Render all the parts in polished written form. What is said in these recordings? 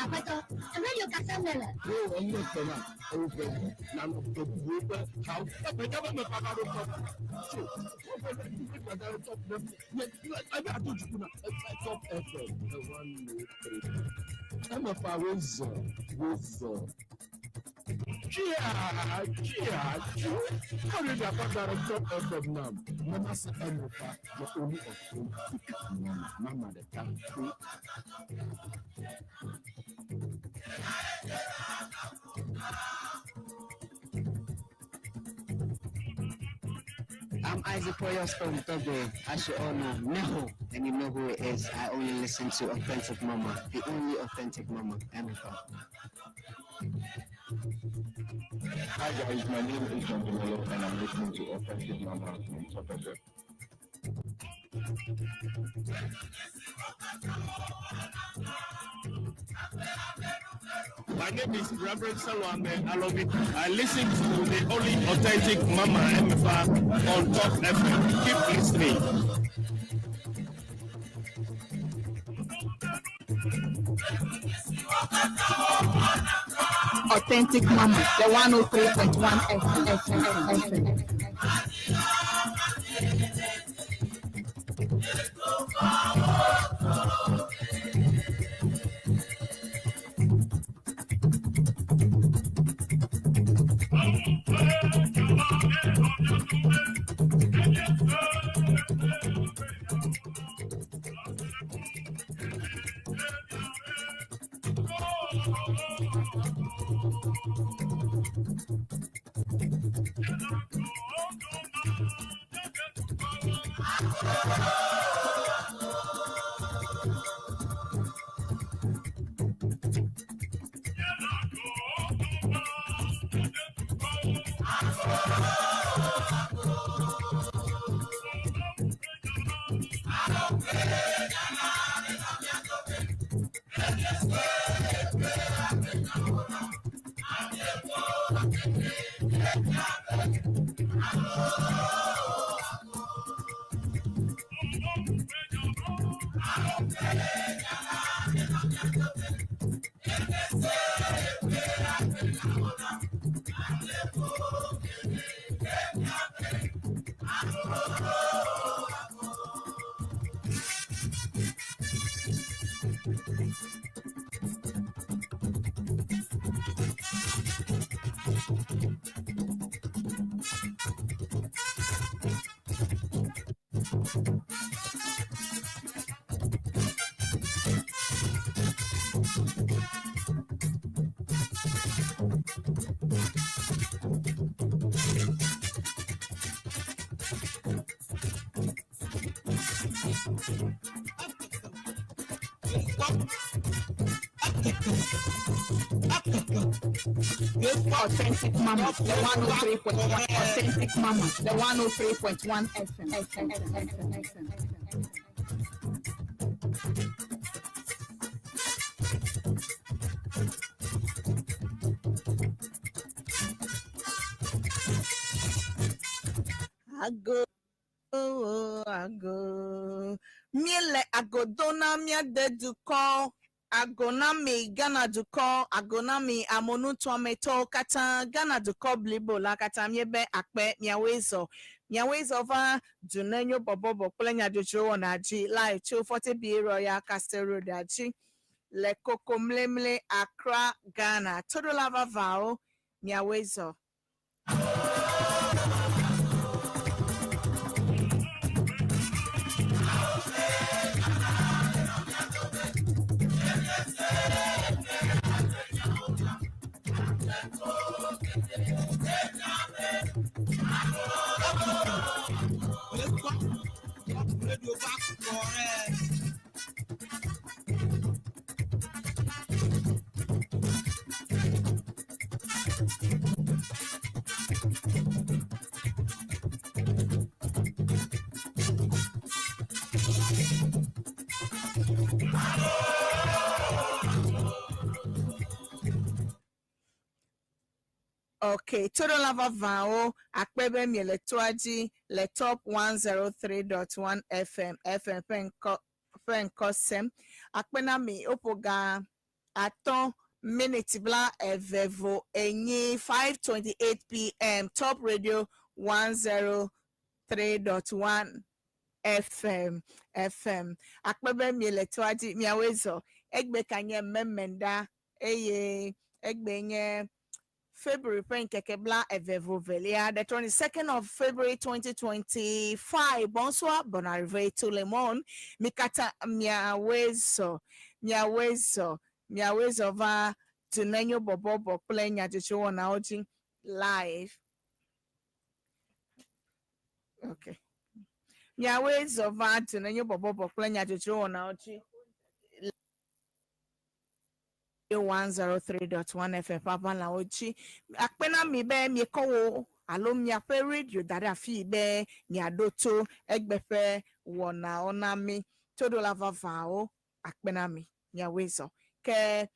Aƒetɔ, radio I'm Isaac Poyos from Togo. As you all know, Neho, and you know who it is. I only listen to Authentic Mama, the only authentic mama, Emefa. Hi guys, my name is John Dumelo and I'm listening to Authentic Mama on Top FM. My name is Reverend Salome Alobi. I listen to the only authentic Mama MFR on Top FM. Keep listening. Authentic Mama, the 103.1 FM, FM, FM. Authentic Mama, the 103.1 Authentic Mama, the 103.1 FM, FM, FM, FM. Ago, ago. Míele ago do na mía de dukɔ. Ago na mi Ghana dukɔ, ago na mi amonutoametɔwo katã, Ghana dukɔ blibo la katã míebe akpe miawoe zɔ. Miawoe zɔ va Dunenyo bɔbɔbɔ kple nyadzodzro wɔna dzi live tso 40B Royal Castle Road dzi le Kokomlemle, Accra, Ghana. Toɖola vavawo, miawoe zɔ. Ok, toɖola vavãwo akpe be miele toa dzi le Top 103.1 FM FM ƒe ŋkɔ ƒe ŋkɔ sem. Akpe na mi woƒo ga atɔ̃ Miniti 28 5:28 p.m. Top Radio 103.1 FM FM. Akpe be miele toa dzi miawoe zɔ. Egbe ka nye Memenda eye egbe nye February ƒe ŋkeke 22, the 22nd of February 2025. Bonsoir, bonne arrivée tout le monde. Mi katã miawoe zɔ, miawoe zɔ, miawoe zɔ va Dunenyo bɔbɔbɔ kple nyadzɔdzɔwɔnawo dzi live. Okay. Miawoe zɔ va Dunenyo bɔbɔbɔ kple nyadzɔdzɔwɔnawo dzi. 103.1 FM ƒe aʋalawo dzi. Akpe na mi be miekɔ wo alo miaƒe radio da ɖe afi be miaɖo to egbe ƒe wɔnawo na mi. Toɖola vavawo akpe na mi miawoe zɔ. Ke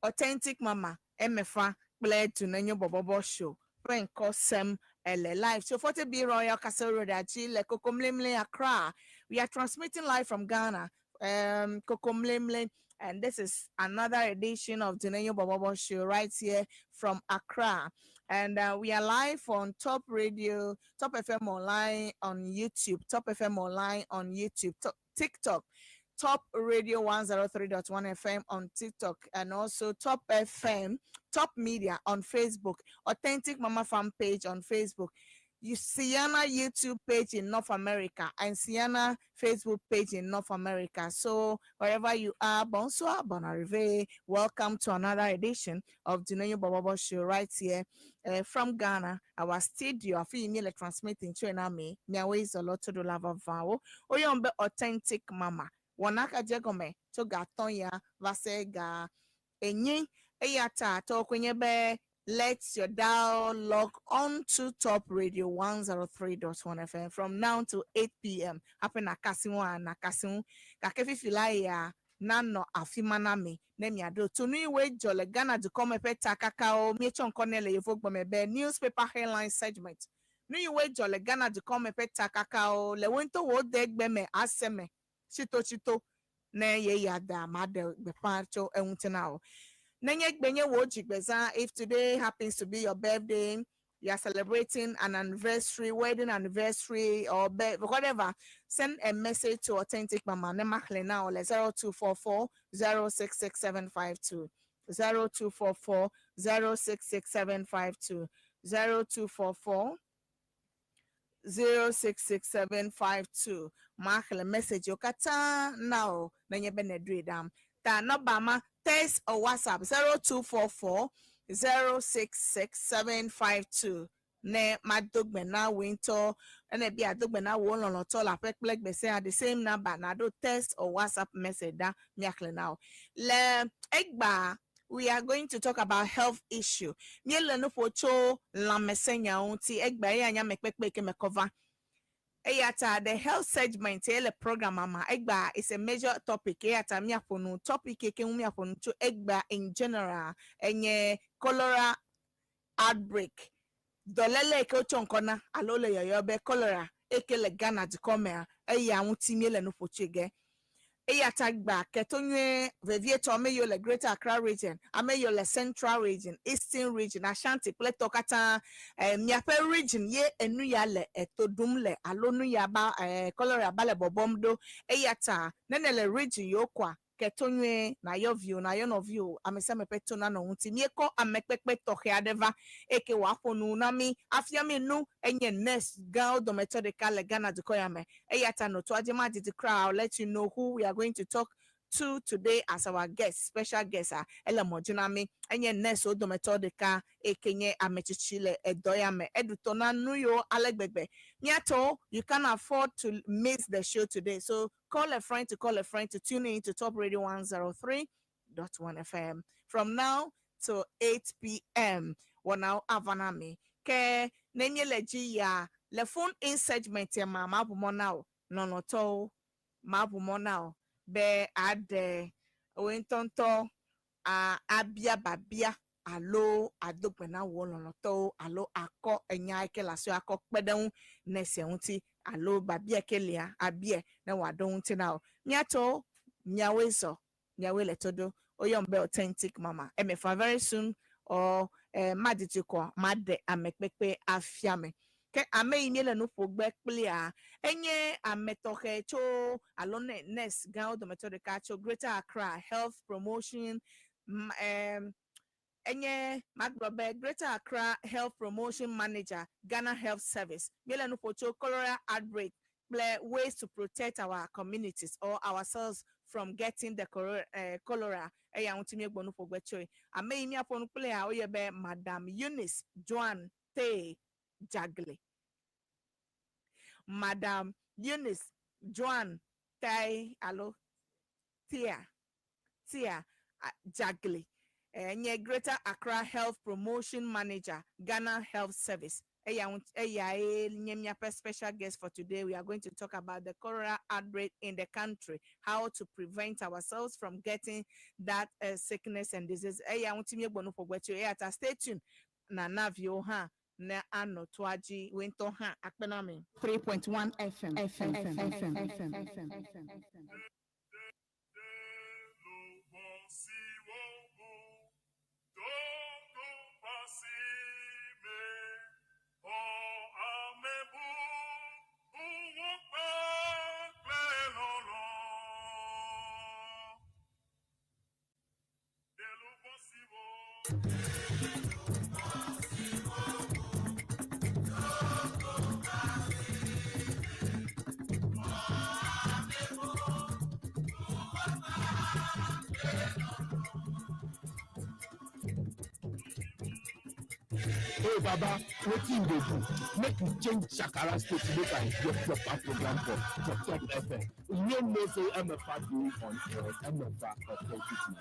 Authentic Mama Emefa kple Dunenyo Bɔbɔbɔ Show ƒe ŋkɔ sem ele live. So 40B Royal Castle Road dzi le Kokomlemle, Accra. We are transmitting live from Ghana, Kokomlemle. And this is another edition of Dunenyo Bobobo Show right here from Accra. And we are live on Top Radio, Top FM Online on YouTube, Top FM Online on YouTube, Top, TikTok, Top Radio 103.1 FM on TikTok, and also Top FM, Top Media on Facebook, Authentic Mama Fan page on Facebook. You Sienna YouTube page in North America and Sienna Facebook page in North America. So wherever you are, bonsoir, bon arrivée. Welcome to another edition of Dunenyo Bobobo Show right here from Ghana. Our studio, afi mi le transmitting to me. Miawe zolo to do lava vao. Oyombe Authentic Mama. Wɔna ka dze gɔme tso ga atɔ̃ ya va se ga enyi eya ta tɔ koe nye be let your dial log on to Top Radio 103.1 FM from now to 8 p.m. Happy nakasi ŋu nakasi ŋu gake fifi la ya nanɔ afi ma na mi ne miaɖo to nu yiwoe dzɔ le Ghana dukɔme ƒe takakawo míetsɔ ŋkɔ nɛ le yevugbɔme be newspaper headline segment. Nu yiwoe dzɔ le Ghana dukɔme ƒe takakawo le wo ŋutɔ wo de gbe me ase me tsitotsito ne ye ya da ma ɖe gbeƒã tso eŋuti na wo. Nenye gbe nye wo dzigbezã, if today happens to be your birthday, you are celebrating an anniversary, wedding anniversary, or whatever, send a message to Authentic Mama ne maxlẽ na wo le 0244 066752, 0244 066752, 0244 066752. Maxlẽ message wo katã na wo nenye be nèɖoe ɖam. Ta nɔba ma, text or WhatsApp 0244 066752 ne mado gbe na wo ŋutɔ ene bi ado gbe na wo lɔlɔtɔ le aƒe kple gbese the same number na do text or WhatsApp message da miaxlẽ na wo. Le egba, we are going to talk about health issue. Míele nu ƒo tso lãmesẽnyawo ŋuti egba eya nye amekpekpe ke me kɔ va. Eya ta the health segment ye le program ama egba is a major topic. Eya ta míaƒo nu topic ke ŋu míaƒo nu tso egba in general enye cholera outbreak. Dɔléle yi ke wotsɔ ŋkɔ na alo le yɔyɔ be cholera eke le Ghana dukɔ mea eya ŋuti míele nu ƒo tsoe ge. Eya ta gba keto nyuie vevietɔ ame yiwo le Greater Accra Region, ame yiwo le Central Region, Eastern Region, Ashanti kple tɔ katã miaƒe region ye enu ya le eto ɖum le alo nu ya ba cholera ba le bɔbɔm ɖo. Eya ta ne le region yiwo kɔa keto nyuie na yɔ viwo na yɔ nɔviwo ame sia ame ƒe to nanɔ ŋuti. Míekɔ amekpekpe tɔxɛ aɖe va eke wòaƒo nu na mí afia mi nu enye nurse gãwo dometɔ ɖeka le Ghana dukɔ ya me. Eya ta nɔtoa dzi ma didi kura. I'll let you know who we are going to talk to today as our guest, special guest a ele mɔ dzi na mí enye nurse wo dometɔ ɖeka eke nye ametsitsi le edɔ ya me eɖutɔ na nu yiwo ale gbegbe. Miatɔ, you can afford to miss the show today, so call a friend to call a friend to tune in to Top Radio 103.1 FM from now to 8 p.m. Wɔnawo ava na mi ke ne míele dzi ya le phone in segment ya ma maʋu mɔ na wo lɔlɔtɔwo maʋu mɔ na wo be aɖe wo ŋutɔŋutɔ a abia babia alo ado gbe na wo lɔlɔtɔwo alo akɔ enya yi ke le asi akɔ kpe ɖe ŋu ne sia ŋuti alo babia ke lia abia ne wòaɖo ŋuti na wo. Miatɔwo miawoe zɔ miawoe le to ɖo. Woyɔm be Authentic Mama. Emefa very soon or madidi kɔ maɖe amekpekpe afia me. Ke ame yi míele nu ƒo gbe kplia, enye ame tɔxɛ tso alo ne nurse gãwo dometɔ ɖeka tso Greater Accra Health Promotion enye magblɔ be Greater Accra Health Promotion Manager, Ghana Health Service. Míele nu ƒo tso cholera outbreak kple ways to protect our communities or ourselves from getting the cholera. Eya ŋuti míegbɔ nu ƒo gbe tsoe. Ame yi míaƒo nu kplia woyɔ be Madam Eunice Joan Tay Jagle. Madam Eunice Joan Tai alo Tia Jagle enye Greater Accra Health Promotion Manager, Ghana Health Service. Eya eyae nye míaƒe special guest for today. We are going to talk about the cholera outbreak in the country, how to prevent ourselves from getting that sickness and disease. Eya ŋuti míegbɔ nu ƒo gbe tso. Eya ta stay tuned na naviwo hã ne anɔ toa dzi woe ŋutɔ hã akpe na mi. 3.1 FM, FM, FM, FM, FM, FM, FM. Hey Baba, wetin you dey do? Make you change Shakara state make I hear proper program for Top FM. You no know say MFA dey on air, MFA Authentic Man.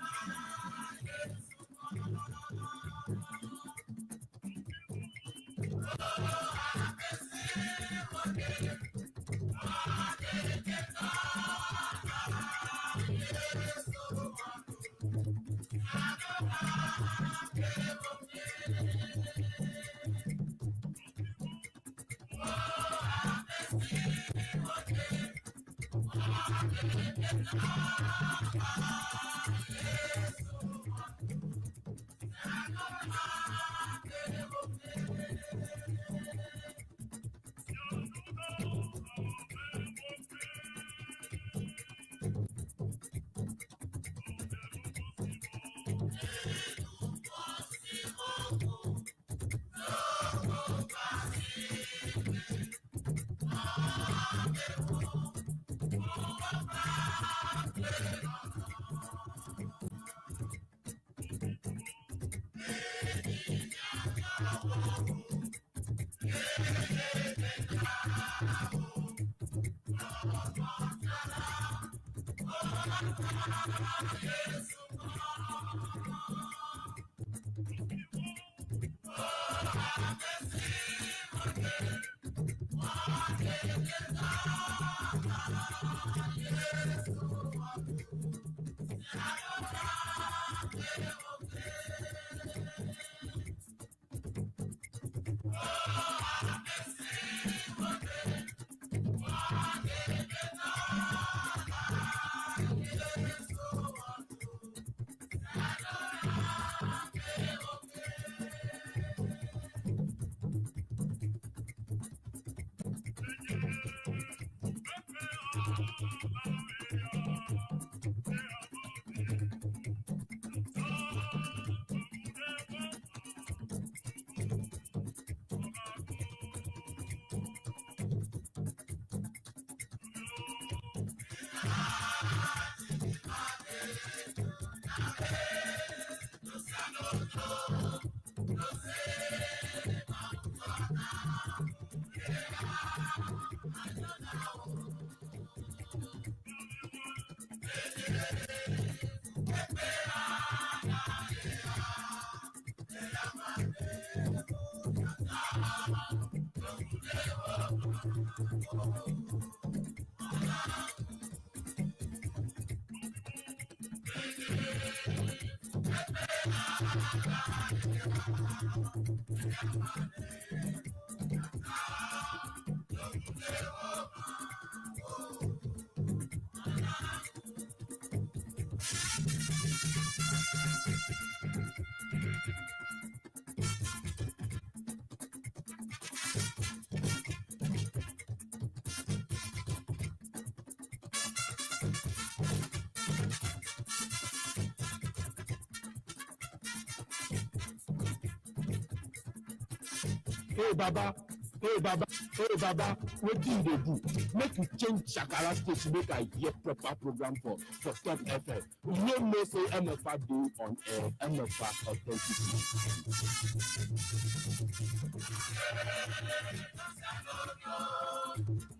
Hey Baba, hey Baba, hey Baba, wetin you dey do? Make you change Shakara station make I hear proper program for Top FM. You no know say MFA dey on air, MFA authentic.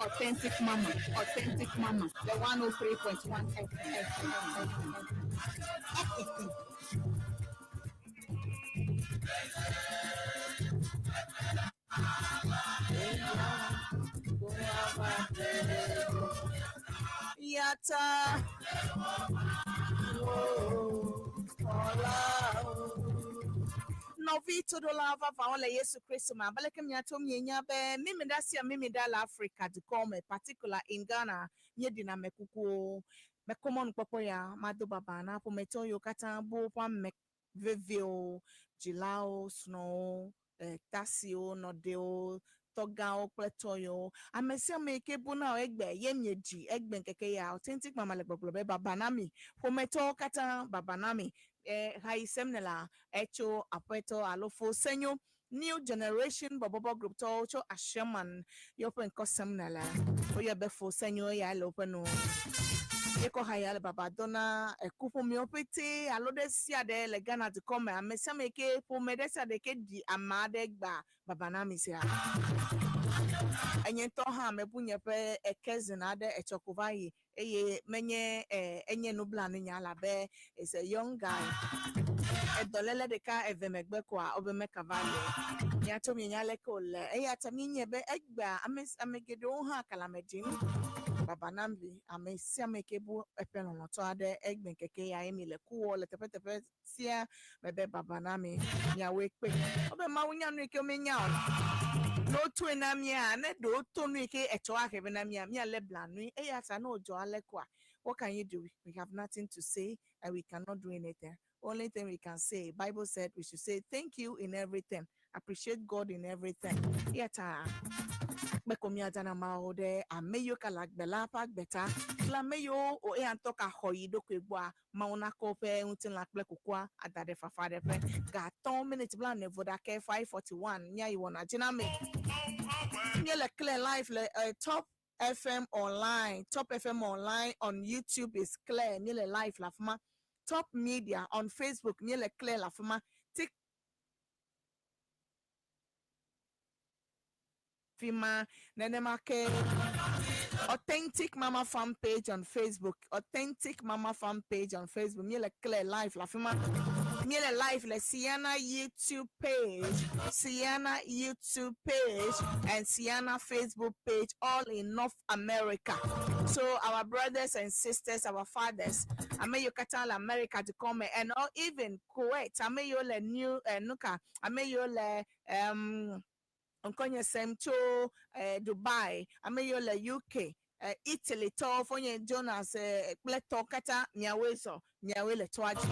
Authentic Mama, Authentic Mama, the 103.1 FM. FM. Yata. Nɔvi toɖola vavãwo le Yesu Kristo me abe leke miato mienya be mimida sia mimida le Africa dukɔ me, particular in Ghana, míeɖina amekukuwo. Mekɔ mɔnukpɔkpɔ ya mado baba na ƒometɔ yiwo katã bu woƒe ame veviwo, dzilawo, srɔ̃wo, tasiwo, nɔɖewo, tɔgãwo kple tɔyewo. Ame sia ame yi ke bu na wò egbe ye miedzi egbe ŋkeke ya Authentic Mama le gbɔgblɔ be baba na mi. Ƒometɔwo katã baba na mi. Ha yi sem ne la etso aƒetɔ alo fo senyo New Generation Bɔbɔbɔ Group tɔwo tso Ashiaman ye woƒe ŋkɔ sem ne la. Woyɔ be fo senyo ya le woƒe nu. Yekɔ ha ya le baba dɔ na ekuƒomewo ƒete alo ɖe sia ɖe le Ghana dukɔ me. Ame sia ame yi ke ƒome ɖe sia ɖe ke ɖi ame aɖe gba baba na mi sia. Enye ŋutɔ hã mebu nye ƒe cousin aɖe etsɔ ko va yi eye menye enye nublanuinya elabe is a young guy. Edɔléle ɖeka eve megbe koa wobe mekava le. Miatso mienya leke wòle eya ta míenye be egbea ame geɖewo hã kalame ɖim. Baba na mi ame sia ame ke bu eƒe lɔlɔ̃tɔ aɖe egbe ŋkeke ya ye mi le ku wɔ le teƒeteƒe sia mebe baba na mi miawoe kpe. Wobe Mawu nya nu yi ke womenya o. Ne wotoe na mía, ne ɖewo to nu yi ke etsɔ ahe be na mía, míalé blanui. Eya ta ne wòdzɔ ale koa, what can you do? We have nothing to say and we cannot do anything. Only thing we can say, Bible said we should say thank you in everything. Appreciate God in everything. Eya ta akpeko míada na Mawu ɖe ame yiwo ka le agbe la ƒe agbe ta kple ame yiwo wo eya ŋutɔ ka xɔ yi ɖokui gbɔa, Mawu nakɔ woƒe ŋutilã kple kukua ada ɖe fafa ɖe ƒe. Ga atɔ̃ miniti 40 vɔ ɖake 5:41 míayi wɔna dzi na mi. Míele clear live le Top FM online. Top FM online on YouTube is clear. Míele live le afi ma. Top Media on Facebook míele clear le afi ma. Tik Fima nenema ke Authentic Mama fan page on Facebook. Authentic Mama fan page on Facebook. Míele clear live le afi ma. Míele live le Sienna YouTube page, Sienna YouTube page, and Sienna Facebook page, all in North America. So our brothers and sisters, our fathers, ame yiwo katã le America dukɔ me, and all even Kuwait, ame yiwo le New Nuka, ame yiwo le ŋkɔnye sem tso Dubai, ame yiwo le UK, Italy tɔwo, fonye Jonas kple tɔwo katã miawoe zɔ, miawoe le tɔa dzi.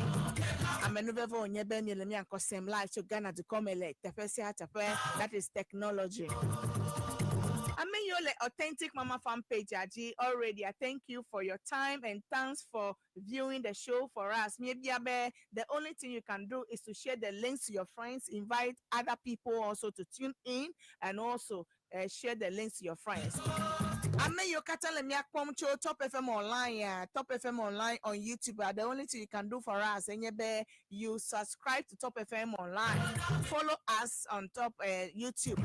Amenuveve wònye be miele mia ŋkɔ sem live tso Ghana dukɔ me le teƒe sia teƒe. That is technology. Ame yiwo le Authentic Mama fan page dzi already, I thank you for your time and thanks for viewing the show for us. Míebia be the only thing you can do is to share the links to your friends, invite other people also to tune in, and also share the links to your friends. Ame yiwo katã le mía kpɔm tso Top FM online, Top FM online on YouTube, the only thing you can do for us enye be you subscribe to Top FM online, follow us on Top YouTube,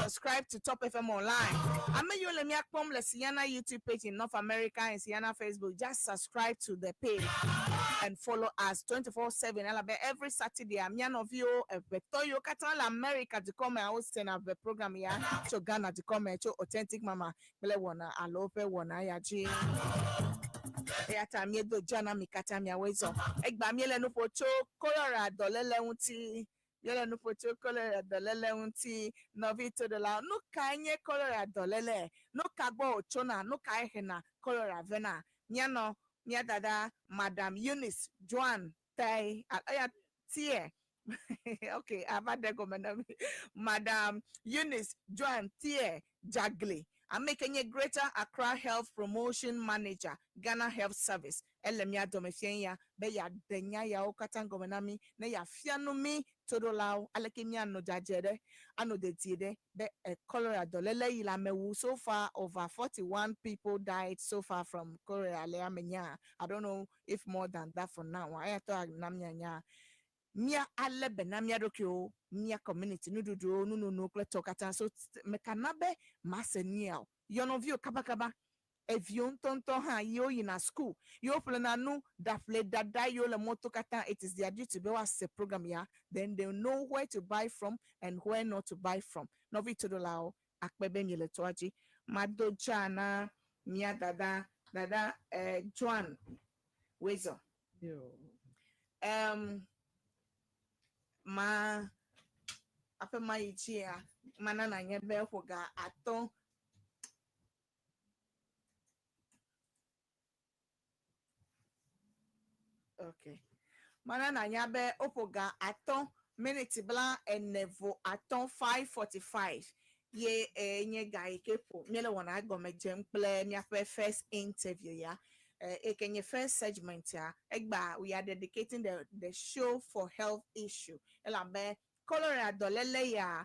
subscribe to Top FM online. Ame yiwo le mía kpɔm le Sienna YouTube page in North America and Sienna Facebook, just subscribe to the page and follow us 24/7. Elabe every Saturday, mía nɔviwo eʋetɔ yiwo katã le America dukɔ me awo sena ʋe program ya tso Ghana dukɔ me tso Authentic Mama kple wɔna alo woƒe wɔna ya dzi. Eya ta míedo dza na mi katã miawoe zɔ. Egbea míele nu ƒo tso cholera dɔléle ŋuti. Míele nu ƒo tso cholera dɔléle ŋuti. Nɔvi toɖela, nu kae nye cholera dɔléle? Nu ka gbɔ wòtsona? Nu kae hena cholera vena? Míanɔ mía dada Madam Eunice Joan Tai, eya tie. Okay, ava ɖe gɔme na mi. Madam Eunice Joan Tie Jagli. Ame ke nye Greater Accra Health Promotion Manager, Ghana Health Service, ele mía dome fia ya be yeaɖe nya yawo katã gɔme na mí ne yeafia nu mí toɖolawo aleke míanɔ dzadzɛ ɖe anɔ dedie ɖe be cholera dɔléle yi le ame wu. So far, over 41 people died so far from cholera le amenya. I don't know if more than that for now. Eya tɔ na míanya mía alé be na mía ɖokuiwo, mía community, nuɖuɖuwo, nunono kple tɔ katã. So mekana be mase nia o, yɔnɔviwo kabakaba, eviwo ŋutɔŋutɔ hã yiwo yina school, yiwo ƒlena nu ɖaƒle dada yiwo le mɔto katã. It is their duty be woase program ya, then they know where to buy from and where not to buy from. Nɔvi toɖolawo, akpe be miele toa dzi. Mado dza na mía dada Joan Wezo. Yo. Ma aƒe ma yi dzia mana na nye be ƒo ga 5. Okay, mana na nya be woƒo ga 5 miniti 45, 5:45 ye nye ga yi ke ƒo míele wɔna gɔme dzem kple míaƒe first interview ya eke nye first segment ya. Egba we are dedicating the show for health issue elabe cholera dɔléle ya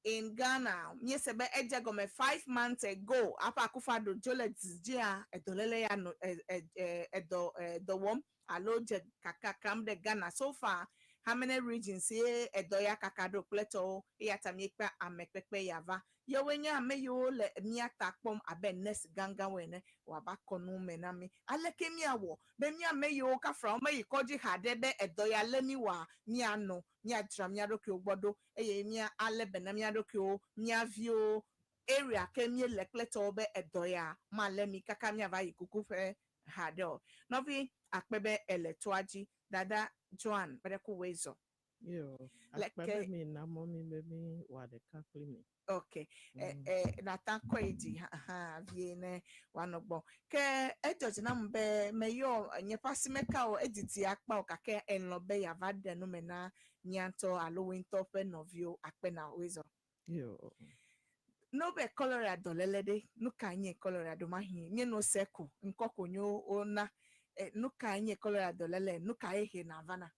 in Ghana. Míese be edze gɔme 5 months ago aƒe Akufo-Addo dzo le dzidzia edɔléle ya no edɔ dɔ wɔm alo dze kakakam ɖe Ghana. So far, how many regions ye edɔ ya kaka ɖo kple tɔwo? Eya ta míekpe ame kpekpe ya va yewoe nye ame yiwo le mía ta kpɔm abe nurse gãgãwo ene wòava kɔ nu me na mí aleke míawɔ be mía ame yiwo kafra womeyi kɔdzi haɖe be edɔ ya lé mí wɔa, míanɔ míadzra mía ɖokuiwo gbɔ ɖo eye mía alé be na mía ɖokuiwo, mía viwo, area ke míele kple tɔwo be edɔ ya malé mí kaka míava yi kuku ƒe haɖe o. Nɔvi, akpe be ele toa dzi, dada Joan Berekuwe zɔ. Yo. Like, Akpe be mi na mɔ mi be mi wɔ ɖeka kpli mi. Ok, nata kɔ yi dzi hã vie ne wòanɔ gbɔ ke edzɔ dzi nam be meyɔ nye ƒe asimeka o, edidi akpa o gake elɔ̃ be yeava ɖe nu me na mía ŋutɔ alo wo ŋutɔ ƒe nɔviwo. Akpe na woe zɔ. Yo. Ne wobe cholera dɔléle ɖe, nu ka nye cholera ɖo? Mahi míenɔ se ko ŋkɔ ko nyo wona. Nu ka nye cholera dɔléle? Nu ka ye hena vana?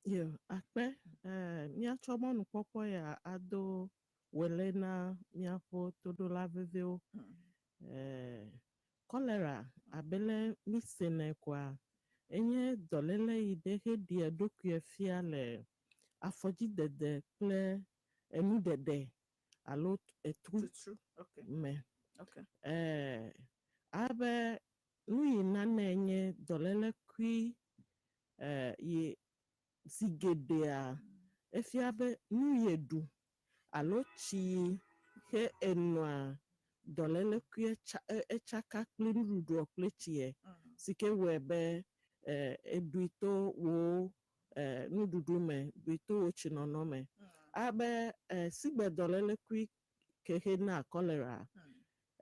Yo. Akpe. Míatsɔ mɔnukpɔkpɔ ya ado wele na míaƒe toɖola veviwo. Cholera abe le mi senɛ koa, enye dɔléle yi ɖe heɖia eɖokuia fia le afɔdzidede kple enuɖeɖe alo etru Tutru. Okay. me. Okay. Abe nu yi nane nye dɔlélekui yi zi geɖea efia be nu ye ɖu alo tsi yi he enɔa dɔlélekui etsaka kple nuɖuɖuɔ kple tsiɛ si ke wɔe be eɖui to wo nuɖuɖu me, ɖui to wo tsinɔnɔ me. Abe sigbe dɔlélekui ke he na cholera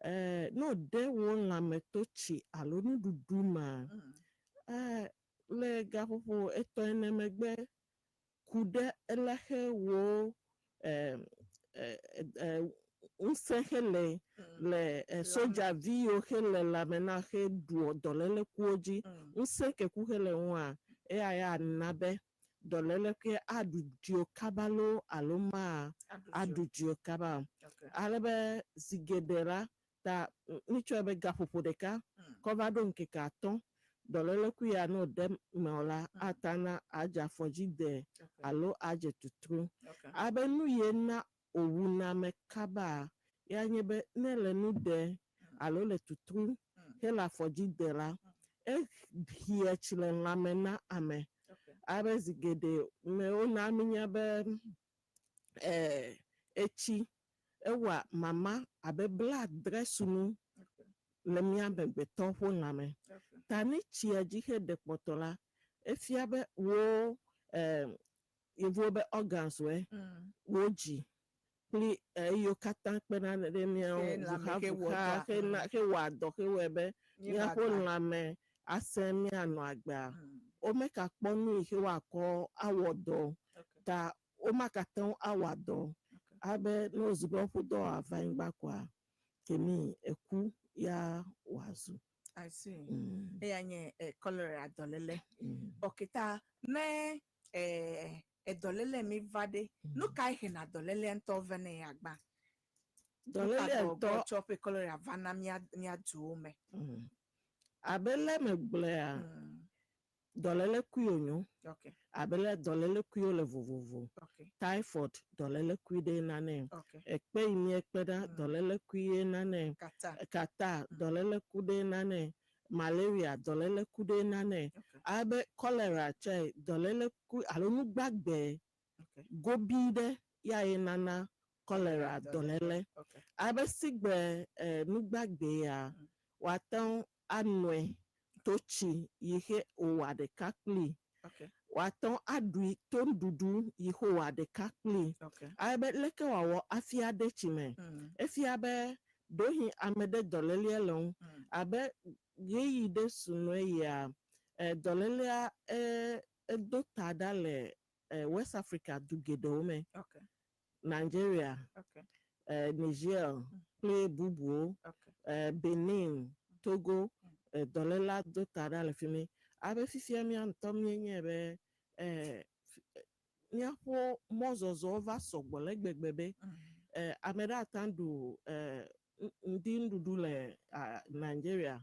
ne wòde wo lãme to tsi alo nuɖuɖu mea, le gaƒoƒo 3 ene megbe ku ɖe ele he wo ŋusẽ hele le sojavi yiwo he le lãme na he ɖuɔ dɔlélekuwo dzi, ŋusẽ ke ku hele ŋua, eya ya na be dɔlélekui aɖu dziwò kaba loo alo ma aɖu dziwò kaba o. Ale be zi geɖe la ta mítsɔe be gaƒoƒo 1 kɔ va ɖo ŋkeke 5, dɔlélekui ya ne wòde me o la, ata na adze afɔdzi de alo adze tutru. Abe nu ye na wòwuna ame kaba ya nye be ne le nu ɖe alo le tutru hele afɔdzi de la, ehia tsi le lãme na ame. Abe zi geɖe me wona mínya be etsi ewɔa mama abe 70 sunu le mía amegbetɔ ƒe lãme. Ta ne tsia dzi heɖe kpɔtɔ la, efia be wo yevuwo be organs woe, wo dzi kple eyiwo katã kpena ɖe míawo Ke lãme ke wɔ vuhavuha dɔa. hena hewɔa dɔ hewɔe be Míeva míaƒe agba. lãme asẽ míanɔ agbea. Womegakpɔ nu yi ke woakɔ awɔ dɔ o. Ta womagate ŋu awɔ dɔ o. Abe ne wozu be woƒe dɔ ava anyigba koa, Kemi eku ya wòazu. I see. Mm, Eya nye cholera dɔléle. Ok, ta ne edɔléle mi va ɖe, nu kae hena dɔléle ŋutɔ vɛ ne ya gbã? Dɔléle ŋutɔ tsɔ ƒe cholera va na mía duwo me. Abe lé megblɔea, dɔlélekui wònyo. Abe lé dɔlélekuiwo le vovovo. Typhoid dɔlélekui ɖe nanɛ. Ekpe yi míekpe ɖa dɔlélekui ye nanɛ. Kata. Kata dɔléleku ɖe nanɛ. Malaria dɔléleku ɖe nanɛ. Abe cholera tsɛ dɔléleku alo nugbagbe gobi ɖe ya ye nana cholera dɔléle. Abe sigbe nugbagbe ya woate ŋu anɔe to tsi yi xe wòwɔa ɖeka kpli. Woate ŋu aɖui to nuɖuɖu yi xe wòwɔa ɖeka kpli. Abe leke wòawɔ hafi aɖe tsi me. Efia be ɖewohĩ ame ɖe dɔlélia le ŋu abe ɣeyiɣi ɖe su nɔe yia dɔlélea edo ta ɖa le West Africa du geɖewo me. Nigeria, Niger kple bubuwo, Benin, Togo, dɔléla do ta ɖa le fi mi. Abe fifia mía ŋutɔ míenyae be míaƒe mɔzɔzɔwo va sɔgbɔ le gbegbe be ame ɖe ate ŋu ɖu ŋdi nuɖuɖu le Nigeria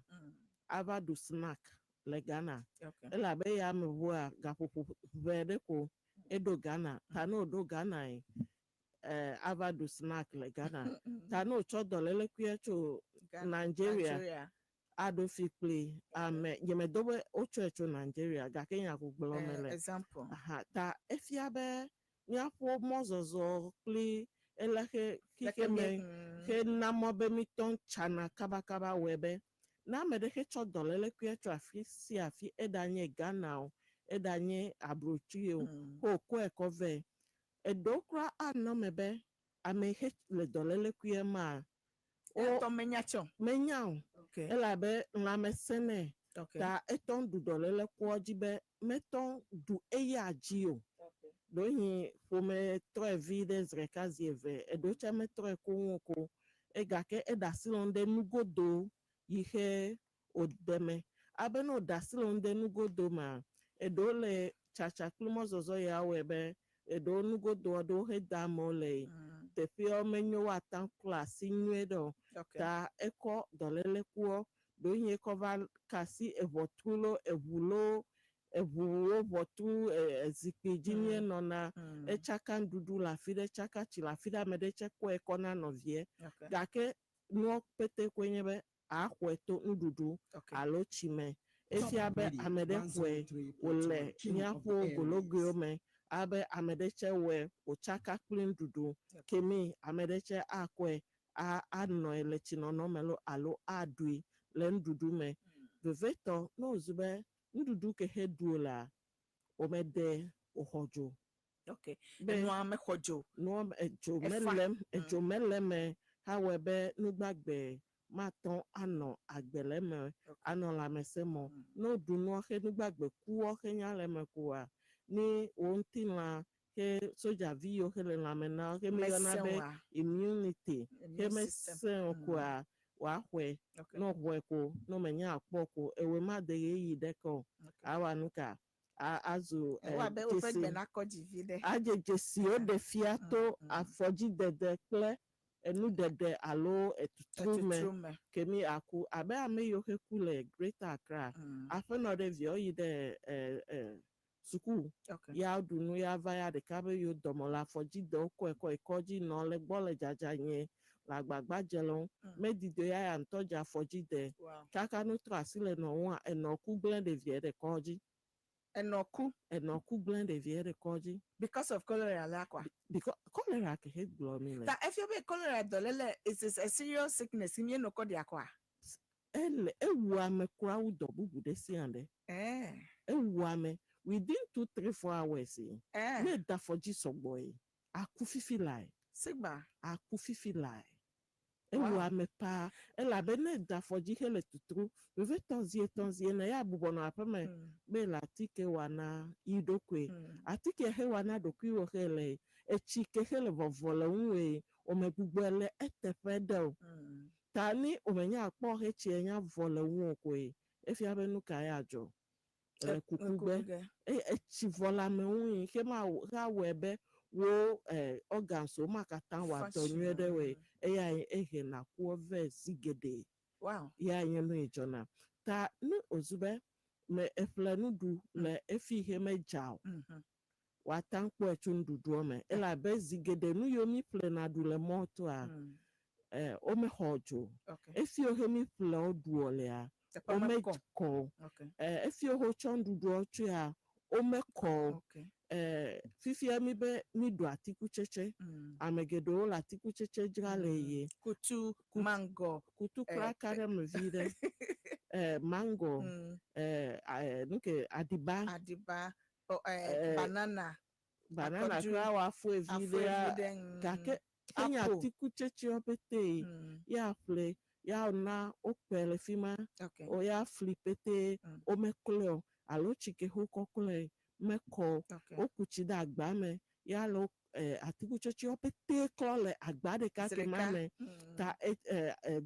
ava ɖu snack le Ghana. Elabe eya ameʋua gaƒoƒo ʋɛ ɖe ko eɖo Ghana. Ta ne wòɖo Ghana yi, ava ɖu snack le Ghana. Ta ne wòtsɔ dɔlélekuia tso Nigeria aɖo fi kpli ame nyemedo be wotsɔe tso Nigeria gake nya ko gblɔm mele. Example. Aha, ta efia be míaƒe mɔzɔzɔ kpli ele xe Leke xixeme mi xe na mɔ be mitɔ tsana kabakaba wɔe be ne ame ɖe xe tsɔ dɔlélekuia tso afi sia afi eɖanye Ghana o, eɖanye Abrotsi o, ko wòkɔe kɔ vɛ. Eɖewo kura anɔ eme be ame yi xe le dɔlélekuia maa, wo Etɔ menya tsɔ. Menya o. Elabe lãmesẽ nɛ. Ta etɔ ɖu dɔlélekua dzi be metɔ ɖu eya dzi o. Ɖewohĩ ƒometɔe vi ɖe zi ɖeka zi eve, eɖewo tsɛ metrɔe koŋ o ko. Egake eɖe asi le ŋu ɖe nugodo yi xe wòde me. Abe ne wòɖe asi le ŋu ɖe nugodo mea, eɖewo le tsatsa kple mɔzɔzɔ ya wɔe be eɖewo nugodoa ɖewo he da amewo le teƒeawo menyo woate ŋu klɔ asi nyuie ɖe o. Ta ekɔ dɔlélekuwo ɖewohĩ ekɔ va ka asi eʋɔtru lo, eʋu lo, eʋuwo ʋɔtru zikpui dzi míenɔna. Etsaka nuɖuɖu le afi ɖe, tsaka tsi le afi ɖe, ame ɖe tsɛ kɔe kɔ na nɔvie. Gake nuɔ pete koe nye be axɔe to nuɖuɖu alo tsi me. Efia be ame ɖe xɔe wòle míaƒe gologoewo me abe ame ɖe tsɛ wɔe wòtsaka kple nuɖuɖu kemi ame ɖe tsɛ akɔe anɔe le tsinɔnɔ me lo alo aɖui le nuɖuɖu me. Vevetɔ ne wòzu be nuɖuɖu ke he ɖu la womede wòxɔ dzo. Be Enua mexɔ dzo. Nua edzo Efa. mele edzo mele eme hawɔe be nugbagbe matɔ anɔ agbe le eme anɔ lãmesẽ mɔ. Ne woɖu nua xe nugbagbe kuwɔ xe nya le eme koa ne wò ŋutilã ke sodzavi yiwo xe le lãme na wo ke míeyɔna Mesẽ be oa? Immunity ke Immune system. mesẽ o koa wòaxɔe. Ne wòxɔe ko ne wòmenya akpɔ ko ewoe ma de ɣeyiɣi ɖeke o. Awa nu ka azu Ewɔ abe woƒe dzesi gbe nakɔ dzi vi ɖe. adze dzesi woɖe fia to afɔdzidede kple enuɖeɖe alo etutru me Etutru me. Kemi aku abe ame yiwo ke ku le Greater Accra. Aƒenɔ ɖe viawo yi ɖe suku ya ɖu nu ya va ya ɖeka be yewo dɔme le afɔdzi de wokɔe kɔ yi kɔdzi nɔ le gbɔ le dzadza nye le agbagba dze le ŋu medidi o ya ya ŋutɔ dze afɔdzi de kaka no trɔ asi le nɔ ŋua enɔ ku gblẽ ɖevia ɖe kɔdzi. Enɔ ku. Enɔ ku gblẽ ɖevia ɖe kɔdzi. Because of cholera la kwa. Because cholera ke he gblɔ mi le. Ta efia be cholera dɔléle is a serious sickness mi enɔ kɔ dia kwa. Ele ewu ame kura wu dɔ bubu ɖe sia ɖe. Ewu ame within 2, 3, 4 hours yi. Ne da afɔdzi sɔgbɔ yi aku fifi lae. Sigba. Aku fifi lae. Ewu ame paa elabe ne da afɔdzi hele tutru vevetɔ zi etɔ̃ zi ene ya bubɔ nɔ aƒeme be le atike wa na yi ɖokoe. Atike he wa na ɖokuiwò he le etsi ke he le vɔvɔ le ŋuwòe wòme gbugbɔe le eteƒe ɖe o. Ta ne wòmenya kpɔ hetsia nya vɔ le ŋuwò koe, efia be nu ka ya dzɔ? Ele kuku gbe. Eye etsi vɔ le ame ŋu yi ke ma awɔe be wo organs wo ma katã wɔ dɔ nyuie ɖe woe. Eya ehena kuwo vɛ zi geɖe. Ya nye nu yi dzɔna. Ta ne wòzu be me eƒle nuɖu le efi he medza o, woate ŋu kpɔe tso nuɖuɖuɔ me. Elabe zi geɖe nu yiwo mi ƒlena ɖu le mɔtoa, womexɔ dzo. Efi yiwo he mi ƒle wo ɖuɔ lea, womekɔ o. Efi yiwo wotsɔ nuɖuɖuɔ tsoea, womekɔ o. Fifia mi be mi ɖu atikutsetse. Ame geɖewo le atikutsetse dzra le ye. Kutu, mango. Kutu kura ka ɖe me vi ɖe. Mango. Nuke adiba. Adiba. Banana. Banana kura wɔ afɔe vi ɖe. Gake enye atikutsetsewo pete ya ƒle ya na wokpe le fi ma. O ya fli pete womeklɔe o alo tsi ke wokɔ klɔe mekɔ woku tsi ɖe agba me ya le atikutsetsewo pete klɔ le agba ɖeka ke ma me. Ta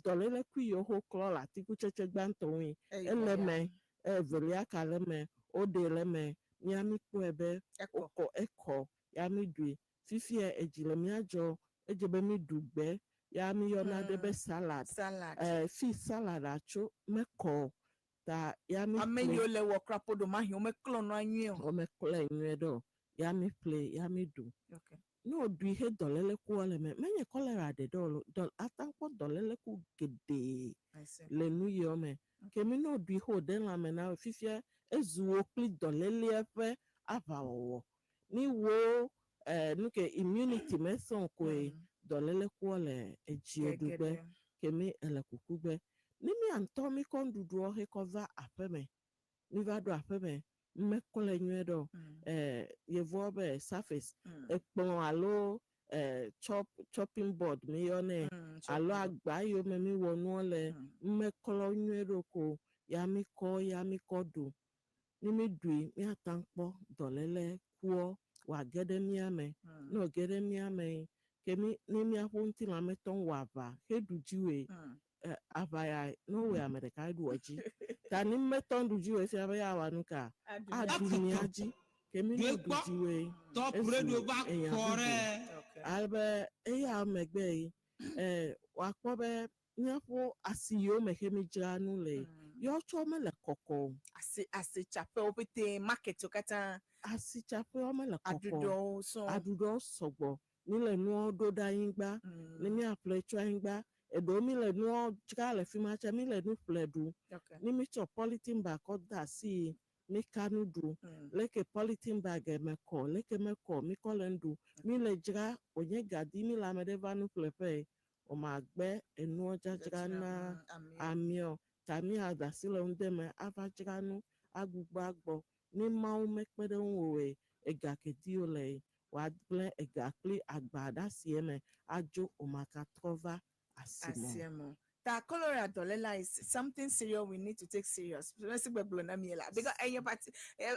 dɔlélekui yiwo woklɔ le atikutsetse gbãtɔ ŋui ele me, evelia ka le me, woɖe le me, mía mi kpɔe be wokɔ ekɔ ya mi ɖui. Fifia edzi le mía dzɔ edze be mi ɖu gbe ya mi yɔna ɖe be salad. Salad. Fi salad atso mekɔ ta ya mi Ame yiwo le wɔ krapo ɖo mahi womeklɔ nua nyuie o. Womeklɔe nyuie ɖe o. Ya mi ƒle ya mi ɖu. Ne woɖui he dɔlélekuwo le me, menye cholera ɖeɖe o, ate ŋu kpɔ dɔléleku geɖe le nu yiwo me. Ke mi ne woɖui he wòɖe lãme na wo fifia ezu wo kple dɔlélea ƒe aʋawɔwɔ. Ni wo nu ke immunity mesẽ o koe dɔlélekuwo le edzi ɖu gbe ke mi ele kuku gbe. Ne mía ŋutɔ mi kɔ nuɖuɖuwo he kɔ va aƒeme, mi va ɖo aƒeme, meklɔe nyuie ɖe o. Yevuwo be surface, ekplɔ alo chopping board mi yɔnɛ alo agba yiwo me mi wɔ nuwo le meklɔ nyuie ɖe o ko ya mi kɔ ya mi kɔ ɖu. Ne mi ɖui míate ŋu kpɔ dɔléle kuwo wòage ɖe mía me. Ne wòge ɖe mía me ke mi ne míaƒe ŋutilã metɔ wɔ aʋa heɖu dziwoe, aʋa ya ne wowɔe ame ɖeka ɖu dzi. Ta ne metɔ ɖu dziwoe fia be yeawɔ nu ka? Aɖu mía dzi. Ke mi ne ɖu dziwoe ezu enya bubu. Ale be eya megbe yi wòakpɔ be míaƒe asi yiwo me he mi dzra nu le yewo tsɔ mele kɔkɔ o. Asitsaƒewo pete, marketwo katã. Asitsaƒewo mele kɔkɔ. Aɖuɖɔwo sɔŋ. Aɖuɖɔwo sɔgbɔ. Mi le nuwo ɖo ɖe anyigba. Ne míaƒle tso anyigba, eɖewo mi le nuwo dzra le fi ma tse mi le nu ƒle ɖu. Ne mi tsɔ polythene bag kɔ de asi mi ka nu ɖu. Leke polythene bag me kɔ, leke mekɔ, mi kɔ le nu ɖu. Mi le dzra wònye gadi mi le ame ɖe va nu ƒleƒe wòmagbe enuwo dzadzra na amewo. Ta míada asi le ŋde me ava dzra nu agbugbɔ agbɔ. Ne Mawu mekpe ɖe ŋuwò ega ke di wole wòagblẽ ega kple agba ɖe asie me adzo wòmagatrɔ va asime. Asieme. Ta cholera dɔléla is something serious we need to take serious. Mesi gbegblɔ na mi la because enye party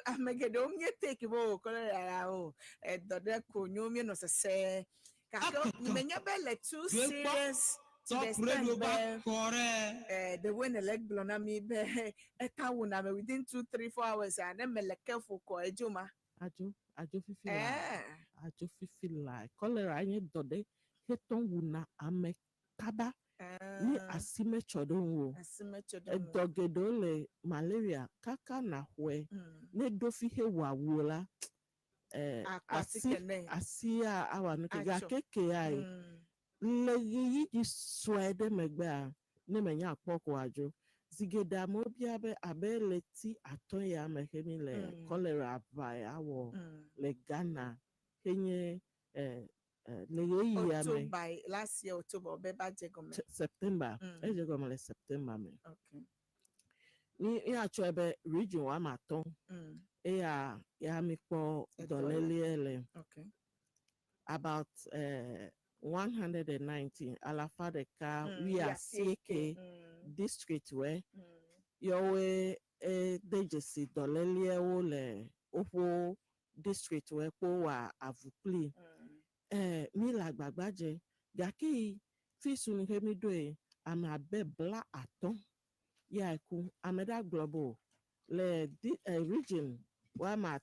ame geɖewo míe take be o cholera ya o dɔ ɖe ko nyo míenɔ sese gake menye be le too serious to the extent be the way nele gblɔ na mi be eta wuna me within 2, 3, 4 hours a ne mele careful kɔ edzo ma. Adzo, adzo fifi la, adzo fifi la. Cholera nye dɔ ɖe hetɔ wuna ame kaba ne asi metsɔ ɖe ŋu o. Asi metsɔ ɖe ŋu. Edɔ geɖewo le malaria kaka naxɔe ne ɖo fi he wɔ awu la Akɔ asi atike nɛ. asia awɔ nu ke Atsɔ. gake kea yi le ɣeyiɣi sue ɖe megbea ne menya kpɔ ko adzo. Zi geɖe amewo bia be abe ɣleti 5 ya me he mi le cholera ʋa ya wɔ le Ghana henye le ɣeyiɣia me. October last year October be ba dze gɔme. September edze gɔme le September me. Mi míatsɔe be region woame 5 eya ya mi kpɔ dɔléleɛ le. About 119 alafa ɖeka 81 district wɛ yɔwoe de dzesi dɔléleawo le woƒe district wɛ kpo wɔ avu kpli. Mi le agbagba dze gake yi fi sunu he mi ɖoe Ame abe 50 ya ku. Ame ɖe agblɔ be o le di region woame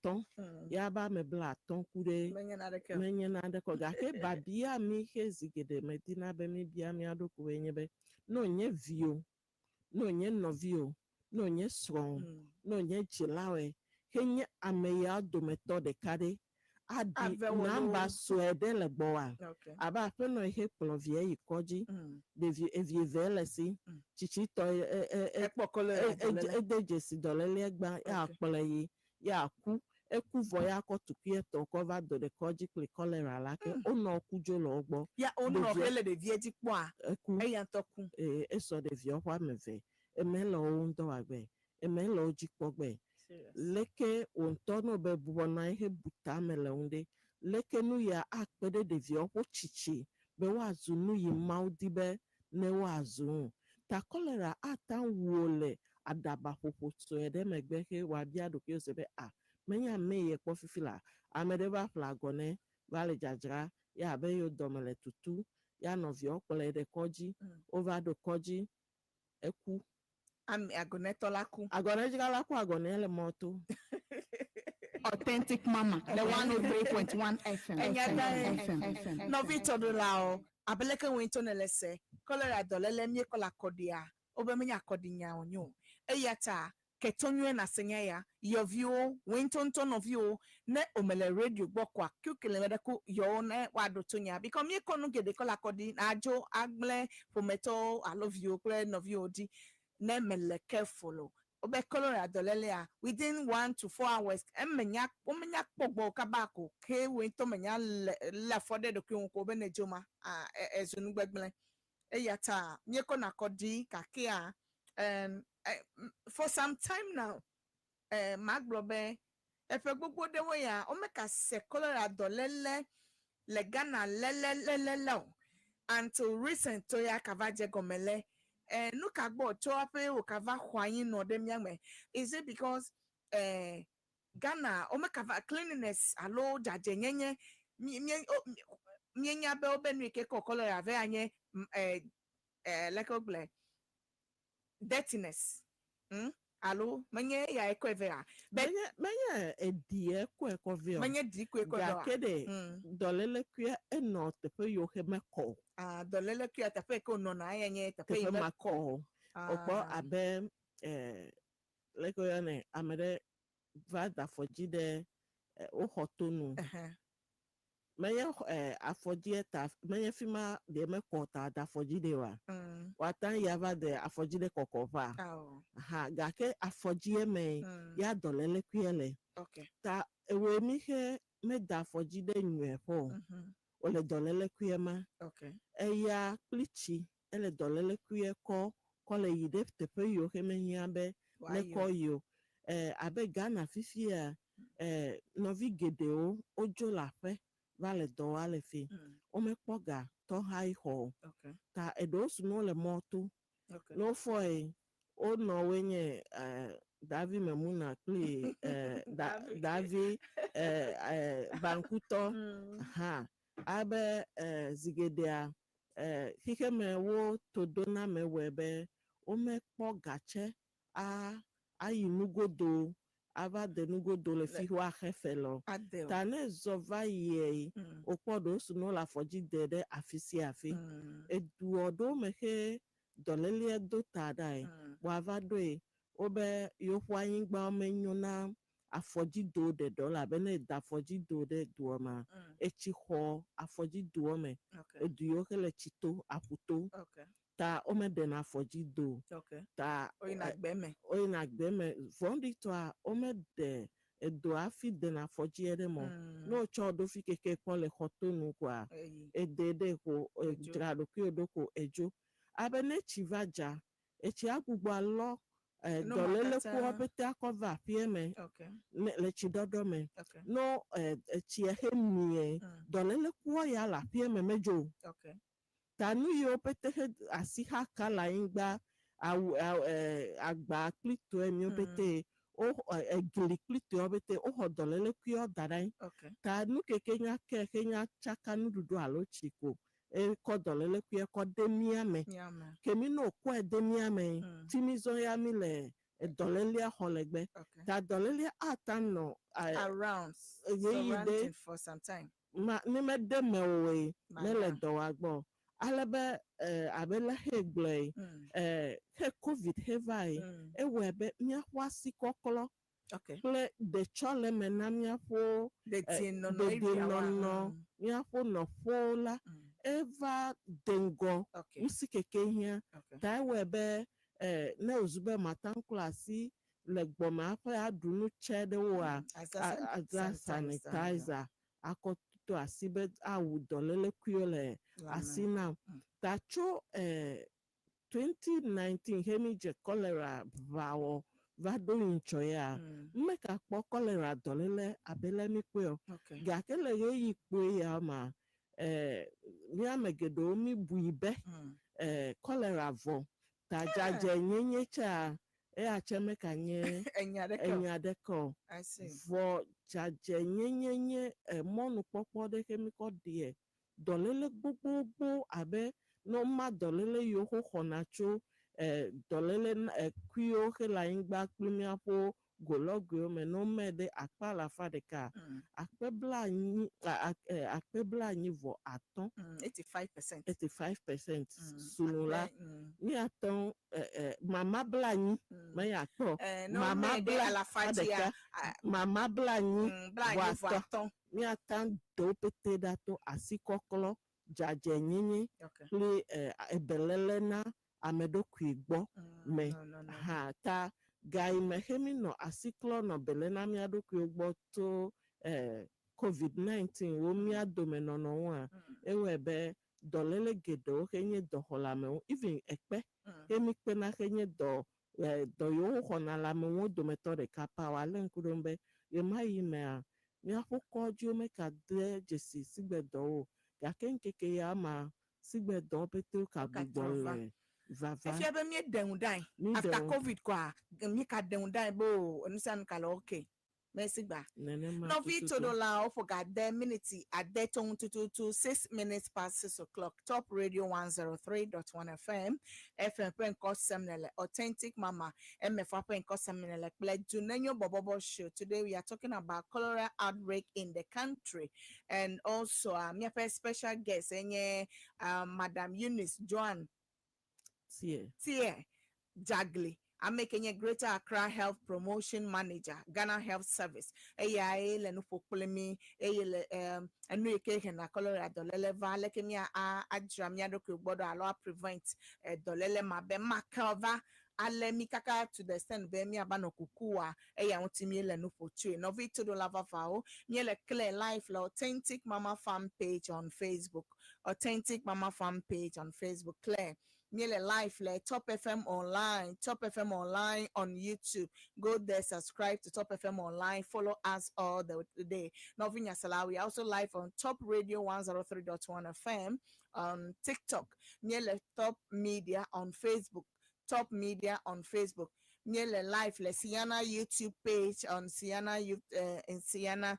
5 ya be ame 50 ku ɖe Menye naneke o. Menye naneke o. Gake babia mi xe zi geɖe medina be mi bia mía ɖokuiwoe nye be ne wònye vi o, ne wònye nɔvi o, ne wònye srɔ̃ o, ne wònye dzilawoe, xe nye ame yawo dometɔ ɖeka ɖe aɖi Ave wò namba loo. Sue ɖe le gbɔwòa. Abe aƒenɔ yi xe kplɔ via yi kɔdzi, ɖevi evi eve le si, tsitsitɔ Ekpɔ kɔlera dɔléle. Ede dzesi dɔléle gbã ya kplɔe yi ya ku eku vɔ ya kɔ tukui etɔ̃ kɔ va do ɖe kɔdzi kple kɔlera la ke wonɔ ku dzo le wo gbɔ. Ya wonɔ Ɖevia- xe le ɖevia dzi kpɔa Eku. Eya ŋutɔ ku. Ee, esɔ ɖeviawo ƒe ame eve eme le wo ŋutɔ wɔ eme le wo dzi kpɔ gbe leke wò ŋutɔ ne be bubɔ nɔ anyi hebu tame le ŋu ɖe leke nu ya akpe ɖe ɖeviawo ƒe tsitsi be woazu nu yi Mawu di be ne woazu ŋu ta kɔlera ate ŋu wò le aɖabaƒoƒo sue ɖe megbe he wòabia ɖokuiwò se be a menye ame yi kpɔ fifi la ame ɖe va ƒle agɔ ne va le dzadzra ya abe yewo dɔme le tutu ya nɔviawo kplɔe ɖe kɔdzi wova ɖo kɔdzi eku. Ame agɔnetɔ la ku. Agɔnedzrala ku agɔnɛ le mɔto. Authentic Mama, the 103.1 FM. Enya FM, da ye. FM, FM. Nɔvi tɔɖolawo abe leke wo ŋutɔ ne le se kɔlera dɔléle míekɔ le akɔɖia wobe menye akɔɖinya wònye o eya ta ketɔ nyuie na se nya ya yɔviwo wo ŋutɔ ŋutɔ nɔviwo ne wòme le radio gbɔ koa kukele me ɖe ko yɔwo ne woaɖo to nya because míekɔ nu geɖe kɔ le akɔɖi adzo agblẽ ƒometɔwo alo viwo kple nɔviwo ɖi ne mele careful o wobe cholera dɔlélea within 1 to 4 hours emenya womenya kpɔ gbɔ kaba ko ke wo ŋutɔ menya le lé afɔ ɖe ɖokui ŋu ko wobe ne dzo ma ah, ezu nu gbegblẽ eya ta míekɔ na akɔ ɖi gakea for some time now magblɔ be eƒe gbogbo ɖewo ya womeka se cholera dɔléle le Ghana lelelelele o until recent to ya kava dze gɔme le nu ka gbɔ tso aƒe wòkava xɔ anyi nɔ ɖe mía me. Is it because Ghana womekava cleanliness alo dzadzɛnyenye míenya be wobe nu yi ke kɔ cholera vɛ anye leke wogblɔe dirtiness, Alo menye eya kɔe vɛ a? But Menye eɖi kɔe kɔ vɛ o. Menye ɖi koe kɔe vɛ oa? Gake ɖe dɔlélekuia enɔ teƒe yiwo ke mekɔ o. Ah, dɔlélekuia teƒe yi ke wònɔna eya nye teƒe yi Teƒe mekɔ makɔ o. Wòkpɔ Ah. abe leke woyɔnɛ ame ɖe va da afɔdzi ɖe woxɔ to nu. Menye afɔdzie ta menye fi ma ɖe mekɔ ta da afɔdzi ɖe oa. Woate ŋu ya va de afɔdzi ɖe kɔkɔƒea. Awo. Ha gake afɔdzie me ya dɔlélekuia le. Ta ewɔe mi xe meda afɔdzi ɖe nyuieƒe o. Wòle dɔlélekuia ma. Eya kple tsi ele dɔlélekuia kɔ kɔ le yi ɖe teƒe yiwo ke mehiã be Wòayi nekɔ o. yi o. Abe Ghana fifia nɔvi geɖewo wodzo le aƒe va le dɔ wa le fi. Womekpɔ ga tɔ ha yi xɔ o. Ta eɖewo sunu le mɔ to. Ne wofɔe wonɔ woe nye Davi Memuna kple Davi Bankutɔ hã abe zi geɖea xixeme wo todoname wɔe be womekpɔ gatsɛ a ayi nugodo ava de nugodo le fi woaxe fe le o. Ade o. Ta ne zɔ va yie wokpɔ ɖewo sunu le afɔdzi de ɖe afi sia afi. Eduɔ ɖewo me xe dɔlélia do ta ɖae woava ɖoe wobe yewoƒe anyigbawo menyo na afɔdzido ɖeɖe o elabena eda afɔdzido ɖe doa mea etsi xɔ afɔdzidoa me edu yiwo ke le tsi to aƒuto ta womeɖena afɔdzido o. Ta Woyina gbe me. Woyina gbe me vɔ̃ɖitɔa womeɖe edo hafi dena afɔdzie ɖe me o. Ne wotsɔ ɖo fi keke kpɔ le xɔ to nu koa Eyi. ede ɖe ko Edzo. Dzra ɖokuiwò ɖo ko edzo abe ne tsi va dza etsia gbugbɔ alɔ Nu ma dɔlélekuwo katã. ƒete akɔ va aƒea me ne le tsiɖɔɖɔ me ne etsia he mie dɔlélekuwo ya le aƒea me medzo o. Ta nu yiwo ƒete he asi xaka le anyigba awu agba kple tɔe miwo ƒete wo egli kple tɔewo ƒete woxɔ dɔlélekuiwo da ɖe anyi. Ta nu keke nya ke he nya tsaka nuɖuɖu alo tsi ko Ekɔ dɔléle kuia kɔ de mía me. Mía me. Ke mi no kɔe de mía me. Fi mi zɔ ya mi le dɔlélea xɔ le gbe. Ta dɔlélea ata nɔ Around. ɣeyiɣi ɖe Surrounding for some time. Ma ne mede me o ye mele Manya. dɔ wa gbɔ. Ale be abe le he gblɔe he COVID he va yi ewɔe be míaƒe asikɔklɔ kple ɖetsɔleme na míaƒe Dedienɔnɔ area wa. dedienɔnɔ míaƒe nɔƒewo la eva de ŋgɔ nusi keke hiã ta ewɔe be ne wòzu be mate ŋu klɔ asi le gbɔme aƒe aɖu nu tsɛ ɖewoa Azã azã sanitizer. Sanitizer akɔ to asi be awu dɔlélekuiwo le Lãme. Asi nam ta tso 2019 he mi dze cholera ʋawɔ va ɖo nyitsɔ ya meka kpɔ cholera dɔléle abe le mi kpɔe o gake le ɣeyiɣi kpui ya ma mía ame geɖewo mi bui be cholera vɔ ta dzadze nyenye tsea eya tse meka nye Enya ɖeke o. Enya ɖeke o. I see. Vɔ dzadze nyenye nye mɔnukpɔkpɔ ɖe ke mi kɔ ɖie dɔléle gbogbogbò abe ne woma dɔléle yiwo woxɔna tso dɔléle kuiwo xe le anyigba kple míaƒe golɔgoewo me ne wome ɖe akpe alafa ɖeka akpe blanyi akpe 85. 85%. 85% sunu la míate ŋu mama 90 meya kpɔ Ne mama wome ɖe bla alafa dzia, ɖeka mama 95 95. Míate ŋu ɖewo pete ɖa to asikɔklɔ dzadzɛnyenye kple ebeléle na ame ɖokui gbɔ me hã ta gayime he mi nɔ asiklɔ nɔ bele na mía ɖokuiwo gbɔ to COVID-19 wo mía dome nɔnɔ ŋua ewɔe be dɔléle geɖewo xe nye dɔxɔleamewo even ekpe he mi kpena xe nye dɔ dɔ yiwo woxɔna le amewo dometɔ ɖeka pa wòalé ŋku ɖom be ɣemaɣi mea míaƒe kɔdziwo meka de dzesi sigbe dɔwo o gake ŋkeke ya ma sigbe dɔwo pete wo ka gbugbɔ Wogatrɔ va. Le vava. Efia be míeɖe ŋu ɖae. Míeɖe After ŋu. COVID kɔa míeka ɖe ŋu ɖae be o enu sia nu ka le okay mesi gba. Nenema Nɔvi tututu. toɖolawo ƒo ga de miniti ade to ŋu tututu 6:06 Top Radio 103.1 FM FM ƒe ŋkɔ sem ne le Authentic Mama MFA ƒe ŋkɔ sem ne le kple Dunenyo Bɔbɔbɔ show. Today we are talking about cholera outbreak in the country and also míaƒe special guest enye Madam Eunice Joan Tie. Tie Jagli ame ke nye Greater Accra Health Promotion Manager, Ghana Health Service. Eyae le nuƒo kple mi eye le enu yi ke hena cholera dɔléle va aleke mía adzra mía ɖokui gbɔ ɖo alo a prevent dɔléle ma be make va ale mi kaka to the extent be míava nɔ kukua eya ŋuti míele nuƒo tsoe. Nɔvi toɖola vavawo míele clear live le Authentic Mama Fan page on Facebook, Authentic Mama Fan page on Facebook clear. Míele live le Top FM Online, Top FM Online on YouTube. Go there, subscribe to Top FM Online, follow us all the day. Nɔvi Nyasala, we are also live on Top Radio 103.1 FM on TikTok. Míele Top Media on Facebook, Top Media on Facebook. Míele live le Siana YouTube page on Siana in Siana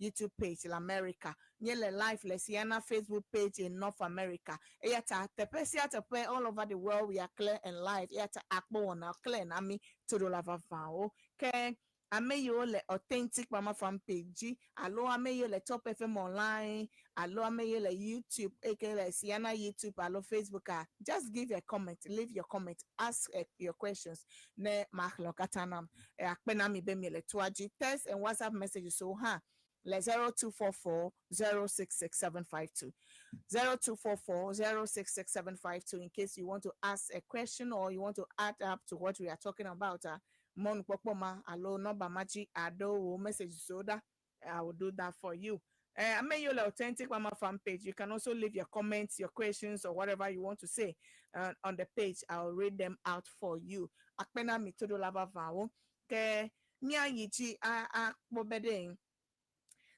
YouTube page in America. Míele live le Siana Facebook page in North America. Eya ta teƒe sia teƒe all over the world we are clear and live. Eya ta akpɔ wɔna clear na mi toɖola vavãwo. Ke ame yiwo le Authentic Mama Fan page dzi alo ame yiwo le Top FM Online alo ame yiwo le YouTube eke le Siana YouTube alo Facebook a just give a comment, leave your comment, ask your questions ne maxlẽ wo katã nam. Akpe na mi be miele toa dzi. Text and WhatsApp messages so hã le 0244 066752, 0244 066752 in case you want to ask a question or you want to add up to what we are talking about. Mɔnukpɔkpɔ ma alo nɔmba ma dzi aɖo wo message so that I will do that for you. I mean, your Authentic Mama Fan page. You can also leave your comments, your questions, or whatever you want to say on the page. I'll read them out for you. Akpena mi todo lava vawo. Ke mia yichi a a kpɔ.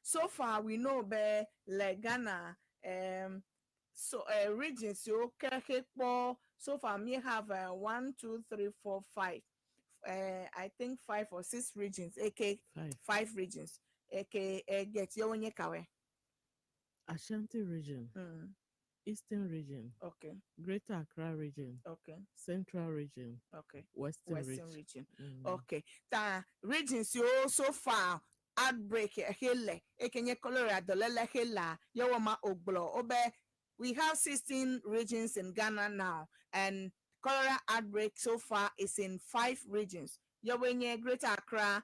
So far, we know be le Ghana so regions yo ke kpɔ. So far, me have one, two, three, four, five. I think five or six regions. AK Five. Five regions. AK get yo onye kawe. Ashanti region, Eastern Region, Okay. Greater Accra Region, Okay. Central Region, Okay. Western, Western Region. region. Mm. Okay. Ta regions yo so far outbreak hele ekenye cholera dɔléle hela yewoma ogblo obe. We have 16 regions in Ghana now, and cholera outbreak so far is in five regions. Yowenye Greater Accra,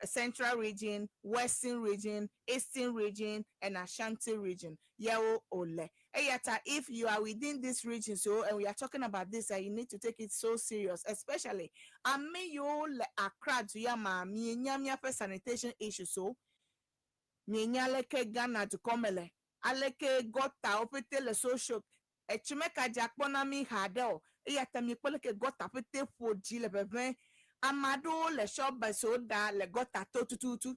Central Region, Western Region, Eastern Region, and Ashanti Region. Yewo ole. Eyata, if you are within this region, so and we are talking about this, you need to take it so serious, especially ame yiwo le Accra du ya ma mienya míaƒe sanitation issue so mienya leke Ghana dukɔ me le aleke gɔtawo ƒete le social etsimeka dza kpɔ na mi haɖe o eya ta miekpɔ leke gɔta ƒete ƒo dzi le ʋeʋẽ. Ame aɖewo le shɔbe si woɖa le gɔta to tututu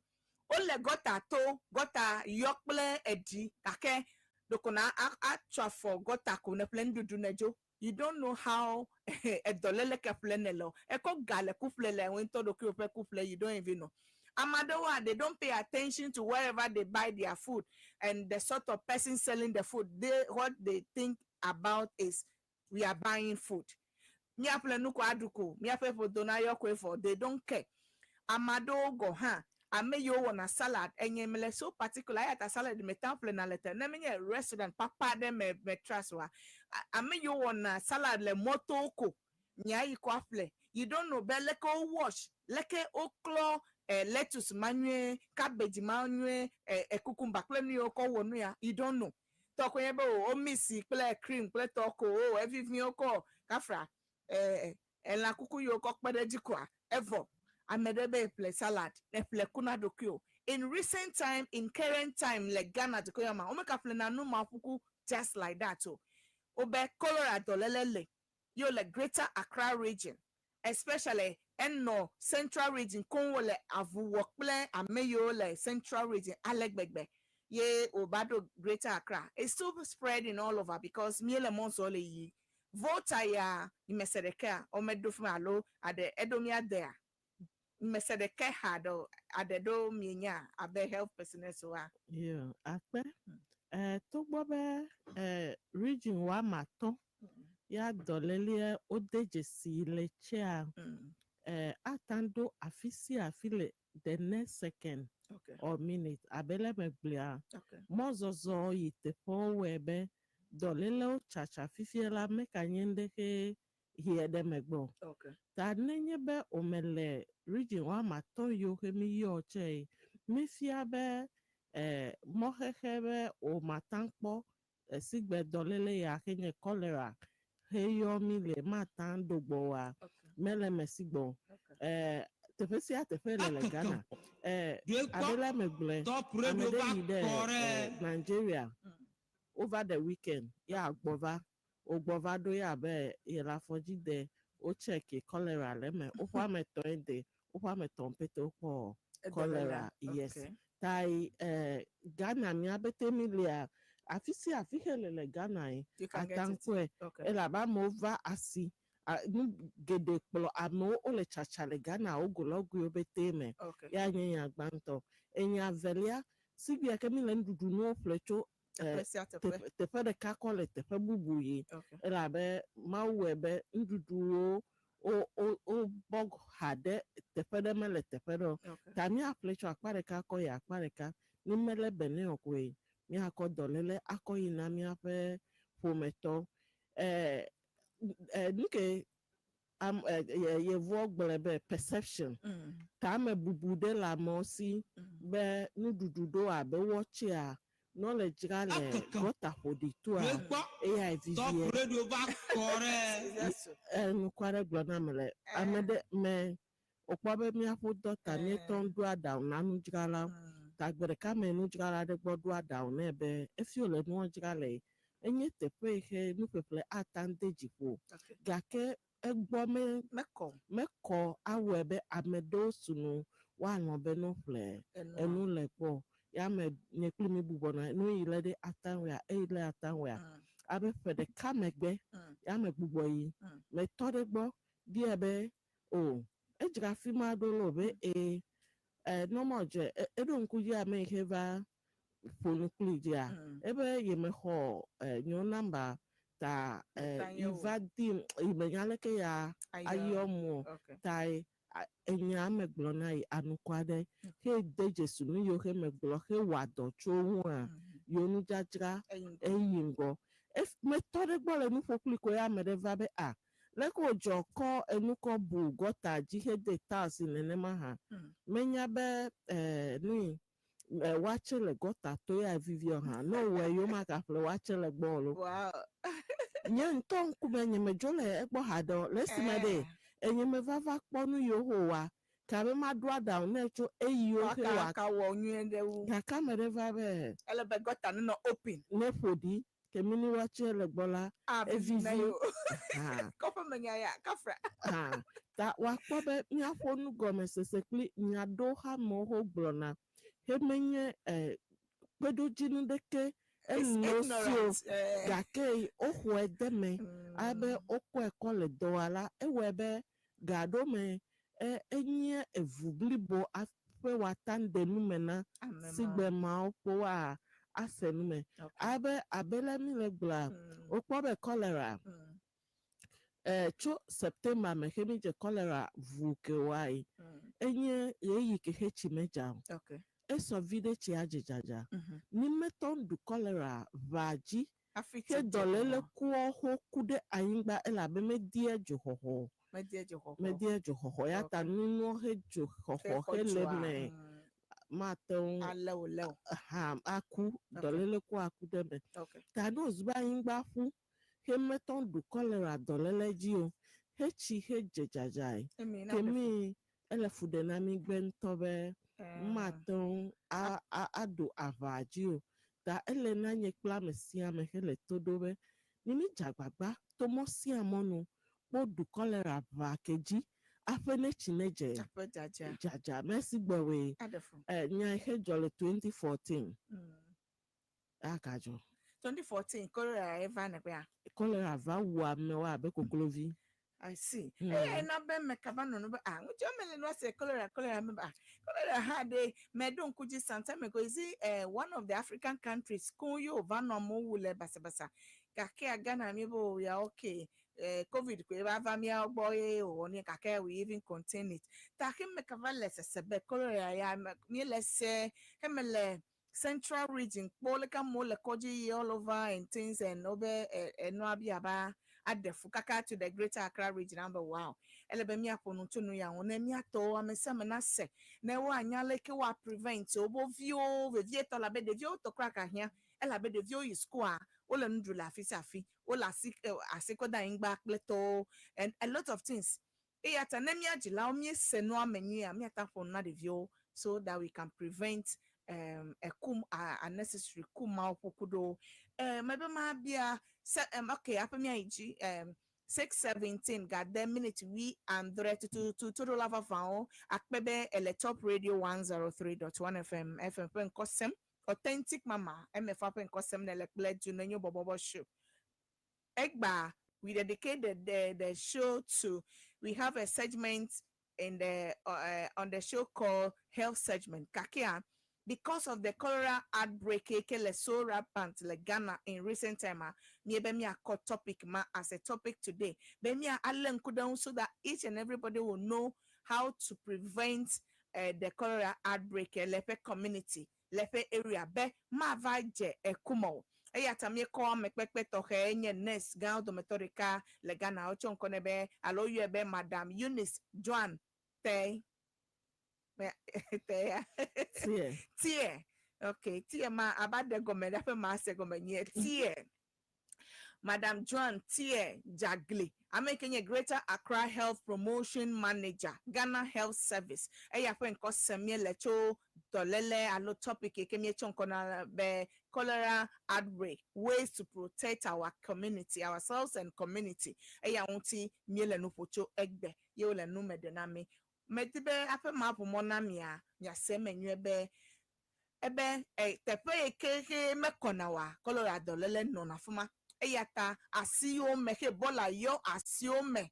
wole gɔta to gɔta yɔ kple eɖi gake ɖeko na atsɔ afɔ gɔta ko ne ƒle nuɖuɖu ne dzo. You don't know how edɔléle ke ƒle ne le o ekɔ ga le kuƒle le wo ŋutɔ ɖokuiwo ƒe kuƒle. You don't even know. Ame aɖewo they don't pay attention to wherever they buy their food and the sort of person selling the food. They, what they think about is, we are buying food, míaƒle nu ko aɖu ko míaƒe ƒodo na yɔ koe fɔ. They don't care. Ame aɖewo gɔ hã ame yiwo wɔna salad enye mele so particular eya ta salad me tan ƒlena le te ne menye restaurant papa ɖe me me trust wa ame yiwo wɔna salad le mɔtowo ko miayi ko aƒle. You don't know be leke wo wash leke woklɔ lettuce ma nyuie, cabbage ma nyuie, cucumber kple nu yiwo kɔ wɔ nu ya. You don't know tɔkɔ nye be o wo mix kple cream kple tɔko o evivi wokɔ kafra elã kuku yiwo kɔ kpe ɖe edzi koa evɔ ame ɖe be ƒle salad eƒle kuna ɖokui o. In recent time, in current time le Ghana dukɔ ya ma womeka ƒlena nu ma ƒuku just like that o. Wobe cholera dɔléle le yiwo le Greater Accra Region, especially enɔ Central Region koŋ wole avu wɔ kple ame yiwo le Central Region ale gbegbe ye wòva ɖo Greater Accra. It's still spreading all over because míele mɔzɔ le yi Volta ya mese ɖeka womeɖo fi ma alo aɖe eɖo mía dea mese ɖeka ha ɖo aɖe ɖo mienya abe health personnel wa. Yeah, akpe. Togbɔ be region woame 5 ya dɔléleɛ wode dzesi le tsea ate ɖo afi sia afi le the next second or minute abe le megblɔa mɔzɔzɔ yi teƒewo wɔe be dɔlélewo tsatsa fifia la meka nye ŋɖe ke hie ɖe megbe o. Ta nenye be wòme le region woame 5 yiwo ke mi yɔ tse mefia be mɔxexe be wòmata kpɔ esigbe dɔléle ya ke nye cholera heyɔ mi le mata ɖo gbɔ oa mele eme si gbɔ o. Teƒe sia teƒe le Ghana abe le megblɔe ame ɖe yi ɖe Nigeria over the weekend ya gbɔ va wogbɔ va ɖo ya be yele afɔdzi de wo check cholera le eme woƒe ame etɔ̃e de woƒe ame etɔ̃ pete wokpɔ cholera, yes. Ta Ghana míabe mi lia afi sia afi xe le Ghana ye You can get it. ataŋkɔe elabe amewo va asi nu geɖe kplɔ amewo wole tsatsa le Ghana wo golɔgoewo bete me. Ya nye nya gbãtɔ. Enya velia sigbia ke mi le nuɖuɖu nuwo ƒle tso Teƒe sia teƒe. Teƒe ɖeka kɔ le teƒe bubu yi elabe Mawu wɔe be nuɖuɖuwo wo wo wobɔ ha ɖe teƒe ɖe mele teƒe ɖe o. Ta míaƒle tso akpa ɖeka kɔ yi akpa ɖeka ne mele be ne o koe míakɔ dɔléle akɔ yi na míaƒe ƒometɔ. Nu ke am yevuwo gblɔe be perception tame bubu ɖe le amewo si be nuɖuɖu ɖo abe wɔtsea ne wole dzra le gɔta ƒoɖi toa eya vivie. Nukua ɖe gblɔ na me le ame ɖe me wòkpɔ be míaƒe dɔta míetɔ ɖo aɖaŋu na nudzrala ta gbe ɖeka me nudzrala ɖe gbɔ ɖo aɖaŋu nɛ be efi wòle nua dzra le enye teƒe yi ke nuƒeƒle ata de dzi ƒo gake egbɔ me Mekɔ. Mekɔ awɔe be ame ɖewo sunu woalɔ̃ be ne woƒle Enua. Enu le gbɔ ya me nye kpli mi bubɔ nɔ nu yi le ɖe ataŋua eyi le ataŋua abe ƒe ɖeka megbe ya me gbugbɔ yi metɔ ɖe gbɔ bia be o edzra fi ma ɖo le o be ee nɔmɔ dze eɖo ŋku dzi ame yi ke va. ƒo nu kpli dzia ebe yemexɔ nye namba ta Ta nye o. yi va dim yi menya leke ya ayɔ mu o. Ta enya me gblɔ na yi anukua ɖe he de dzesi nu yiwo he megblɔ he wɔ dɔ tso ŋua yewo nudzadzra eyi ŋgɔ. Metɔ ɖe gbɔ le nuƒo kpli ko ya ame ɖe va be a leke wòdzɔ kɔ enu kɔ bu gɔta dzi hede tiles nenema hã. Menya be nui watse le gɔta to ya vivio hã ne wòwɔe yewo magaƒle watse le gbɔ o lo. Nye ŋutɔ ŋkume nye medzo le egbɔ haɖe o le esime ɖe enye meva va kpɔ nu yiwo wòwɔa kabe maɖo aɖaŋu nɛ tso eyiwo he wɔ Waka wɔ nyuie ɖe wu. Gake ame ɖe va be Ele be gɔta nenɔ open. Ne ƒo ɖi ke mi ni watse le gbɔ la Ah, evivi. na yo. Ha. Kɔƒe me nya ya kafra. Ha. Ta woakpɔ be míaƒo nugɔmesese kpli nya ɖewo hã amewo ho gblɔna he menye kpeɖodzinu ɖeke It's ele wo si o ignorant, eh. Gake woxɔe de me abe wokɔe kɔ le dɔ wa la ewɔe be ga ɖo me enye evu blibo aƒe woata de nume na Ame ma. sigbe mawo kpo wa ase nume abe le mi le gblɔa wokpɔ be cholera tso September me he mi dze cholera ʋu ke wa yi enye ɣeyiɣi ke he tsi medza o. Esɔ vi ɖe tsia dze dzadza ni metɔ ɖu cholera ʋa dzi Hafi ke tsi dze dɔléle gɔme. kuwo ho ku ɖe anyigba elabe medie dzoxɔxɔ o. Medie dzoxɔxɔ. Medie dzoxɔxɔ ya ta nunuɔ he dzoxɔxɔ He he le xɔ me dzoa, mate ŋu Ale o le o. Ha aku dɔléle ku aku ɖe me. Ta ne wòzu be anyigba ƒu he metɔ ɖu cholera dɔléle dzi o he tsi he dze dzadzae Emi na ke ɖe fu. mi ele fu ɖe na mi gbe ŋutɔ be mate ŋu aɖu aʋa dzi o. Ta ele na nye kple ame sia ame hele to ɖo be ni mi dze agbagba to mɔ sia mɔ nu kpɔ ɖu cholera ʋa ke dzi aƒe ne tsi ne dze Aƒe dzadza. Dzadza mesi gbɔwoe. Aɖe fu. Nya yi he dzɔ le 2014 akadzɔ. 2014 cholera eva neƒea. Cholera va wu amewo abe koklovi. I see. Eye na be me kaba nɔnɔ be ah ŋutsu me le nua se cholera cholera me be ah cholera hã ɖe me ɖo ŋku dzi some time ago, is it one of the African countries ko yi wòva nɔ amewo wu le basabasa gake Ghana mi be o ya okay, COVID koe va va míawo gbɔ ye wòwɔ ne gake we even contain it. Ta ke me kaba le sese be cholera ya mi le se heme le Central Region kpɔ leke amewo le kɔdzi yi all over and things and wobe enua bi aba aɖe fu kaka to the Greater Accra Region am be wow, ele be míaƒo nu tso nu ya ŋu ne míatɔwo ame sia ame nase ne woanya leke woa prevent wobo viwo vevietɔ la be ɖeviwo tɔ kura ka hiã elabe ɖeviwo yi school wole nu ɖu le afi sia afi wole asi asi kɔ da anyigba kple tɔwo and a lot of things. Eya ta ne mía dzilawo míese nua me nyuia míata ƒo nu na ɖeviwo so that we can prevent ekum unnecessary kum mawo ƒoƒu ɖo mebe ma bia se okay aƒe míayi dzi 6:17 gade minute 70 tututu toɖola vavãwo akpe be ele Top Radio 103.1 FM FM ƒe ŋkɔsem Authentic Mama MFA ƒe ŋkɔsem ne le kple du ne nyo bɔbɔbɔ show. Egba we dedicate the show to, we have a segment in the on the show called health segment. Kakia because of the cholera outbreak ke le so rampant le Ghana in recent time ah, mi ebe mi akɔ topic ma as a topic today be mi ale ŋku ɖe ŋu so that each and everybody will know how to prevent the cholera outbreak le ƒe community le ƒe area be mava dze eku me o. Eya ta míekɔ amekpekpe tɔxɛ nye nurse gãwo dometɔ ɖeka le Ghana wotsɔ ŋkɔ nɛ be alo woyɔe be Madam Eunice Joan Tey Tey. Tie. Tie, okay, tie ma aba ɖe gɔme ɖe ƒe ma se gɔme nyuie tie Madam Joan Tie Jagli ame ke nye Greater Accra Health Promotion Manager, Ghana Health Service. Eya ƒe ŋkɔ sem míele tso dɔléle alo topic yi ke míetsɔ ŋkɔ na be cholera outbreak, ways to protect our community, ourselves and community. Eya ŋuti míele nu ƒo tso egbe ye wole nu me ɖe na mi. Medi be aƒe ma ʋu mɔ na mia miase eme nyuie be ebe teƒe yi ke he mekɔna oa cholera dɔléle nɔna afi ma eya ta asiwo me he bɔla yɔ asiwo me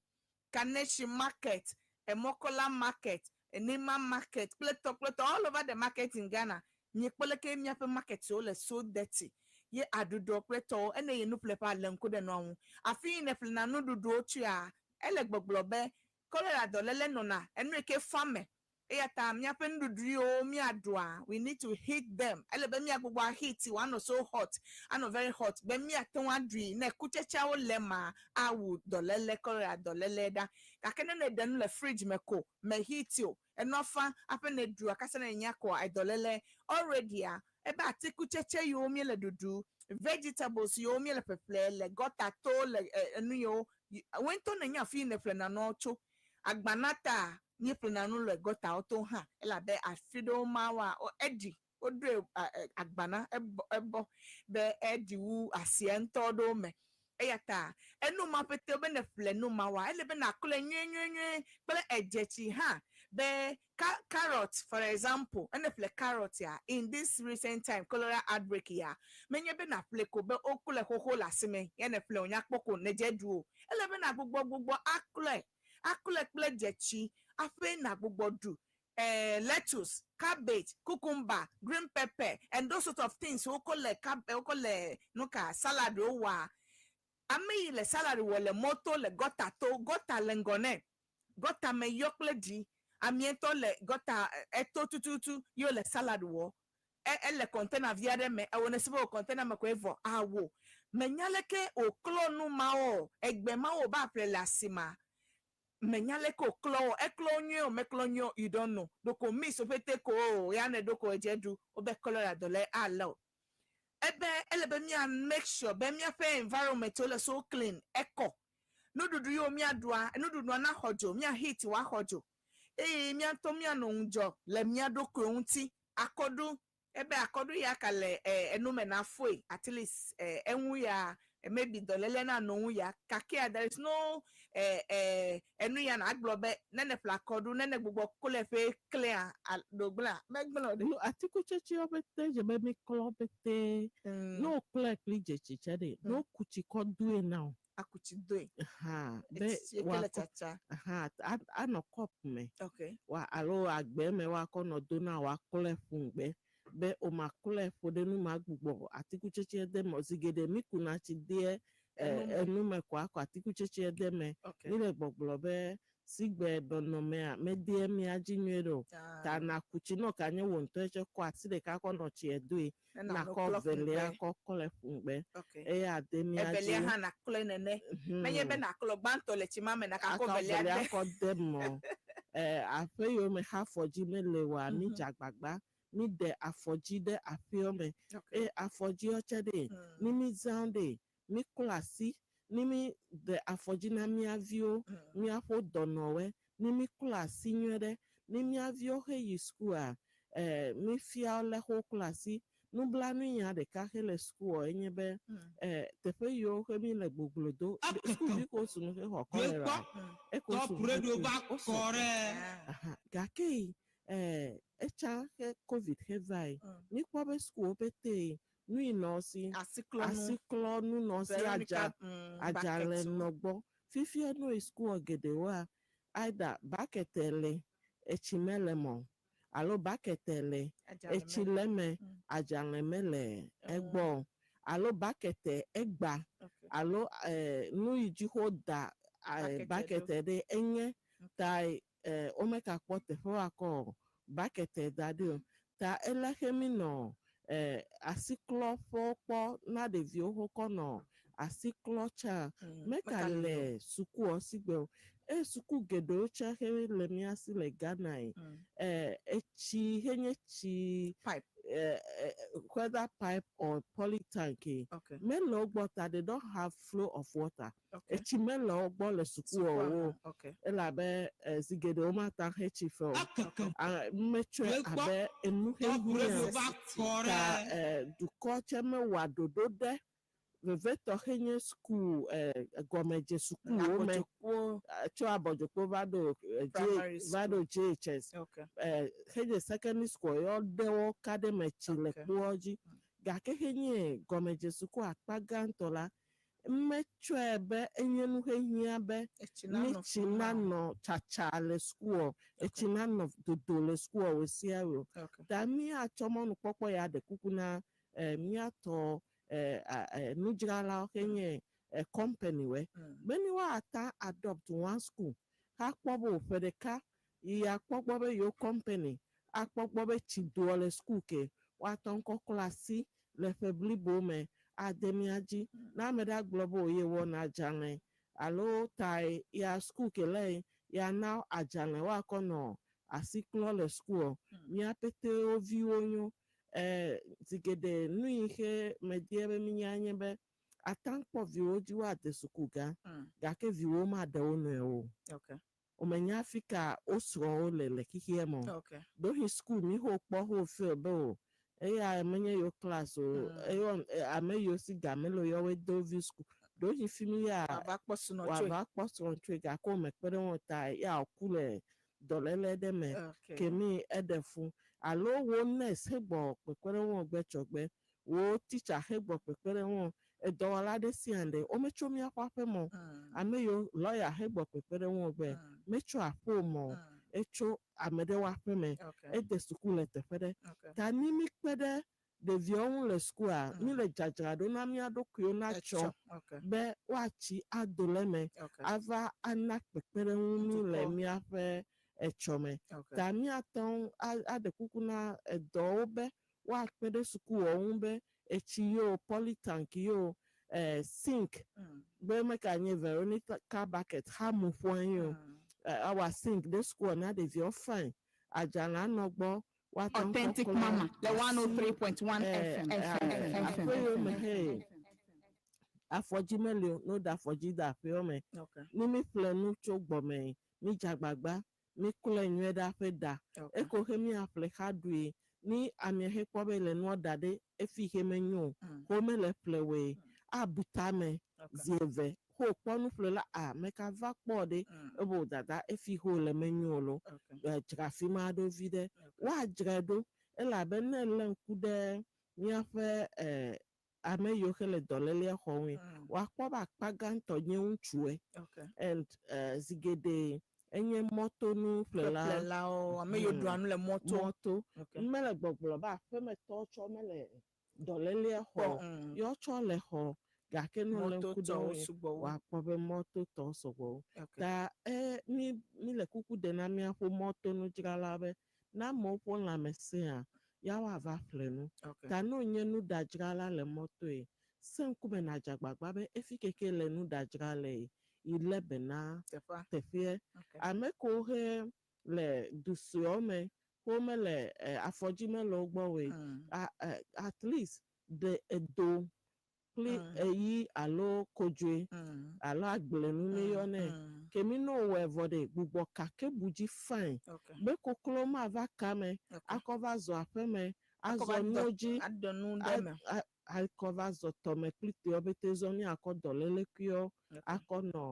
Kaneshie Market, Emɔkɔla Market, Enima Market kple tɔ kple tɔ all over the market in Ghana. Miekpɔ leke míaƒe marketwo le so dirty ye aɖuɖɔ kple tɔwo ene yi nuƒleƒe ale ŋku ɖe nua ŋu. Afi yi ne ƒlena nuɖuɖuwo tsoa, ele gbɔgblɔ be cholera dɔléle nɔna enu yi ke fa me. Eya ta míaƒe nuɖuɖu yiwo míaɖua, we need to heat them. Ele be míagbugbɔ aheat wòanɔ so hot, anɔ very hot be míate ŋu aɖui ne kutsetseawo le ma awu dɔléle cholera dɔléle ɖa. Gake ne ne ɖe nu le fridge me ko me heat o, enua fa hafi ne ɖua kasa ne nya koa edɔléle already a ebe atikutsetse yiwo míele ɖuɖu, vegetables yiwo míele ƒeƒle le gɔta to le enu yiwo wo ŋutɔ ne nya afi yi ne ƒlena nuawo tso. Agbana ta míeƒlena nu le gɔtawo to hã elabe afi ɖewo ma woa eɖi woɖoe agbana ebɔ ebɔ be eɖi wu asia ŋutɔ ɖewo me. Eya ta enu ma ƒete be ne ƒle nu ma woa, ele be nàklɔe nyuie nyuie nyuie kple edzetsi hã be carrot, for example, ene ƒle carrot ya in this recent time cholera outbreak ya, menye be nàƒle ko be woklɔe xoxo le asime ya ne ƒle wònya kpɔ ko ne dze ɖu o. Ele be nàgbugbɔ gbugbɔ aklɔe, aklɔe kple dzetsi hafi nàgbugbɔ ɖu. Lettuce, cabbage, cucumber, green pepper, and those sort of things wokɔ le cab wokɔ le nuka salad wowɔa. Ame yi le salad wɔ le mɔto le gɔta to, gɔta le ŋgɔ nɛ. Gɔta me yɔ kple ɖi. Amietɔ le gɔta eto tututu ye wole salad wɔ. Ele container vi aɖe me. Ewɔ ne si be wò container me koe vɔ awo. Menya leke wòklɔ nu mawo, egbe mawo ba ƒle le asima. Menya leke wòklɔ wo. Eklɔ wo nyuie o, meklɔ nyuie o, you don't know. Ɖeko mix wo ƒete ko o, ya ne ɖo ko edze ɖu, wobe cholera dɔle alé o. Ebe ele be mía make sure be míaƒe environment wo le so clean, ekɔ. Nuɖuɖu yiwo míaɖua, nuɖuɖua naxɔ dzo, mía heat wòaxɔ dzo. Eye mía ŋutɔ míanɔ ŋudzɔ le mía ɖokuiwo ŋuti. Akɔɖu, ebe akɔɖu ya ka le enu me na foe, at least eŋu ya maybe dɔléle na nɔ ŋu ya. Kakea there is no enu ya na gblɔ be ne ne ƒle akɔɖu, ne ne gbugbɔ klɔe ƒe klẽa, ɖo gblẽa, megblẽ o ɖe. Nu atikutsetsewo ƒete dze be miklɔ ƒete. Ne woklɔe kple dzetsi tse ɖe, ne woku tsi kɔ doe na wo. Akutsi doe. Ha, be Etsi ke le woakɔ tsatsa. Ha, anɔ kɔpu me. Okay. Wa alo agbe me woakɔ nɔ do na woaklɔe ƒu ŋgbe be o ma klɔe ƒo ɖe nu ma gbugbɔ atikutsetse de me. Zi geɖe mi kuna tsi de enu me ko akɔ atikutsetse de me. Mi le gbɔgblɔ be sigbe nɔnɔmea mede mía dzi nyuie ɖe o. Ta na ku tsi nɔ ka nye wò ŋutɔ tse kɔ asi ɖeka kɔ nɔ tsie doe. Ne na Nakɔ klɔ ƒu velia ŋgbe. kɔ klɔe ƒu ŋgbe. Okay. Eya de mía dzi. Evelia hã naklɔe nene. Menye be naklɔ gbãtɔ le tsi ma me nakakɔ Akɔ velia velia de. kɔ de mɔ. Aƒe yiwo me xe afɔdzi mele oa, mi dze agbagba mi ɖe afɔdzi ɖe aƒewo me. Eye afɔdziwo tse ɖe, ni mi zã ɖe, mi klɔ asi, ni mi ɖe afɔdzi na mía viwo, míaƒe dɔnɔwoe, ni mi klɔ asi nyuie ɖe, ni mía viwo he yi sukua, mi fia wo le wo klɔ asi. Nublanuinya ɖeka he le sukua enye be teƒe yiwo he mi le gboglo do, sukuvi ko sunu he xɔ cholera, eko sunu he ku, wo sɔ. Aha, gake etsa he COVID he va yi, mi kpɔ be sukuwo ƒete nu yi nɔ si Asiklɔnu. Asiklɔnu nɔ si Veronica, adza adzalẽ bucket. Nɔ gbɔ. Fifia no yi sukua geɖewoa, either bucket le etsi mele me o, alo bucket le Adzalẽ etsi mele. le me, adzalẽ mele egbɔ o, alo bucket egba alo nu yi dzi wo da Bucket bucket ɖo. Ɖe enye ta womegakpɔ teƒe woakɔ bucket da ɖi o. Ta ele xe mi nɔ asiklɔƒewo kpɔ na ɖeviwo wokɔ nɔ asiklɔ tsã meka le sukua si gbe o. Eye suku geɖewo tsã he le mía si le Ghana yi, etsi henye tsi pipe, whether pipe or polytank yi, mele wo gbɔ ta they don't have flow of water. Etsi mele wo gbɔ le sukuawo elabe zi geɖe womata he tsi fe o. Ah, metsɔe abe enu hehiã ta dukɔ tsɛ mewɔa ɖoɖo ɖe vevetɔ henye suku gɔmedze sukuwo me Abɔdzokpo. Tso abɔdzokpo va ɖo J Primary va ɖo JHS henye secondary school yɔ ɖewo ka ɖe me tsi le kpoa dzi gake henye gɔmedze suku akpa gãtɔ la. Metsɔe be enye nu hehiã be Etsi nanɔ mi tsi fi ma. nanɔ tsatsa le sukuɔ, etsi nanɔ dodo le sukuɔ wò sia wò. Okay. Ta míatsɔ mɔnukpɔkpɔ ya ɖe kuku na míatɔ nudzralawo ke nye company wɛ. Be ne woata adopt one school akpɔ be ƒe ɖeka yi akpɔ gbɔ be yewo company akpɔ gbɔ be tsi doɔ le school ke woatɔ ŋkɔ klɔ asi le ƒe blibo me ade mía dzi. Ne ame ɖe agblɔ be o ye wɔna adzalẽ alo ta ya school ke le ya na adzalẽ woakɔ nɔ asi klɔ le school mía petewo viwo nyo. Zi geɖe nu yi ke medie be mínya nye be ate ŋu kpɔ viwo dzi woade suku gã gake viwo maɖe wo nɔewo o. Womenya afi ka wo srɔ̃wo le xexea me o. Ɖewohĩ school mi ho kpɔ ho feel be o eya menye yewo class o eyɔ ame yiwo si ga mele o yɔ de wo vi school. Ɖewohĩ fi mi ya Wòava kpɔ srɔ̃ tsoe. Wòava kpɔ srɔ̃ tsoe gake womekpe ɖe ŋu o ta ya wòku le dɔléle ɖe me Okay. kemi eɖe fu alo wo nurse hegbɔ kpekpeɖeŋu gbe tsɔgbe wo teacher hegbɔ kpekpeɖeŋu edɔwɔla ɖe sia ɖe wometso míaƒe aƒe me o. Ame yiwo lawyer hegbɔ kpekpeɖeŋu gbe metso aƒe me o etso ame ɖewo aƒe me ede suku le teƒe ɖe ta ni mi kpe ɖe ɖeviawo ŋu le sukua mi le dzadzra ɖo na mía ɖokuiwo natsɔ Etsɔ. Okay. be woatsi ado le eme ava ana kpekpeɖeŋu mi le Dukɔ. míaƒe etsɔme. Okay. Ta míate ŋu aɖe kuku na edɔwo be woakpe ɖe sukuwɔwo ŋu be etsi yewo, polytank yewo, sink be meka nye Veronica bucket hamu ƒu anyi o. Awa sink ɖe sukua na ɖeviawo fine. Adzalẽ anɔ gbɔ woate ŋu Authentic kɔklɔ Mama, the asi, 103.1 FM. FM. FM. aƒe yiwo me he afɔdzi meli o, ne woda afɔdzi de aƒewo me. Okay. Ne mi ƒle nu tso gbɔme, mi dze agbagba, mi klɔe nyuie ɖe aƒe da. Okay. Eko he miaƒle xa ɖui ni amea he kpɔ be le nua da ɖe efi he menyo o, wo mele ƒle woe abu tame zi eve ho kpɔ nuƒlela a meka va kpɔ ɖe ebe dada efi ho le menyo o lo dzra afi ma ɖo vi ɖe woadzrae ɖo elabe ne elé ŋku ɖe míaƒe ame yiwo ke le dɔlélea xɔ ŋui woakpɔ be akpa gãtɔ nye ŋutsue and zi geɖe enye mɔtonuƒlela Ƒlelawo, ame yiwo ɖua nu le mɔto. Mɔto Okay. mele gbɔgblɔ be aƒemetɔwo tsɔ mele dɔlélea xɔ Kpɔ, yɔ tsɔ le xɔ gake ne wole ŋku ɖe Mɔtotɔwo ŋui sugbɔ wu. woakpɔ be mɔtotɔwo sɔgbɔ wu. Okay. Ta mi le kuku ɖe na míaƒe mɔtonudzrala be ne amewo ƒe lãmesẽa ya woava ƒle nu. Okay. Ta ne wonye nuɖadzrala le mɔtoe se ŋkume nàdze agbagba be efi keke le nuɖadzra le yi lé be na Teƒea. teƒea. Okay. Ame kewo he le du suewo me womele afɔdzi mele wo gbɔ oe at least ɖe edo kple eyi alo kodzoe alo agblenu mi yɔnɛ ke mi ne wowɔe vɔ ɖe gbugbɔ kake bu dzi fine Okay. be koklo mava kame akɔ va zɔ aƒeme Akɔ va azɔ nuwo dzi aɖe nu ɖe eme. Akɔ va zɔ tɔme kple tewo pete zɔ mi akɔ dɔlékuiwo akɔ nɔ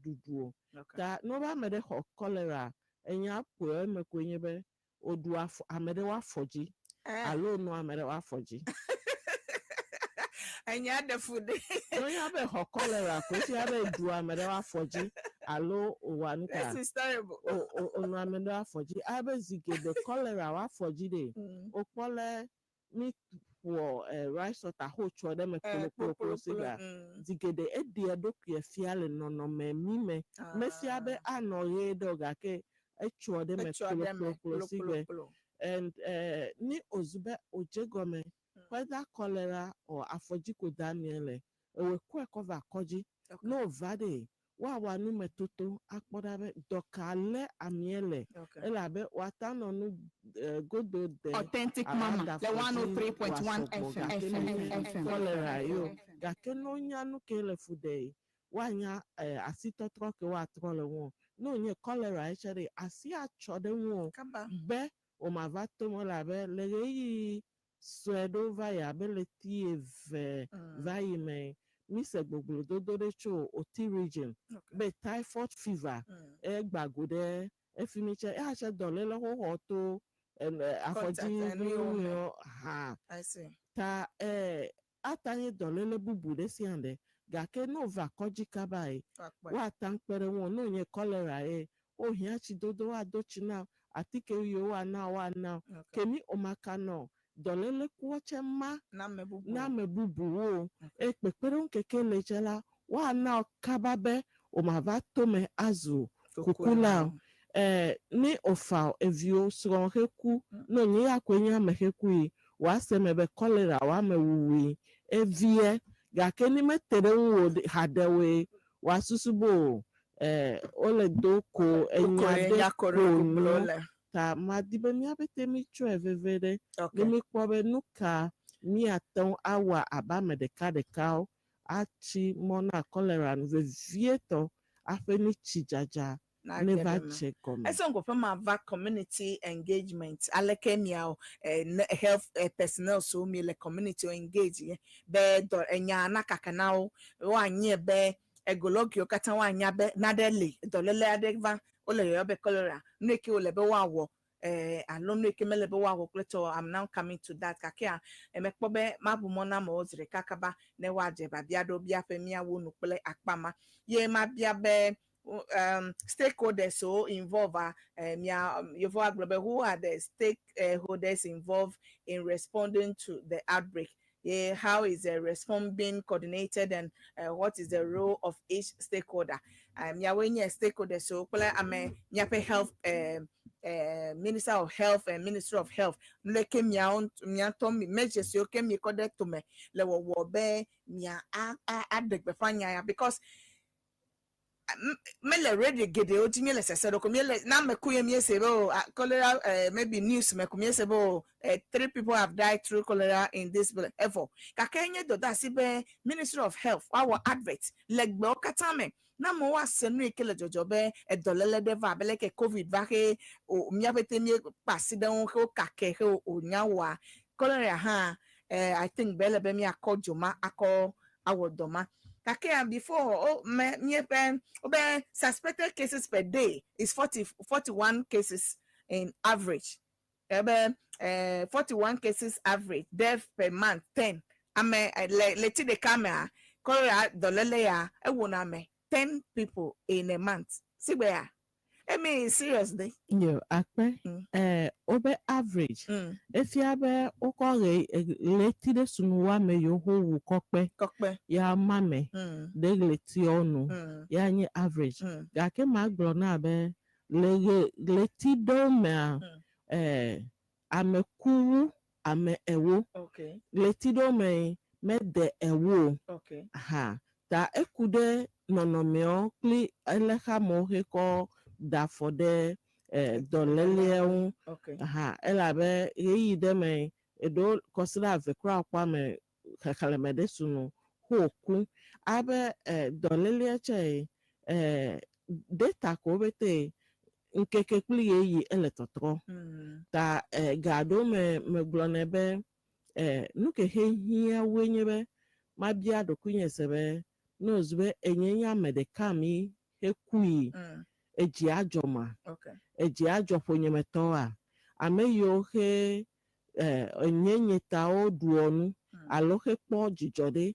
ɖuɖu o. Okay. Ta ne wobe ame ɖe xɔ cholera enya ƒoe eme koe nye be woɖu afɔ ame ɖe woafɔ dzi alo nɔ ame ɖe woafɔ dzi. Enya ɖe fu ɖe. Ne be xɔ cholera ko efia be ɖu ame ɖe woafɔ dzi alo wòwɔ nu ka This is terrible. o nɔ ame ɖe woafɔ dzi abe zi geɖe cholera woafɔ dzi ɖe wokpɔ le mi ƒoɔ rice water ho tsɔ ɖe me kpolokpolokpolo si kpolokpolo, gba zi geɖe eɖea eɖokuia fia le nɔnɔme mi me mefia be anɔ ɣie ɖe o gake etsoa ɖe me Etsoa ɖe eme kpolokpolokpolo si gbe kpolokpolokpolo. And ni ozu be wòdze gɔme whether cholera or afɔdzi ko da amea le ewɔe kɔe kɔ va kɔdzi ne wòva ɖe woawɔ numetoto akpɔ ɖa be dɔ ka lé amea le elabe woate anɔ nu godo de Authentic alo Mama, ada the afɔdzi 103.1 wòasɔgbɔ FM, gake FM, ne FM. cholera ye o gake ne wonya nu ke le fu ɖe woanya asitɔtrɔ ke woatrɔ le ŋu o ne wònye cholera ye tse ɖe asi atsɔ ɖe ŋu o Kaba. be wòmava to me elabe le ɣeyiɣi sue ɖewo va yi abe ɣleti eve va yi me mi se gbogblododo ɖe tso Oti Region be typhoid fever egba go ɖe efi mi tse eya tse dɔléle xoxo to Contact afɔdzi nu yiwo me. nuwo hã I see. ta ata nye dɔléle bubu ɖe sia ɖe. Gake ne wova kɔdzi kaba ye, Woakpɔe. woate ŋu kpe ɖe ŋuwò. Ne wònye cholera ye, wohiã tsidodo woado tsi na wò, atike yiwo woana wò woana wò. Okay. Ke mi womaka nɔ dɔlélekuwo tsɛ ma Na ame bubu. na ame bubuwo o. Eye kpekpeɖeŋu keke le tsɛ la, woana wò kaba be wòmava tome azu kukula o. Ne wòfa o, eviwo srɔ̃ heku, ne wònye ya koe nye ame heku yi, wòase eme be cholera woame wuwui evie. Gake ne mete ɖe ŋuwò ɖe- haɖe oe, wòasusu be o, wole do ko enya Koe, ɖe nya ko ɖe ko ko nyo. gblɔ le. Ta madi be míaƒete mítsɔe veve ɖe. Okay. Ne míkpɔ be nu ka míate ŋu awɔ abe ame ɖekaɖekawo atsi mɔ na cholera nu vevietɔ aƒe ne tsi dzadza Na ne ge va ɖe eme. dze gɔme. Ese ŋgɔ ma va community engagement aleke miawo health personnel so mi le community engage ye be dɔ enya na kaka na wo woanye be egologiwo katã woanya be naɖe li dɔléle aɖe va wole yɔyɔ be cholera nu yi ke wòle be woawɔ alo nu yi ke mele be woawɔ kple tɔ. I'm now coming to that gakea emekpɔ be maʋu mɔ na amewo zi ɖeka kaba ne woadze babia ɖo biaƒe míawo nu kple akpa ma ye mabia be stakeholders so involve mia yevu agblɔ be who are the stakeholders involved in responding to the outbreak? Yeah, how is the response being coordinated and what is the role of each stakeholder? Miawoe nye stakeholders so kple ame miaƒe health minister of health and ministry of health leke miawo miatɔ mi measures siwo ke mi kɔ ɖe tome le wɔwɔ be mia aɖe gbeƒã nya ya because mele radio geɖewo dzi míele sese ɖo ko míele na ame ku ye míese be o ah, cholera maybe news me ko míese be o three people have died through cholera in this village evɔ gake nye dɔdeasi be Ministry of Health woawɔ advert le gbewo katã me na amewo ase nu yi ke le dzɔdzɔ be edɔléle ɖe va abe leke COVID va he o míaƒete míekpe asi ɖe ŋu he wokake he wònya wɔa cholera hã I think be ele be míakɔ dzoma akɔ awɔ dɔ ma gake ya before o me míeƒe wobe suspected cases per day is 40 41 cases in average ebe 41 cases average, death per month 10 ame le leti ɖeka mea cholera dɔléle ya ewona ame 10 people in a month sigbe ya emi serious de. Yo, akpe. Wobe average. Efia be wokɔ ɣe ɣleti ɖe sunu woame yiwo ho wu kɔkpe. Kɔkpe. Ya ma me ɖe ɣletiawo nu. Ya nye average. Gake magblɔ na be le ɣleti ɖewo mea, ame ku wu ame 40. Ɣleti ɖewo me mede 40 o. Ha ta eku ɖe nɔnɔmeawo kple elexamewo he kɔ da afɔ ɖe dɔléleawo ŋu. Ha elabe ɣeyiɣi ɖe me eɖewo kɔsiɖa eve kura kpɔ ame xexlẽme ɖe sunu ho ku abe dɔlélea tsɛ data ko bete ŋkeke kple ɣeyiɣi ele tɔtrɔ. Ta ga ɖewo me megblɔnɛ be nu ke he hiã woe nye be mabia ɖokuinye se be ne wòzu be enye nye ame ɖeka mi hekui edzi adzɔ ma edzi adzɔ ƒonyemetɔwoa ame yiwo he enye nyetawo ɖuɔ nu alo hekpɔ dzidzɔ ɖe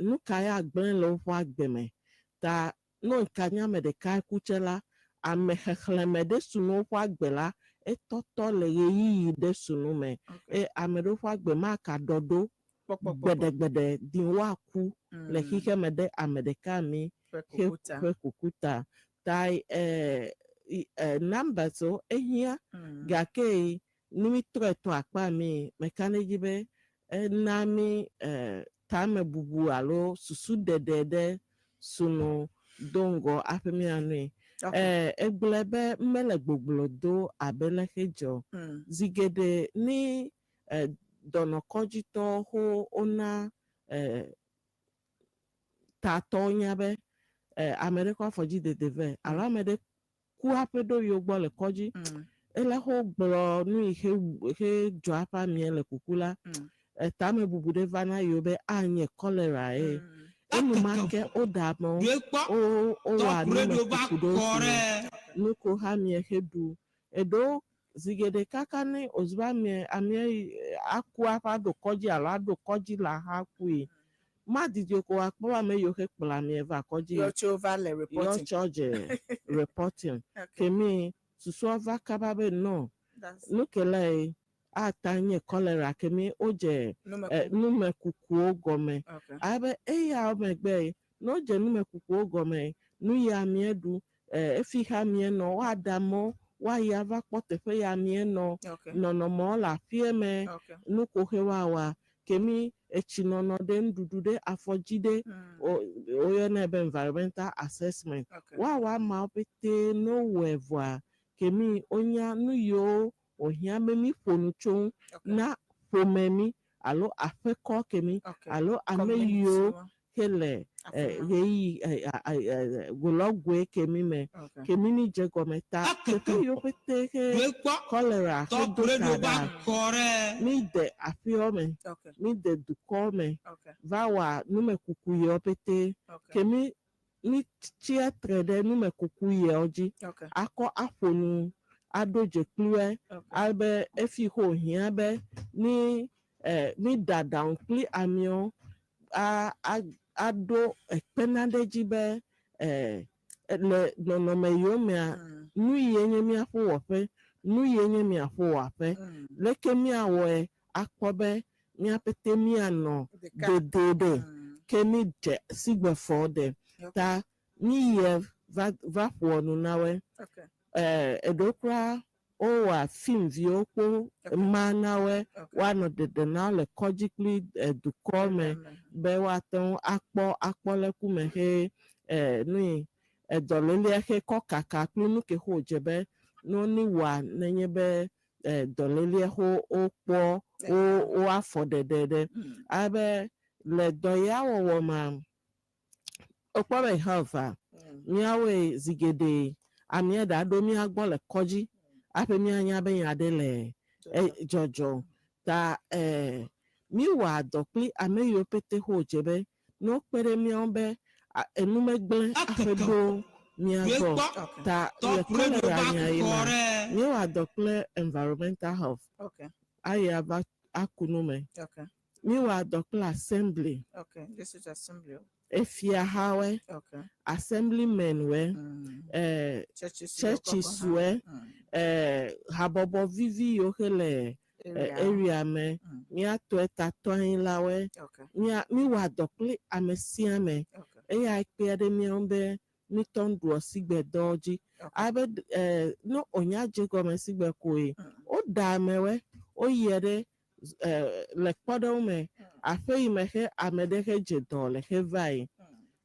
nu ka ya gblẽ le woƒe agbe me ta ne ŋka nye ame ɖeka ku tse la ame xexlẽme ɖe sunu woƒe agbe la etɔtɔ le ɣeyiɣi ɖe sunu me eye ame ɖewo ƒe agbe maka ɖɔ ɖo Kpɔkpɔkpɔ. Gbeɖegbeɖe di woaku le xixeme ɖe ame ɖeka mi Ƒe he kuku ta. Ƒe kuku ta ta numbers wo ehiã gake ne mi trɔe tɔ akpa mi meka ɖe edzi be ena mi tame bubu alo susu ɖeɖe ɖe sunu do ŋgɔ aƒe mia nui. Egblɔe be mele gbogbo do abe leke dzɔ zi geɖe ni dɔnɔkɔdzitɔwo ho wona tatɔwo nya be ame ɖe kɔ afɔdzi dede vɛ alo ame ɖe ku aƒe ɖo yiwo gbɔ le kɔdzi ele xo gblɔ nu yi he he dzɔ aƒe amia le kuku la tame bubu ɖe va na yiwo be anye cholera ye enumake woɖe amewo wo wowɔa numekuku ɖewo si nuko ha mie he ɖu eɖewo zi geɖe kaka ne wòzu be amia amia yi aku aƒe aɖo kɔdzi alo aɖo kɔdzi le aha kui. Madidi o ko akpɔ be ame yiwo he kplɔ amea va kɔdzi Yɔ tso va le reporting. yɔ tsɔ dze reporting. Okay. Kemi susua va kaba be no That's nu ke lae ata nye cholera kemi wodze numekuku. Numekukuwo gɔme. Okay. Abe eya megbe yi, ne wodze numekukuwo gɔme, nu ya mie ɖu, efi xa mie nɔ, woaɖe amewo, woayi ava kpɔ teƒe ya mie nɔ, nɔnɔmewo le aƒea me, nu ko he woawoa, kemi etsinɔnɔ ɖe, nuɖuɖu ɖe, afɔdzi ɖe, woyɔnɛ be environmental assessment. Woawɔ ameawo ƒete ne wowɔe vɔa, kemi wonya nu yiwo wòhiã be míƒo nu tso ŋu na ƒome mi alo aƒekɔ kemi alo ame Community yiwo wa. ke le Afima. Ɣeyiɣi golɔgoe kemi me kemi ni dze gɔme ta teƒe yiwo ƒete he cholera he do ta ɖa mi de aƒewo me mi de dukɔ me va wɔ numekuku yiwo ƒete kemi mi tsia tre ɖe numekuku yiwo dzi akɔ aƒo nu aɖo dze kpli woe abe efi ko hiã be mi mi ɖe aɖaŋu kpli amewo a a aɖo ekpena ɖe dzi be le nɔnɔme yiwo mea nu yie nye míaƒe wɔƒe nu yie nye miaƒe wɔƒe leke míawɔe akpɔ be míaƒete míanɔ Ɖeka. dede ɖe ke mi dze sigbe fɔ ɖe ta mi yie va va ƒoa nu na woe eɖewo kura wowɔa film viwo kpo ma na woe woanɔ ɖeɖe na wo le kɔdzi kpli dukɔ me be woate ŋu akpɔ akpɔ le ku me he nu yi edɔlélia he kɔ kaka kple nu ke ho dze be no ni wɔa nenye be dɔlélia ho wokpɔ wo wo afɔ ɖeɖe ɖe abe le dɔ ya wɔwɔ ma wokpɔ be health a míawoe zi geɖe amea ɖe aɖo mía gbɔ le kɔdzi aƒe míanya be nya ɖe le dzɔdzɔ ta míwɔa dɔ kpli ame yiwo pete ho dze be ne wokpe ɖe míawo be enu megblẽ aƒe ɖo mía gbɔ ta le cholera nya yi ma míewɔa dɔ kple environmental health ayi ava aku nu me míewɔa dɔ kple assembly Okay. This is assembly. efiahawoe assemblymen woe Churches. Churches woe habɔbɔ vivi yiwo ke le Area. Area me míatɔe tatɔ anyi la woe mía míewɔa dɔ kple ame sia ame eya kpea ɖe mía ŋu be mítɔ ɖua sigbe dɔ dzi abe ne wonya dze gɔme sigbe koe woɖa amewoe woyie ɖe le kpɔɖeŋu me aƒe yi me he ame ɖe he dze dɔ le he va yi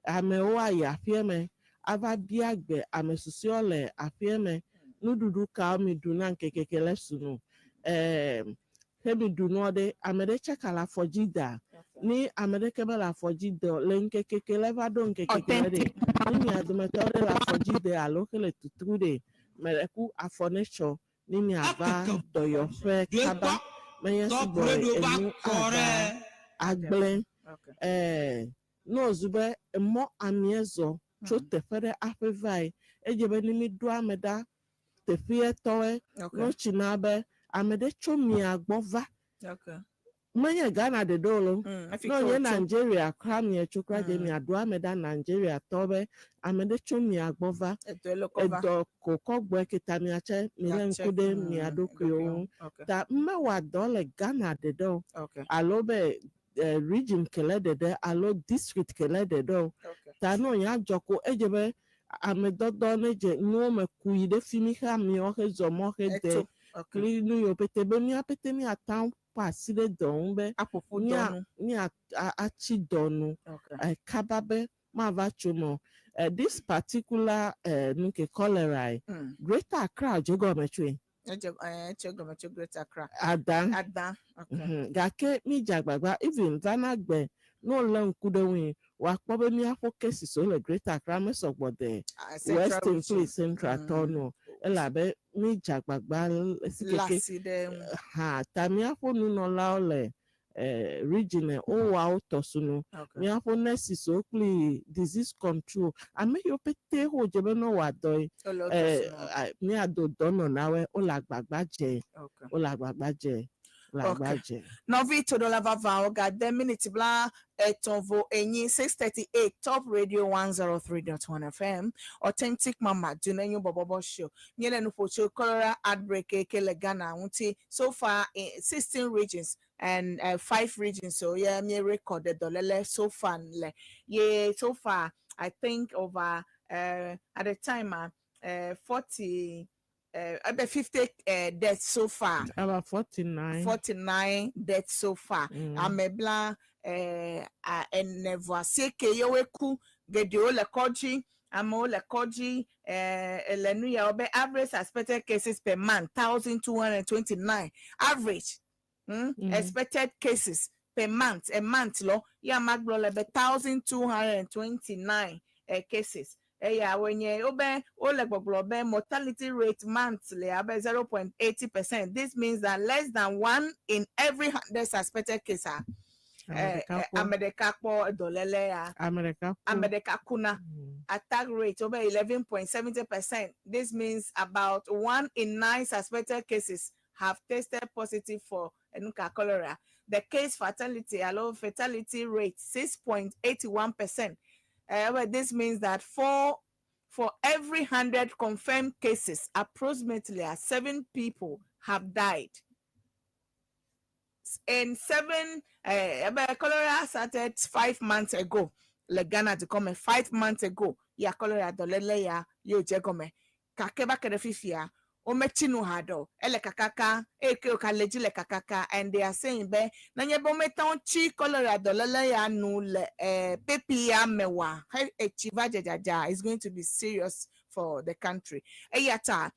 amewo ayi aƒea me ava bia gbe ame susɔewo le aƒea me nuɖuɖu kawo mi ɖu na ŋkeke ke le sunu he mi ɖu nua ɖe ame ɖe tsaka le afɔdzi da ni ame ɖeke mele afɔdzi de o le ŋkeke ke le va ɖo ŋkeke ke le ɖe ni mia dometɔ ɖe le afɔdzi de alo he le tutru ɖe me ɖe ku afɔ ne tsɔ ni miava dɔyɔƒe kaba menye sugbɔ enu ava agblẽ ne wòzu be emɔ amea zɔ tso teƒe ɖe aƒe va yi edze be ne mi ɖo ame ɖa teƒea tɔwoe ne wotsi na be ame ɖe tso mia gbɔ va menye Ghana ɖeɖe o lo Efi ne ke wònye wotso. Nigeria kura mietso kura dze miaɖo ame ɖa Nigeria tɔ be ame ɖe tso mia gbɔ va Edɔe le kɔ va. Edɔ ko kɔ gbɔe ke ta miatse mi lé ŋku ɖe mia ɖokuiwo ŋu ta mewɔa dɔ le Ghana ɖeɖe o alo be region kele ɖeɖe alo district kele ɖeɖe o ta ne wònya dzɔ ko edze be ame dɔdɔ ne dze nuwo me ku yi ɖe fi mi xe amewo he zɔ mɔ he de Etso. Kple nu yiwo pete be mía pete míata ŋu kpɔ asi ɖe dɔ ŋu be Aƒoƒu mía dɔ nu. Mía atsi dɔ nu kaba be mava tso me o. This particular nu ke cholera yi Greater Accra dze gɔme tsoe. Edze etso gɔme tso Greater Accra. Ada. Ada. Okay. Gake mi dze agbagba even vana gbe ne wolé ŋku ɖe ŋui wòakpɔ be míaƒe cases wo le Greater Accra mesɔgbɔ de Ah, Central Western region. kple Central tɔ nu o elabe mi dze agbagba si Le keke asi ɖe ŋu. Ha ta míaƒe nunɔlawo le region wowɔa wo tɔ sunu míaƒe nurses wo kple disease control ame yiwo pete ho dze be ne wɔa dɔ yi Wole wo tɔ sunu. Míado dɔ nɔ na woe wole agbagba dze wole agbagba dze. Le Okay. agbadze. Nɔvi toɖola vavawo gade miniti 34, 6:38, Top Radio 103.1 FM, Authentic Mama Dunenyo Bobobo Show. Míele nu ƒo tso cholera outbreak ke le Ghana ŋuti. So far in 16 regions and five regions, so yeah, mi recorded dɔléle so far le ye. So far, I think over at the time 40, about 50 deaths so far. About 49. 49 deaths so far. Ame 48 yewoe ku, geɖewo le kɔdzi, amewo le kɔdzi le nu yawo be average suspected cases per month, 1229 average Expected cases per month, a month lɔ ya ma gblɔ le be 1229 cases. Eya wonye wobe wole gbɔgblɔ be mortality rate monthly abe 0.80%. This means that less than one in every 100 suspected cases are Ame ɖeka kpɔ. Ame ɖeka kpɔ dɔléle ya. Ame ɖeka ku. Ame ɖeka kuna. Attack rate over 11.70%. This means about one in nine suspected cases have tested positive for Enuka cholera. The case fatality, alo fatality rate, 6.81%. Well, this means that for every 100 confirmed cases, approximately seven people have died. And seven, cholera started 5 months ago. Le Ghana to come 5 months ago. Ya cholera dɔléle ya yo dze gɔme. Kake va ke ɖe fifia, wometsi nu ha ɖe o. Ele kakaka, eye ke woka le dzi le kakaka, and they are saying be nenye be womete ŋu tsi cholera dɔléle ya nu le pepi ya me wa, he etsi va dzedzadza, it's going to be serious for the country. Eya ta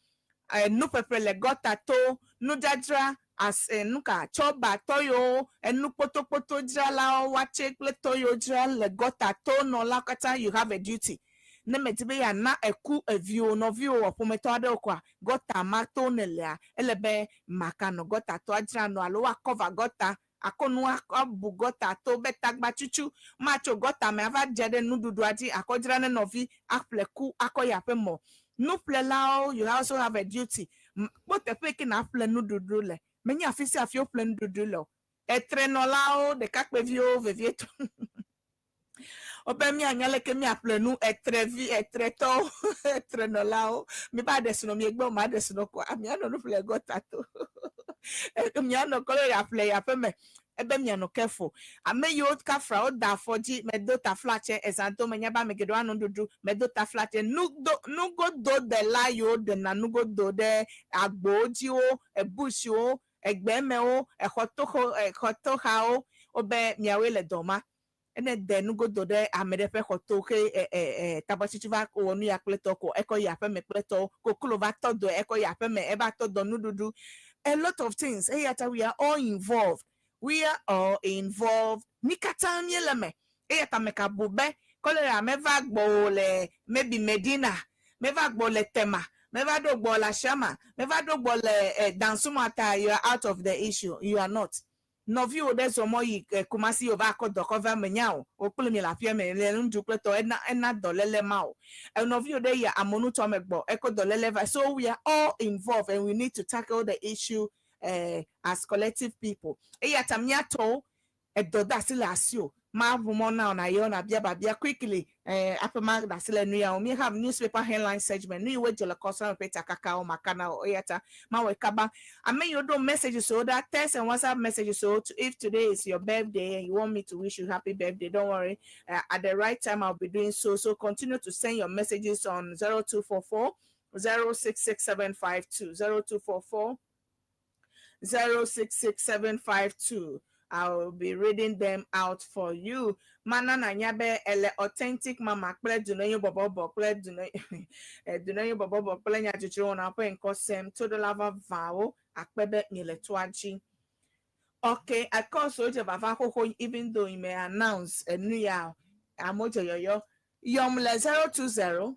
nuƒeƒle le gɔta to, nudzadzra as nuka tsɔba tɔ yiwo enu kpotokpoto dzralawo watse kple tɔ yiwo dzra le gɔta to nɔla katã, you have a duty. Ne medi be yeana eku eviwo, nɔviwo, ƒometɔ aɖewo koa, gɔta ma to ne lea, ele be maka nɔ gɔta to adzra nɔ alo woakɔva gɔta akɔ nu abu gɔta to be tagba tsutsu matso gɔta me ava dze ɖe nuɖuɖua dzi akɔdzra ne nɔvi aƒle ku akɔ yi aƒe mɔ. Nuƒlelawo, you also have a duty. Kpɔ teƒe ke naƒle nuɖuɖu le, menye afi sia afi woƒle nuɖuɖu le o. Etrenɔlawo, ɖekakpuiviwo vevietɔ, wobe mianya leke miaƒle nu etrevi etretɔwo, etrenɔlawo, mi ba ɖe srɔ̃ miegbe o ma ɖe srɔ̃ koa mianɔ nu ƒle gɔta to, mianɔ kɔlɔ aƒle yi aƒe me ebe mianɔ careful. Ame yiwo kafra woda afɔ dzi medo taflatse ezã do menya be ame geɖewo anɔ nuɖuɖu medo taflatse nudo nugododela yiwo ɖena nugodo ɖe agbowo dziwo, ebushiwo, egbemewo, exɔtoxo exɔtoxawo, wobe miawoe le dɔ ma ene de nugodo ɖe ame ɖe ƒe xɔto ke ɛ ɛ ɛ tagbɔtsitsi va wɔ nu ya kple tɔ ko ekɔ yi aƒeme kple tɔwo koklo va tɔ dɔ ekɔ yi aƒeme eva tɔ dɔ nuɖuɖu, a lot of things. Eya ta we are all involved, we are all involved, mi katã míele me. Eya ta meka bu be cholera meva gbɔwò le maybe Medina, meva gbɔ le Tema, meva ɖo gbɔ le Asiama, meva ɖo gbɔ le Dansuma ta you are out of the issue. You are not. Nɔviwo ɖe zɔ mɔ yi Kumasi wòva akɔ dɔ kɔ va menya o, wo kple mi le aƒea me le nuɖu kple tɔ ena ena dɔléle ma o. Nɔviwo ɖe yi amonutɔ me gbɔ ekɔ dɔléle va. So we are all involved and we need to tackle the issue as collective people. Eya ta míatɔwo edɔ de asi le asi o ma ʋu mɔ na o na yɔ na bia babia quickly aƒe ma da asi le nu ya o. Mi have newspaper headline segment, nu yi wo dze le kɔsɔn ƒe takakawo maka na o. Eya ta ma wɔ kaba ame yiwo ɖo messages o that text and WhatsApp messages so to, if today is your birthday and you want me to wish you happy birthday, don't worry, at the right time I'll be doing so. So continue to send your messages on 0244 066752, 0244 066752. I'll be reading them out for you. Mana na nyabe ele Authentic Mama kple Dunenyo Bɔbɔbɔ kple Dunenyo Bɔbɔbɔ kple nyadzɔdzɔwo na ƒe ŋkɔsem toɖola vavawo akpe be miele toa dzi. Okay, akɔso dze vava xoxo, even though you may announce enu ya amewo dze yɔyɔ yɔm le 020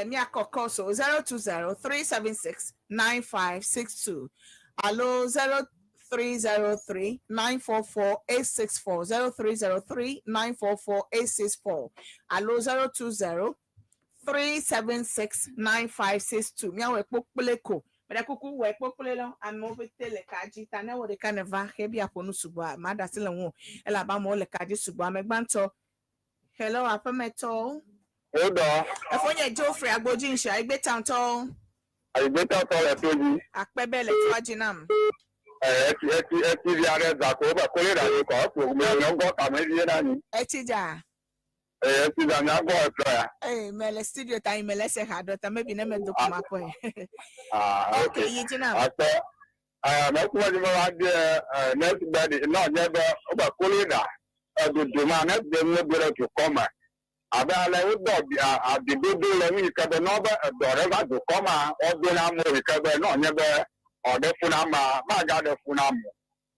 miakɔ kɔso 020 376 9562 alo 0303 944 864, 0303 944 864 alo 020 376 9562. Miawɔ kpokple ko. Meɖe kuku wɔ kpokploe lɔ amewo ƒete le ka dzi ta ne wò ɖeka nèva xebia ƒo nu sugbɔa maɖe asi le ŋuwò elabe amewo le ka dzi sugbɔ. Ame gbãtɔ, Hello aƒemetɔwo. Wodɔ. Efonye Geoffrey Agbodzi Nsia, Egbetantɔwo. Ayigbetɔtɔ le to dzi. Akpe be le toa dzi nam. Etsi etsi etsi vi aɖe za ko wobe kole ɖe anyi kɔ eƒo mia nyɔgɔ kame vie ɖe anyi. Etsi dza. Ee etsi dza mia gbɔ etrɔ ya. Ee mele studio ta yi mele ese xa ɖo ta maybe ne medo ko makpɔe. Ah Okay yi dzi nam. Akpe. Ee meku me dzi be va de next bed ne wònye be wobe kole ɖa edodo ma ne de nu do ɖe dukɔ me. Abe ale wodɔ abidodo le nu yi ke be ne wobe edɔ ɖe va dukɔ ma woado na amewo yi ke be ne wònye be wòaɖe fu na amea magaɖe fu na ame o.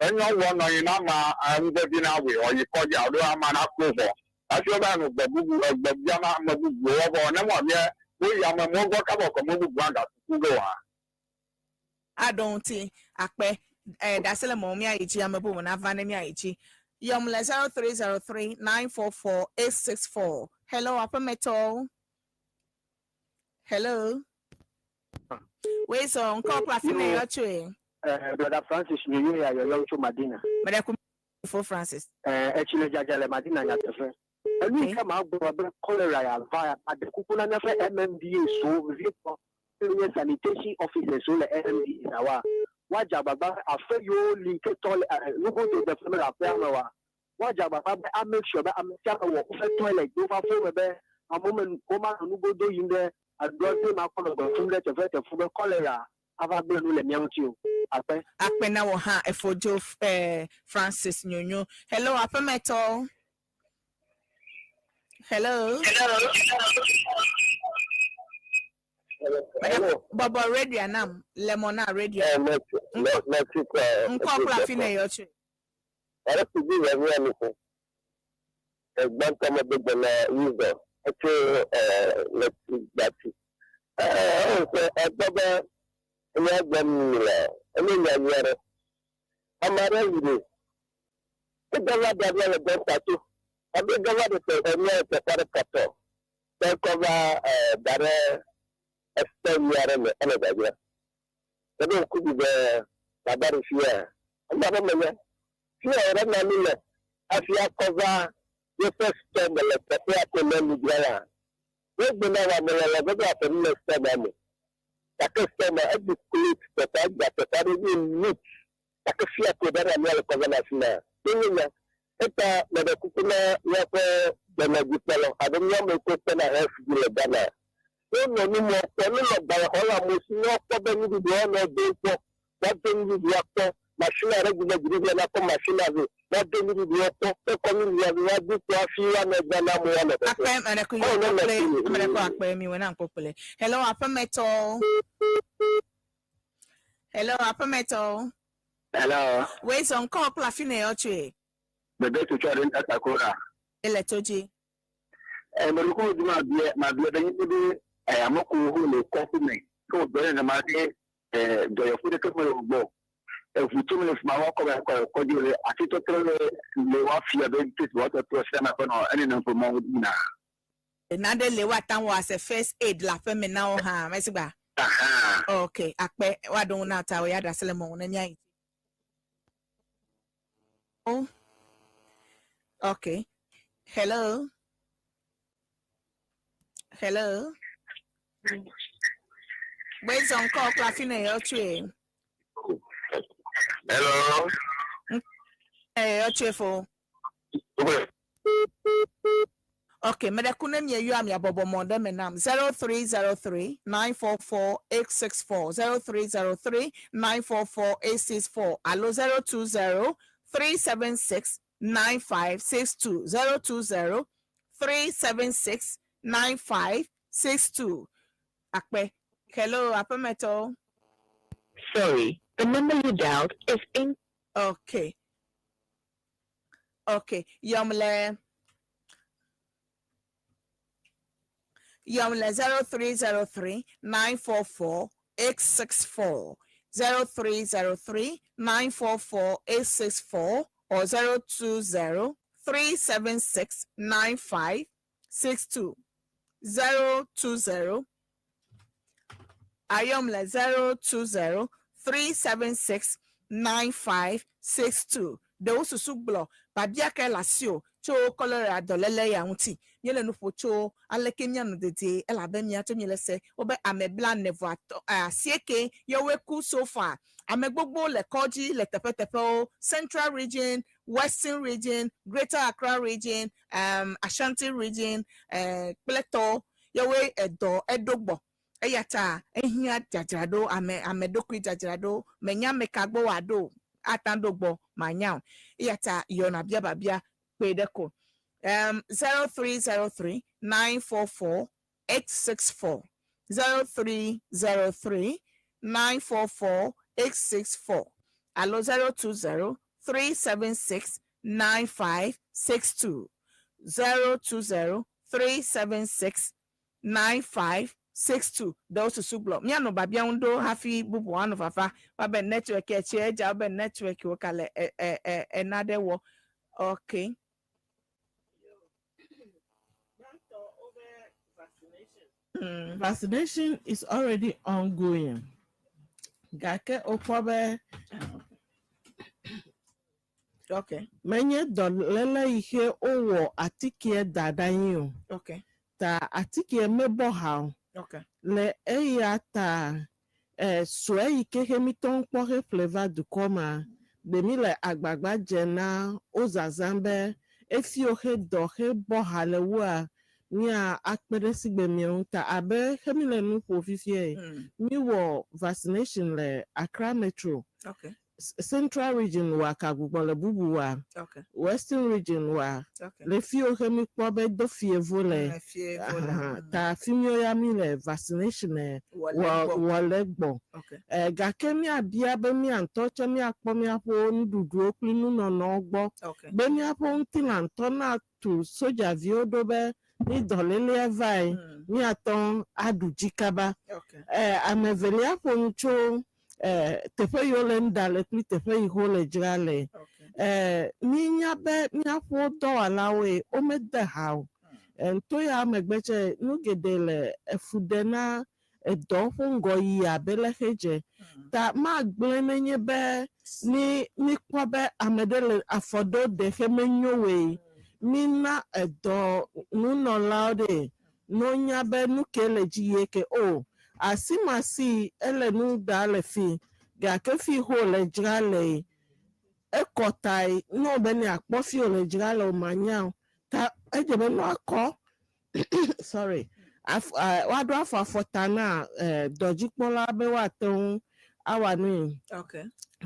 Enyo wu anɔ anyi na amea nu vevi nawɔe wòayi kɔdzi alo amea naku vɔ hafi woava nɔ gbe bubu egbe biam ame bubuwo vɔ ne mɔmie woyi ame mɔ gbɔ kaba ko ame bubu hã gatutu ge oa. Aɖo ŋuti akpe eh, ɖase le mɔ míayi dzi ame bubu nava ne míayi dzi. Yɔm le 0303 944 864. Hello aƒemetɔwo. Hello. Wei sɔ ŋkɔ kple afi ne yɔ tsoe. Eh, Brother Francis nyonyo ya yɔyɔm tso Madina. Meɖe ku fo Francis. Eh, etsi le dzadza le Madina nyateƒe. Enu yi ke magblɔ be cholera ya va aɖe kuku na míaƒe MMDA so vevietɔ nye sanitation officers wo le MMDA na wa. Woadze agbagba be aƒe yiwo li ke tɔ le nugodo deƒe mele aƒea me oa, woadze agbagba be a make sure be ame sia ame wɔ woƒe toilet ɖe woƒe aƒewo me be amewo me womanɔ nugodo yim ɖe aɖuɖɔ makɔ nɔ gbe ƒum ɖe teƒe teƒe be cholera ava gblẽ nu le mía ŋuti o. Akpe. Akpe na wò hã Efodzo eh, Francis Nyonyo. Hello aƒemetɔ. Hello. Hello. Bɔbɔ radio nam le mɔ na radio. Eh, merci, merci quoi. Ŋkɔ kple afi ne yɔ tsoe. Ɛrɛ fi bi yɛ mi ko. Ɛgbãtɔ me gbegbe na wisdom etso ɛɛ le gbati. Ɛɛ ɔwɔ sɛ ɛgbɔ be enye gbɔm mi le enye nyanyui aɖe. Ame aɖe yi ɖe. Egava da ɖe le dɔkta to. Abe gava ɖe te enye teƒe aɖe kɔtɔ. Ke kɔ va ɛɛ da ɖe esɔ ɣi aɖe me ele dzadzra. Ebe ŋku bi be baba ɖe fia. Ame aɖe menya. Fia wòɖe na mi le hafi akɔ va yeƒe sɔ me le teƒea ko ne nu dzra la. Wogbe na wɔ ame le be aƒe nu le sɔ ma me. Gake sɔ ma eɖi klo teƒe agba teƒe aɖe nye neat. Gake fia ko ɖe na mía le kɔ va na afi ma. Menye nya. Eta meɖe kuku na míaƒe dɔnɔdzikpɔlawo alo míame yiwo kpɔna health dzi le Ghana. Wonɔ nu mɔ kpɔ, nunɔ gbalẽxɔ le amewo si ne woakpɔ be nuɖuɖu woanɔ do kpɔ, woado nuɖuɖua kpɔ, machine aɖe dzi be dziɖuɖua nakɔ machine vɛ, woado nuɖuɖua kpɔ, wokɔ nuɖuɖua vɛ, woado kpɔ hafi woanɔ gbã na amewo woanɔ Akpe xɔxɔ. meɖe ku Ɔwɔ yɔ ne kpokploe machine. meɖe ku akpe mi wɔ na kpokploe. Hello aƒemetɔ. Hello aƒemetɔ. Hello. Wei sɔ ŋkɔ kple afi ne yɔ tsoe. Bebe tutu aɖe atakora. Ele to dzi. Eh, meɖe di ma bia ma bia be nye be eh ame ko ho le kɔƒe me ke wo dɔ nenema ke eh dɔyɔƒe ɖeke mele wo gbɔ. Eʋu tso me le fi ma woakɔ va kɔ kɔdzi le asitɔtrɔ le le woafia be tesi woatɔtrɔ sia na ƒe nɔ ene ne ƒe mɔwo yina. Nane le woate ŋu as a first aid le aƒeme na wo hã mesigba. Aha. Okay, akpe woaɖo ŋu na ta wo ya ɖe asi le mɔ ŋu ne míayi. Oh. Okay. Hello. Hello. Wei sɔ ŋkɔ kple afi ne yɔ tsoe. Hello. Eh, yɔ tsoe fo. Okay, meɖe ku ne mieyɔ amia bɔbɔ mɔ ɖe me nam 0303 944 864 0303 944 864 alo 020 376 9562 020 376 9562. Akpe. Hello, aƒemetɔ. Sorry, the number you dialed is in. Okay. Okay. Yɔm le 0303 944 864 0303 944 864 or 020 376 9562 020. Ayɔm le 020 376 9562. Ɖewo susu gblɔ biabia kae le asiwò tso kɔlera dɔléle ya ŋuti? Míele nu ƒo tso aleke míanɔ dedie elabe mía tso míele se wobe ame blaene vɔ atɔ asieke yewoe ku so far. Ame gbogbo le kɔdzi le teƒeteƒewo, Central Region, Western Region, Greater Accra Region, um, Ashanti Region eh, kple tɔwo yewoe edɔ eɖo gbɔ. Eya ta ehiã dzadzraɖo, ame ame ɖokui dzadzraɖo. Menya ame ka gbɔ wòaɖo o, ate ŋu aɖo gbɔ, manya o. Eya ta yɔ nàbia biabia kpee ɖe ko. Um, 0303 944 864. 0303 944 864 alo 020 376 9562. 020 376 9562. Ɖewo susu gblɔ. Míanɔ biabia ŋu ɖo hafi bubu anɔ vava. Woabe network etsi edza wobe network wo ka le e e e ena ɖe wɔ. Okay. Vaccination is already ongoing. Gake wokpɔ be menye dɔléle yi ke wowɔ atikeɛ da ɖe anyi o. Ta atikeɛ mebɔ ha o. Le eya ta e, sue yi ke he mitɔ ŋu kpɔ heƒle va dukɔ ma, ɖe mi le agbagba dze na wo zazã be efiwo he dɔ hebɔ ha le wua mía akpe ɖe sigbe miawo ta abe he mi le nu ƒo fifie. Mi wɔ vaccination le Accra Metro. Central Region wa ka gbugbɔ le bubu wa. Western Region wa. Le fiwo he mi kpɔ be do fievo le. Le fievo le. Aha, ta fi miwo ya mi le vaccination e Wɔ le wɔ gbɔ. Wɔ le gbɔ. E, gake míabia be mía ŋutɔ tse míakpɔ míaƒe nuɖuɖuwo kple nunɔnɔwo gbɔ be míaƒe ŋutilã ŋutɔ natu sodzaviwo ɖo be ni dɔlélea vae míatɔ aɖu dzi kaba. E, ame evelia ƒo nu tso e, teƒe yiwo le nu ɖa le kple teƒe yi wole dzra le. E, mínya be míaƒe dɔwɔlawoe womede ha o. E, ŋutɔ ya megbe tse nu geɖe le efu ɖe na edɔ ƒe ŋgɔyiyi abe leke dze. Ta magblẽ nenye be ni míkpɔ be ame ɖe le afɔ ɖo ɖe xe menyo woe. Mína edɔ nunɔlawo ɖe ne wonya be nu ke le dzi yie ke o. Asimasi ele nu ɖa le fi gake fi ho le dzra le ekɔ tae ne wo be ne akpɔ fi wo le dzra le o manya o. Ta edze be nua kɔ sorry af, woaɖo afɔ afɔta na dɔdzikpɔla be woate ŋu awa nui.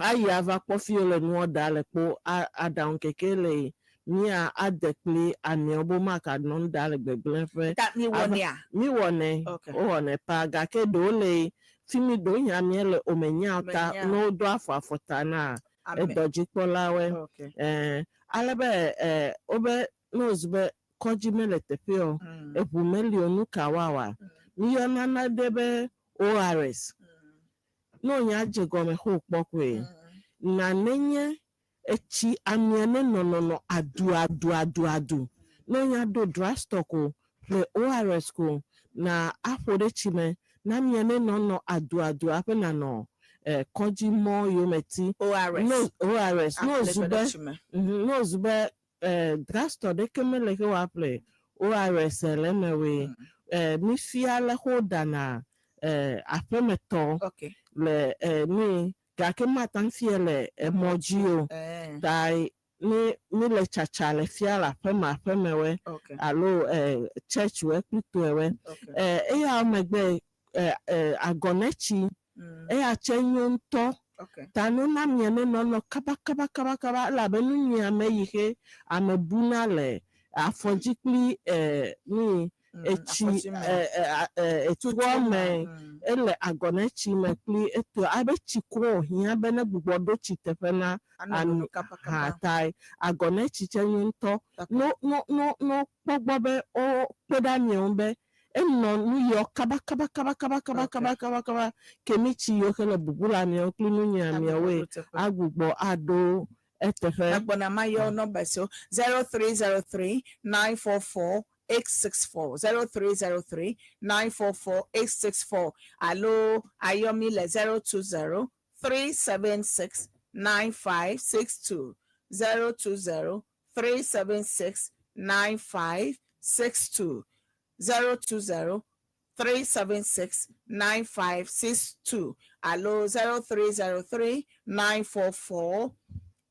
Ayi ava kpɔ fi wo le nua ɖa le kpo aɖaŋu keke le mía ade kpli ameawo be womaka nɔ nu ɖa le gbegblẽ ƒe. Ta mi wɔnɛa? Mi wɔnɛ. Wowɔnɛ paa gake ɖewo le fi mi ɖewo hã mía le omenya o ta Menya. ne woɖo afɔ afɔta na Ame. edɔdzikpɔlawoe. Ale be wobe ne wozu be kɔdzi mele teƒe o, eʋu meli o nu ka woawa? Míyɔna nane be ORS. Ne wonya dze gɔme xo kpɔ koe. Nane nye etsi amia ne nɔnɔnɔ adu adu adu adu. Ne wonya ɖo drugstore ko ƒle ORS ko na aƒo ɖe tsi me na amia ne nɔnɔ adu adu aƒe nanɔ kɔdzi mɔ yome ti. ORS. No ORS. Ne Aƒle wozu kɔ be ɖe tsi me. Ne wozu be drugstore ɖeke mele he woaƒle ORS le eme woe. Mi fia le ho ɖana aƒemetɔ le nui gake mate ŋu fie le emɔ dzi o. Ta mi mi le tsatsa le fia le aƒeme aƒemewoe alo church woe kple tɔewoe. Eya megbe agɔnetsi eya tse nyo ŋutɔ. Ta no na mia ne nɔnɔ kaba kaba kaba kaba elabe nu nyiame yi he ame buna le afɔdzi kple nui etsi afɔdzi me. Etsoa me ele agɔnetsi me kple eto abe tsi ko wòhiã be ne gbugbɔ ɖo tsi teƒe na Anɔ ami nono kaba hã kaba. ta agɔnetsi tse nyo ŋutɔ. No no no no kpɔ gbɔ be wokpe ɖe amia ŋu be enɔ nu yɔ kaba kaba kaba kaba kaba kaba kaba kaba ke mi tsi yiwo ke le bubu le amiawo kple nu nyiamiawoe Agbugbɔ ɖo teƒe. Agbugbɔ aɖo eteƒe. Agbɔna ma yɔ numbers o 0303 944. 864 0303 944 864 alo ayɔ mi le 020 376 9562 020 376 9562 020 376 9562 alo 0303 944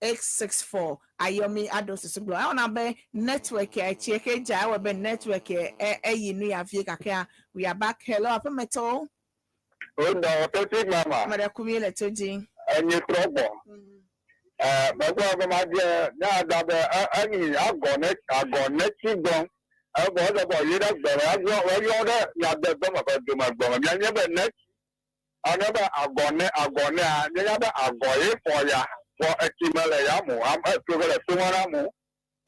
864 ayɔmi aɖo susu gblɔ ewɔna be network ya etsi ke dza ewɔ be network ya e eyi nu ya vie gakea we are back. Hello, aƒemetɔwo. Onda authentic mama. Ame ɖe ku mi le to dzi. Enyi trɔ gbɔ. Ɛɛ mɛgbɔ be ma bia ne ada be enyi agɔ ne agɔ ne tsi gbɔ. Egbɔ ɔdɔ bɔ yi ɖe gbɔ eyɔ eyɔ ɖe miade gbɔ me ƒe dome gbɔ me mianye be ne ane be agɔ ne agɔ nea mianya be agɔ ye fɔ ya fɔ etsi me le ya mu am eto ge le to me na mu.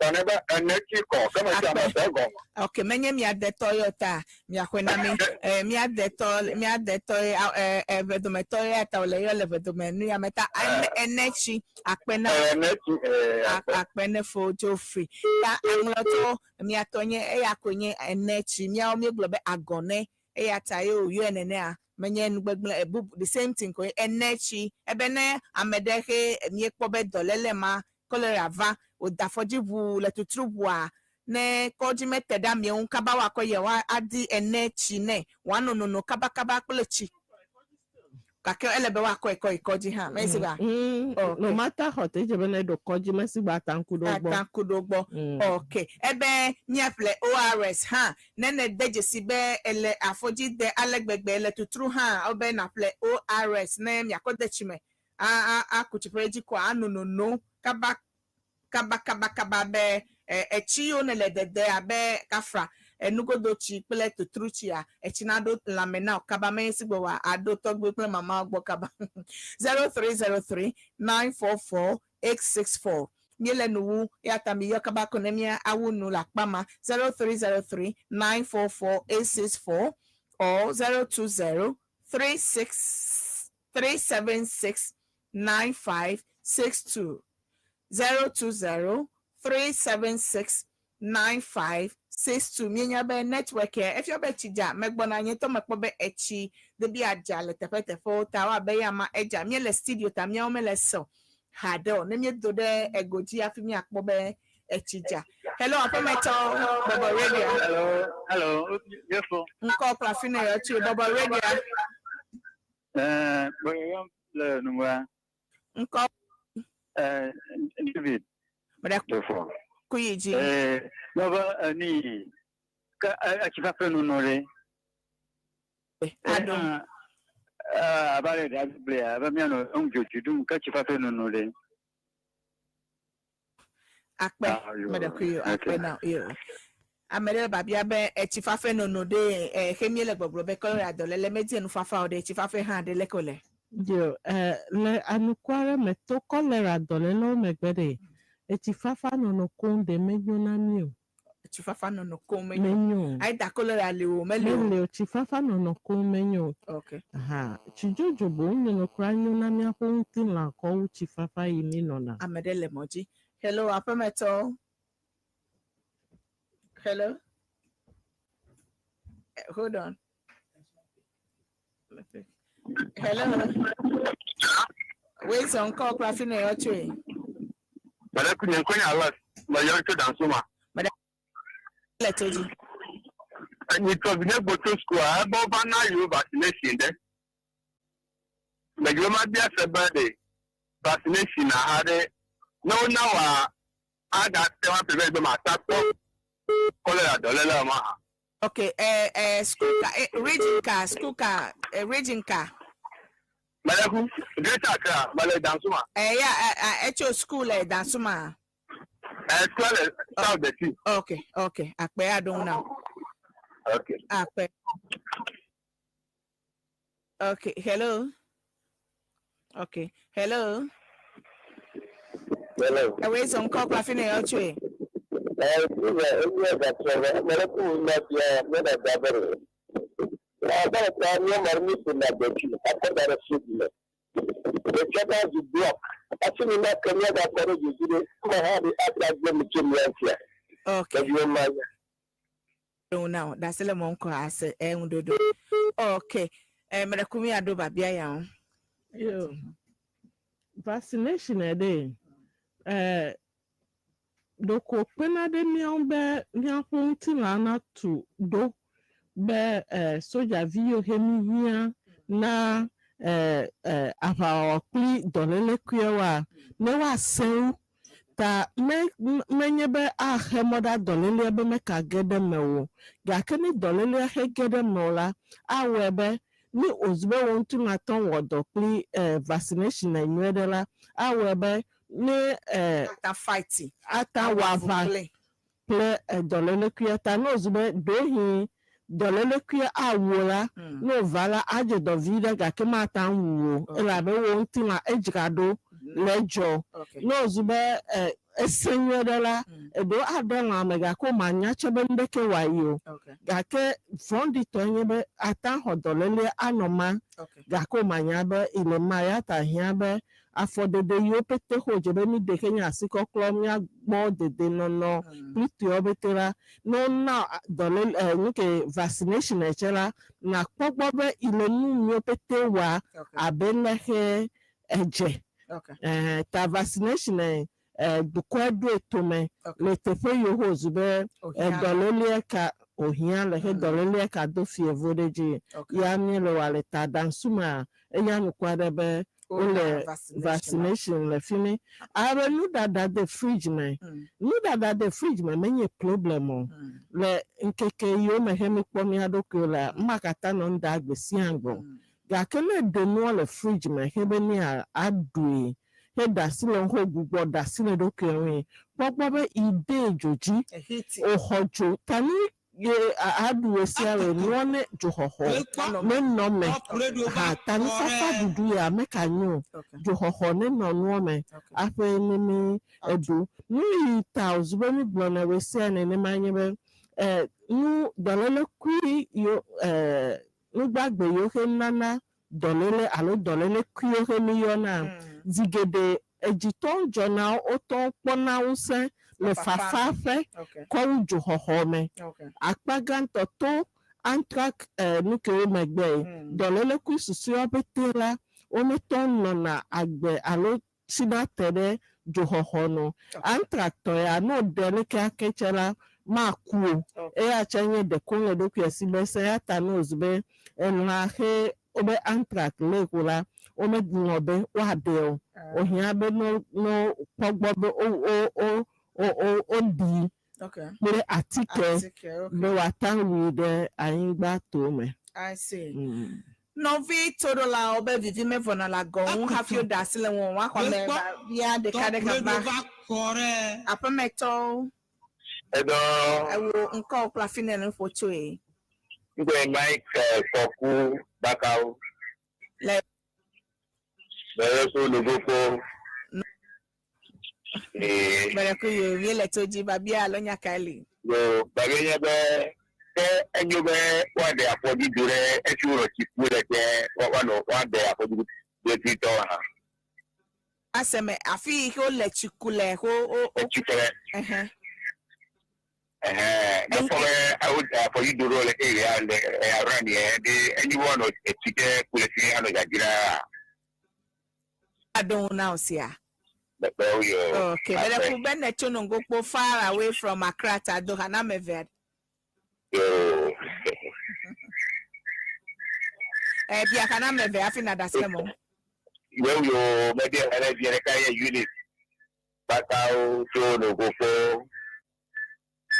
Tɔ ne be ene tsi kɔ ke me sia me se gɔme. Ok, menye mia detɔ yɔ ta miaxɔe na mi ɛ mia detɔ mia detɔ ye ɛ ɛ vedometɔ ye ta wòle yɔ le vedome nu ya me ta ene ene tsi akpe na. Ene tsi ɛɛ. Akpe ne fo dzo free ta aŋlɔtɔ miatɔ nye eya koe nye ene tsi miawo miegblɔ be agɔne eya ta ye wòyɔe nenea menye nugbegblẽ ebubu the same thing koe ene tsi ebe ne ame ɖe xe miekpɔ be dɔléle ma cholera va wòda afɔdzi ʋu le tutru ʋua ne kɔdzi mete ɖe amewo ŋu kaba woakɔ yia woa adi ene tsi nɛ wòanɔ nono kabakaba kple tsi gake ele be woakɔe kɔ yi kɔdzi hã mesi ba. No matter how te dze be ne ɖo kɔdzi mesi gba atanku ɖo gbɔ. Atanku ɖo gbɔ. Ok, ebe míaƒle ORS hã ne ne de dzesi be ele afɔdzi de ale gbegbe le tutru hã wobe naƒle ORS ne miakɔ de tsi me a a aku tsi ƒe dzi kɔa ano nono kaba kaba kaba kaba be etsi yiwo ne le dede abe kafra enugodo tsi kple tutru tsia etsi na ɖo lãme na wo kaba menye si gbɔ wa aɖo tɔgbe kple mamawo gbɔ kaba. 0303 944 864 míele nuwu eya ta mi yɔ kaba ko ne mía awu nu le akpa ma 0303 944 864 or 020 36 376 9562 020 376 9562. Míenya be network yɛ efia be tsi dza megbɔna nye tɔ mekpɔ be etsi debi adza le teƒeteƒewo ta wo abe ya ma edza míele studio ta míawo mele se o haɖe o ne míedo ɖe ego dzi hafi míakpɔ be etsi dza. Hello, aƒemetɔ, Bɔbɔ Radio. Hello, hello, yefo. Ŋkɔ kple afi ne yɔ tso Bɔbɔ Radio. Bɔyɔyɔ le numea. Ŋkɔ. David. Mɛ Yefo. Kuyi dzi. Nɔvɔ eni ke etsi fafe nono ɖe. Aɖo. Abe ale ɖe gblɔe abe míanɔ eŋudzodzi ɖum ke tsi fafe nono ɖe. Akpe mɛ kuyi akpe na yo. Ame ɖe babia be etsi fafe nono ɖe ɛ xe míele gbɔgblɔ be cholera dɔléle medie nufafa o ɖe etsi fafe hã ɖe leke wòle? Yo, le anukware me to cholera dɔlélewo megbe ɖe etsi fafa nɔnɔ koŋ ɖe menyo na mí o. Etsi fafa nɔnɔ koŋ menyo. Menyo o. Ayi da cholera li o meli o. Meli o, tsi fafa nɔnɔ koŋ menyo o. Aha, tsi dzodzo boŋ nɔnɔ kura nyo na míaƒe ŋutilã kɔ wu tsi fafa yi mí nɔna. Ame ɖe le mɔ dzi. Hello, aƒemetɔ. Hello. Hold on. Hello. Wait, so ŋkɔ kple afi ne yɔ tsoe. Mɛlɛ kunye nkonya alert mɛ yɔ tso Dansoma. Le to dzi. Enyitɔ vi ne gboto school a ebe wova na yewo vaccination ɖe. Mɛ yewo ma bia se be ɖe vaccination aha ɖe ne wona wa agate wa prevent be ma ta kpɔ cholera dɔléle ma hã. Ok, school ka, region ka, school ka, region ka. Mɛlɛ ku Greater Accra mɛlɛ Dansoma. Ya, etso school le Dansoma. School le South Beti. Ok, akpe aɖo na. Okay. Akpe. Okay, hello. Okay, hello. Hello. Ewe so ŋkɔ kple afi ne yɔ tsoe. Eyi mɛlɛ ku na bia mɛ na da bɛrɛ. Bɛrɛ ta mi mari mi si na bɛti akɔ da ɖe fi me. Etsɔ zu block. Ati mi na ke mía da kɔ ɖe dzodzi ɖe kuma hã ɖe ata gbe mi tso mía ŋutia. Okay. Ɖeviwo ma ya. Ɖo na o ɖase le mɔ ŋkɔ ase eŋu ɖoɖo. Ok, eh, meɖe ku mi aɖo babia ya o. Yo. Vaccination ɖe, eh, ɖeko kpena ɖe mía ŋu be míaƒe ŋutilã natu ɖo be eh, sojavi yiwo he mi hiã na eh, eh, aʋawɔwɔ kpli dɔlélekuiwoa, ne woasẽ ŋu. Ta me menye be axe mɔ ɖa dɔlélea be meka ge ɖe me o. Gake ne dɔlélea he ge ɖe me o la, awɔe be ne wòzu be wò ŋutilã tɔ wɔ dɔ kpli eh, vaccination nyuie ɖe la, awɔe be ne eh, Ata fight. Ata wɔ aʋa kple. Kple eh, dɔlélekuia ta ne wòzu be ɖewohĩ dɔlélekuia awu la, ne wòva la, adze dɔ vi ɖe gake mata ŋu o elabe wò ŋutilã edzra ɖo le edzɔ. Ne wòzu be eh, esẽ nyuie ɖe la, eɖewo aɖe lãme gake womanya tse be nuɖeke wòayi o. Gake vɔ̃ɖitɔe nye be ata xɔ dɔlélea anɔ ma gake womanya be ile ma ya ta hiã be afɔɖeɖe yiwo pete xo dze be mi ɖe ke nye asikɔklɔ míagbɔ dedenɔnɔ kpli tɔewo pete la ne wona dɔlélé eh, nu ke vaccination tse la nakpɔ gbɔ be ile nu miwo pete wa abe lexe edze. Eh, ta vaccination eh, dukɔe ɖoe tome le teƒe yiwo ho zu be Ohiã. Dɔlélea ka ohiã le he dɔlélea ka do fievo ɖe dzi ya míele wa le ta dansuma eya nukua ɖe be wole vaccination. Vaccination le fi mi abe nuɖaɖa de fridge me nuɖaɖa de fridge me menye problem o le ŋkeke yiwo me he mi kpɔ mía ɖokuiwo la ma katã nɔ nu ɖa gbe sia gbɔ gake ne ɖe nua le fridge me he be ne aɖui he da asi le ŋu gbugbɔ da asi le ɖokuiwo ŋui kpɔkpɔ be ide dzo dzi wòxɔ dzo ta ni ye aɖu ɣe sia ɣe nua ne dzoxɔxɔ nenɔ me ha ta nufafa ɖuɖu ya meka nyo o dzoxɔxɔ nenɔ nua me aƒe ne mi eɖu nu yi ta wòzu be mi gblɔna ɣe sia nenema nye be eh, nu dɔlélekui yiwo eh, nugbagbe yiwo he nana dɔléle alo dɔlélekuiwo he mi yɔna zi geɖe edzitɔ dzɔna wotɔ kpɔna ŋusẽ le Fafa. fafa ƒe kɔwu dzoxɔxɔ me akpa gãtɔ to anthrax eh, nu kewo megbe dɔlélekui susɔewo pete la wometɔ nɔna agbe alo tsina te ɖe dzoxɔxɔ nu anthrax tɔ ya ne woɖe leke ake tse la maku o eya tse nye ɖeko le ɖokuia si be se ya ta ne wòzu be elã he wobe anthrax le ko la womelɔ̃ be woaɖe o wohiã be no no kpɔ gbɔ be wo wo wo wo wo woɖi kple atike Atike, okay. be woata wui ɖe anyigba to me. I see. Nɔvi toɖolawo be vivi mevɔna le agɔ ŋu hafi woɖe asi le ŋu woaxɔ me bia ɖeka ɖeka va aƒemetɔwo. Eɖɔ. Ewo ŋkɔ kple afi ne nu ƒo tsoe. Ŋkɔe Mike Kɔku Bakawo. Le. Bɛrɛ so Nogoko. Ee. Bɛrɛ ku yo mi le to dzi babia alo nya kae li. Yo babe nye be ke enyo be woaɖe afɔdzidu ɖe esi wonɔ tsi ƒu le te woanɔ woaɖe afɔdzidu ɖe titɔ hã. Aseme afi yi ke wole tsi ku le ko o o. Etsi ku le. Ɛhɛn. Ɛhɛn ne fɔ be awo afɔdzidu ɖewo le area le around yɛ ɖe enyo be woanɔ etsi ke ku le fi anɔ dzadzra. Aɖo na o sia. Gbɛgbɛwo yɔ. Okay, bɛrɛ ku bɛ ne tso Nogokpo far away from Accra ta do hana meve. Yo. Eh, bia hana meve afi na dasle mo. Yo yo mɛdi ɛrɛ bi ɖeka ye Eunice Bakawo tso Nogokpo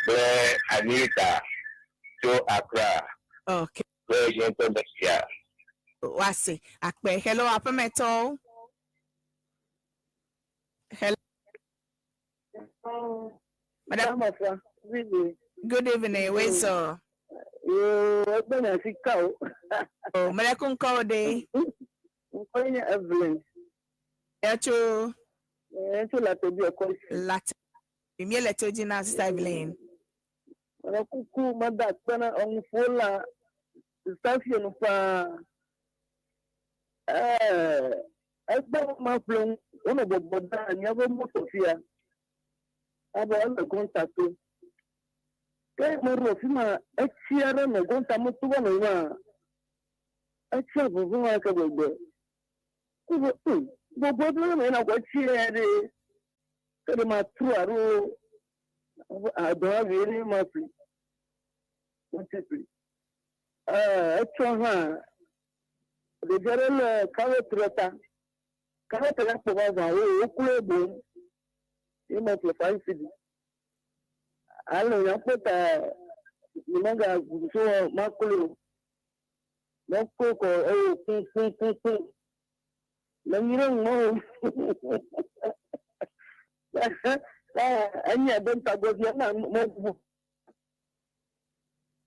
kple Anita tso Accra. Kple nye ŋutɔ Mesia. Wase akpe. Hello, aƒemetɔwo. Hello. Madam. Good evening, Wezo. Yo, ẹgbẹ́ náà ti ká o. Oh, mẹrẹkú ŋkɔ wo de. Ŋkɔ nye Evelyn. Yɛtso. Ẹ tso Latɛbi ɛkɔ si. Late. Mi le to dzi na Sister Evelyn. Mɛ kuku mada akpe na ɔŋuƒo la safie nu paa. Ɛɛ ẹgbẹ́ ma ƒle ŋu wonɔ gbɔgbɔ da míaƒe moto fia. Abe ele kɔnta to. Ke meɖo afi ma, etsi aɖe nɔ gɔnta meto va nɔ yima, etsia vɔvɔ̃ aleke gbegbe. Ko be, hmm, gbɔgbɔ ɖo me yina kɔ etsi ya ɖe. Ke ɖe matrɔ alo adɔ avi ɖe maƒli. Mete ƒli. Ee, etsɔ hã, ɖevi aɖe lé karɔt ɖe ta. Karɔt la kpɔ vavã wo wokloe boŋ. Ye meƒle 5 cedi. Ale nyakpɔ ta nyemega so makloe o. Mekloe kɔ eye kũ kũ kũ kũ. Menyi ɖe ŋu o. Enye be tagbɔvia na meʋu.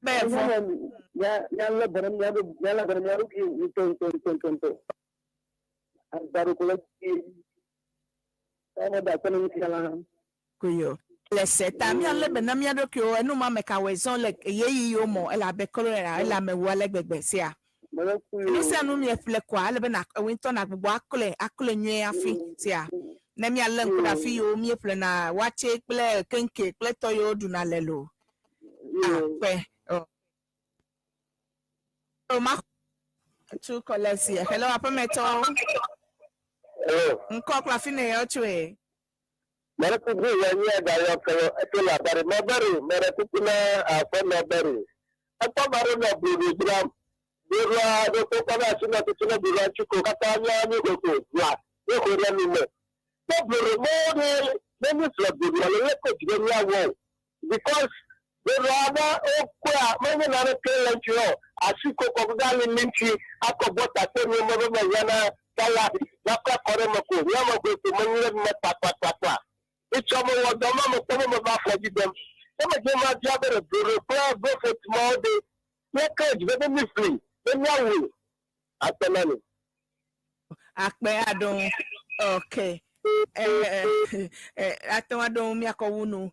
Bẹ́ẹ̀ fɔ. Míalé be ɖe mía ɖo míalé be ɖe mía ɖokui ŋutɔ ŋutɔ ŋutɔ ŋutɔ ŋutɔ. Agbaɖo le dzi. Ame da akpe na nufiala hã. Koyo. Le se ta míalé be na mía ɖokuiwo enu ma me ka wɔ zɔn le ɣeyiɣi yiwo mɔ elabe cholera ele ame wu ale gbegbe sia. Mele kuyo. Nu sia nu mieƒle koa ele be na ewo ŋutɔ nagbugbɔ aklɔe aklɔe nyuie hafi sia. Ne míalé ŋku ɖe afi yiwo míeƒlena wakye kple keŋke kple tɔ yiwo ɖuna le lo. Akpe. Oh. Oh, ma tu kɔlɛ si. Hello, aƒemetɔwo. Hello. Ŋkɔ kple afi ne yɔ tsoe. Mɛrɛ kuku yɛ nye gayɔ kɛlɛ eto la bari mɛ bari mɛrɛ kuku na aƒe bari. Ekpɔ bari nɔ blodo dzram. Blodoa ɖe ko kɔ ɖe asi nɔ tutu ne blodoa tsi ko katã nye anyi koko bla ye ko ɖe nu me. To blodo mɔwo ɖe ne mi ƒle blodoa le leke dzi be míawɔ o. Because blodoa be wokɔa menye naneke le ŋuti o. Asi koko gã li mi ŋuti akɔ bɔta kpe nu me be mehiã salad nakɔ akɔ ɖe me ko míame goe ko menyi ɖe me kpakpakpakpa. Etsɔ me wɔ dɔ ma me kpɔ be meva afɔ dzi dem. Ne medze ma bia be ɖe blodo kple bofrot mawo ɖe leke dzi be be mi ƒli be míawɔe akpe na mi. Akpe aɖewo. Ok. Eh, eh, ate ŋu aɖewo míakɔ wu nu.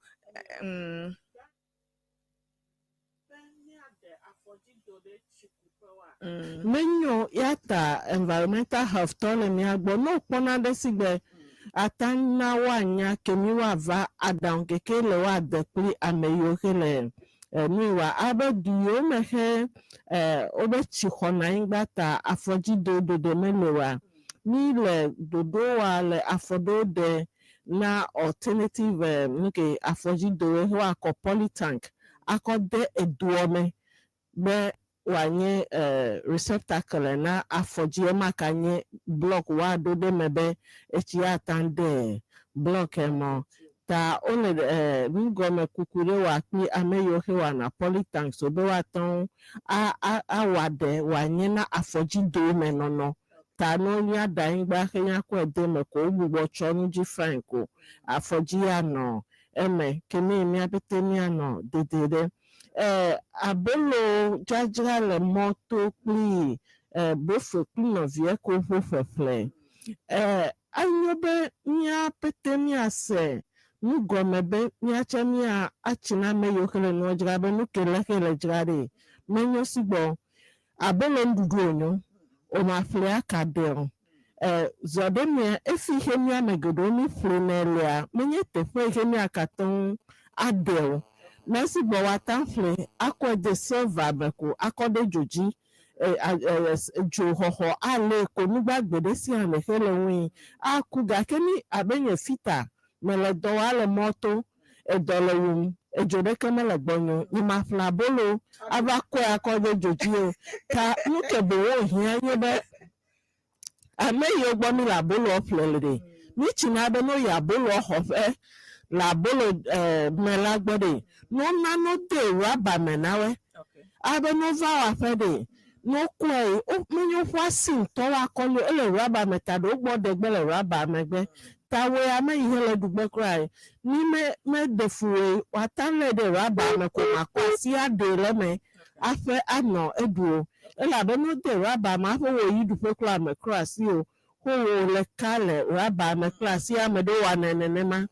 Menyo ya ta environmental health tɔ le mía gbɔ ne wokpɔna ɖe si gbe ata na woanya ke mi woava aɖaŋu keke le woade kpli ame yiwo ke le nu yi wa abe du yiwo me he wobe tsi xɔna anyigba ta afɔdzido ɖoɖo mele oa mi le ɖoɖo wa le afɔ ɖewo ɖe na alternative nu ke afɔdzidowo he woakɔ polytank akɔ de edoa me be wòanye receptacle na afɔdzi ema ka nye block woaɖo ɖe me be etsi ata de block mɔ ta wole nugɔme kuku ɖe wòa kpli ame yiwo he wɔna polytanks o be woate ŋu awɔ aɖe wòanye na afɔdzido me nɔnɔ ta ne míaɖe anyigba he míakɔe de me ko wogbugbɔ tsɔ nu dzi fine ko afɔdzi anɔ eme ke mi míapete míanɔ dede ɖe abolo dzadzra le mɔto kpli bofrot kpli nɔvia ko ƒo ƒeƒle anyo be míapete míase nugɔme be míatse mía atsi na ame yiwo ke le nua dzra be nu ke le xe le dzra ɖe menyo si gbɔ abolo nuɖuɖu wònyo o ma ƒle aka ɖe o zɔ ɖe mia efi xe mía ame geɖewo mi ƒlenɛ lea menye teƒe yi ke míakate ŋu aɖe o mesi gbɔ woata ƒle akɔe de silver me ko akɔ ɖe dzo dzi dzoxɔxɔ ale ko nugbagbe ɖe sia le xe le ŋui aku gake mi abe nye fita mele dɔ wa le mɔto edɔ le wum edzo ɖeke mele gbɔnye o nye ma ƒle abolo ava kɔe akɔ ɖe dzo dzi o ta nu ke boŋ wòhiã nye be ame yiwo gbɔ mi le aboloa ƒle le ɖe mi tsina be no yi aboloa xɔƒe le abolo me la gbɔ ɖe no nano de rɔba me na wɔe abe no va wɔ aƒe ɖe no kɔe menye woƒe asi ŋutɔ woakɔ lo ele rɔba me ta ɖewo gbɔ ɖe gbe le rɔba megbe ta woe ame yi he le ɖugbe kura yi mi me meɖe fu woe woata lé ɖe rɔba me ko makɔ asi aɖe le eme aƒe anɔ eɖu o elabe no de rɔba me aƒe wo yi ɖuƒe kura me kura asi o ko wo le ka le rɔba me kple asi ame ɖewo wɔnɛ nenema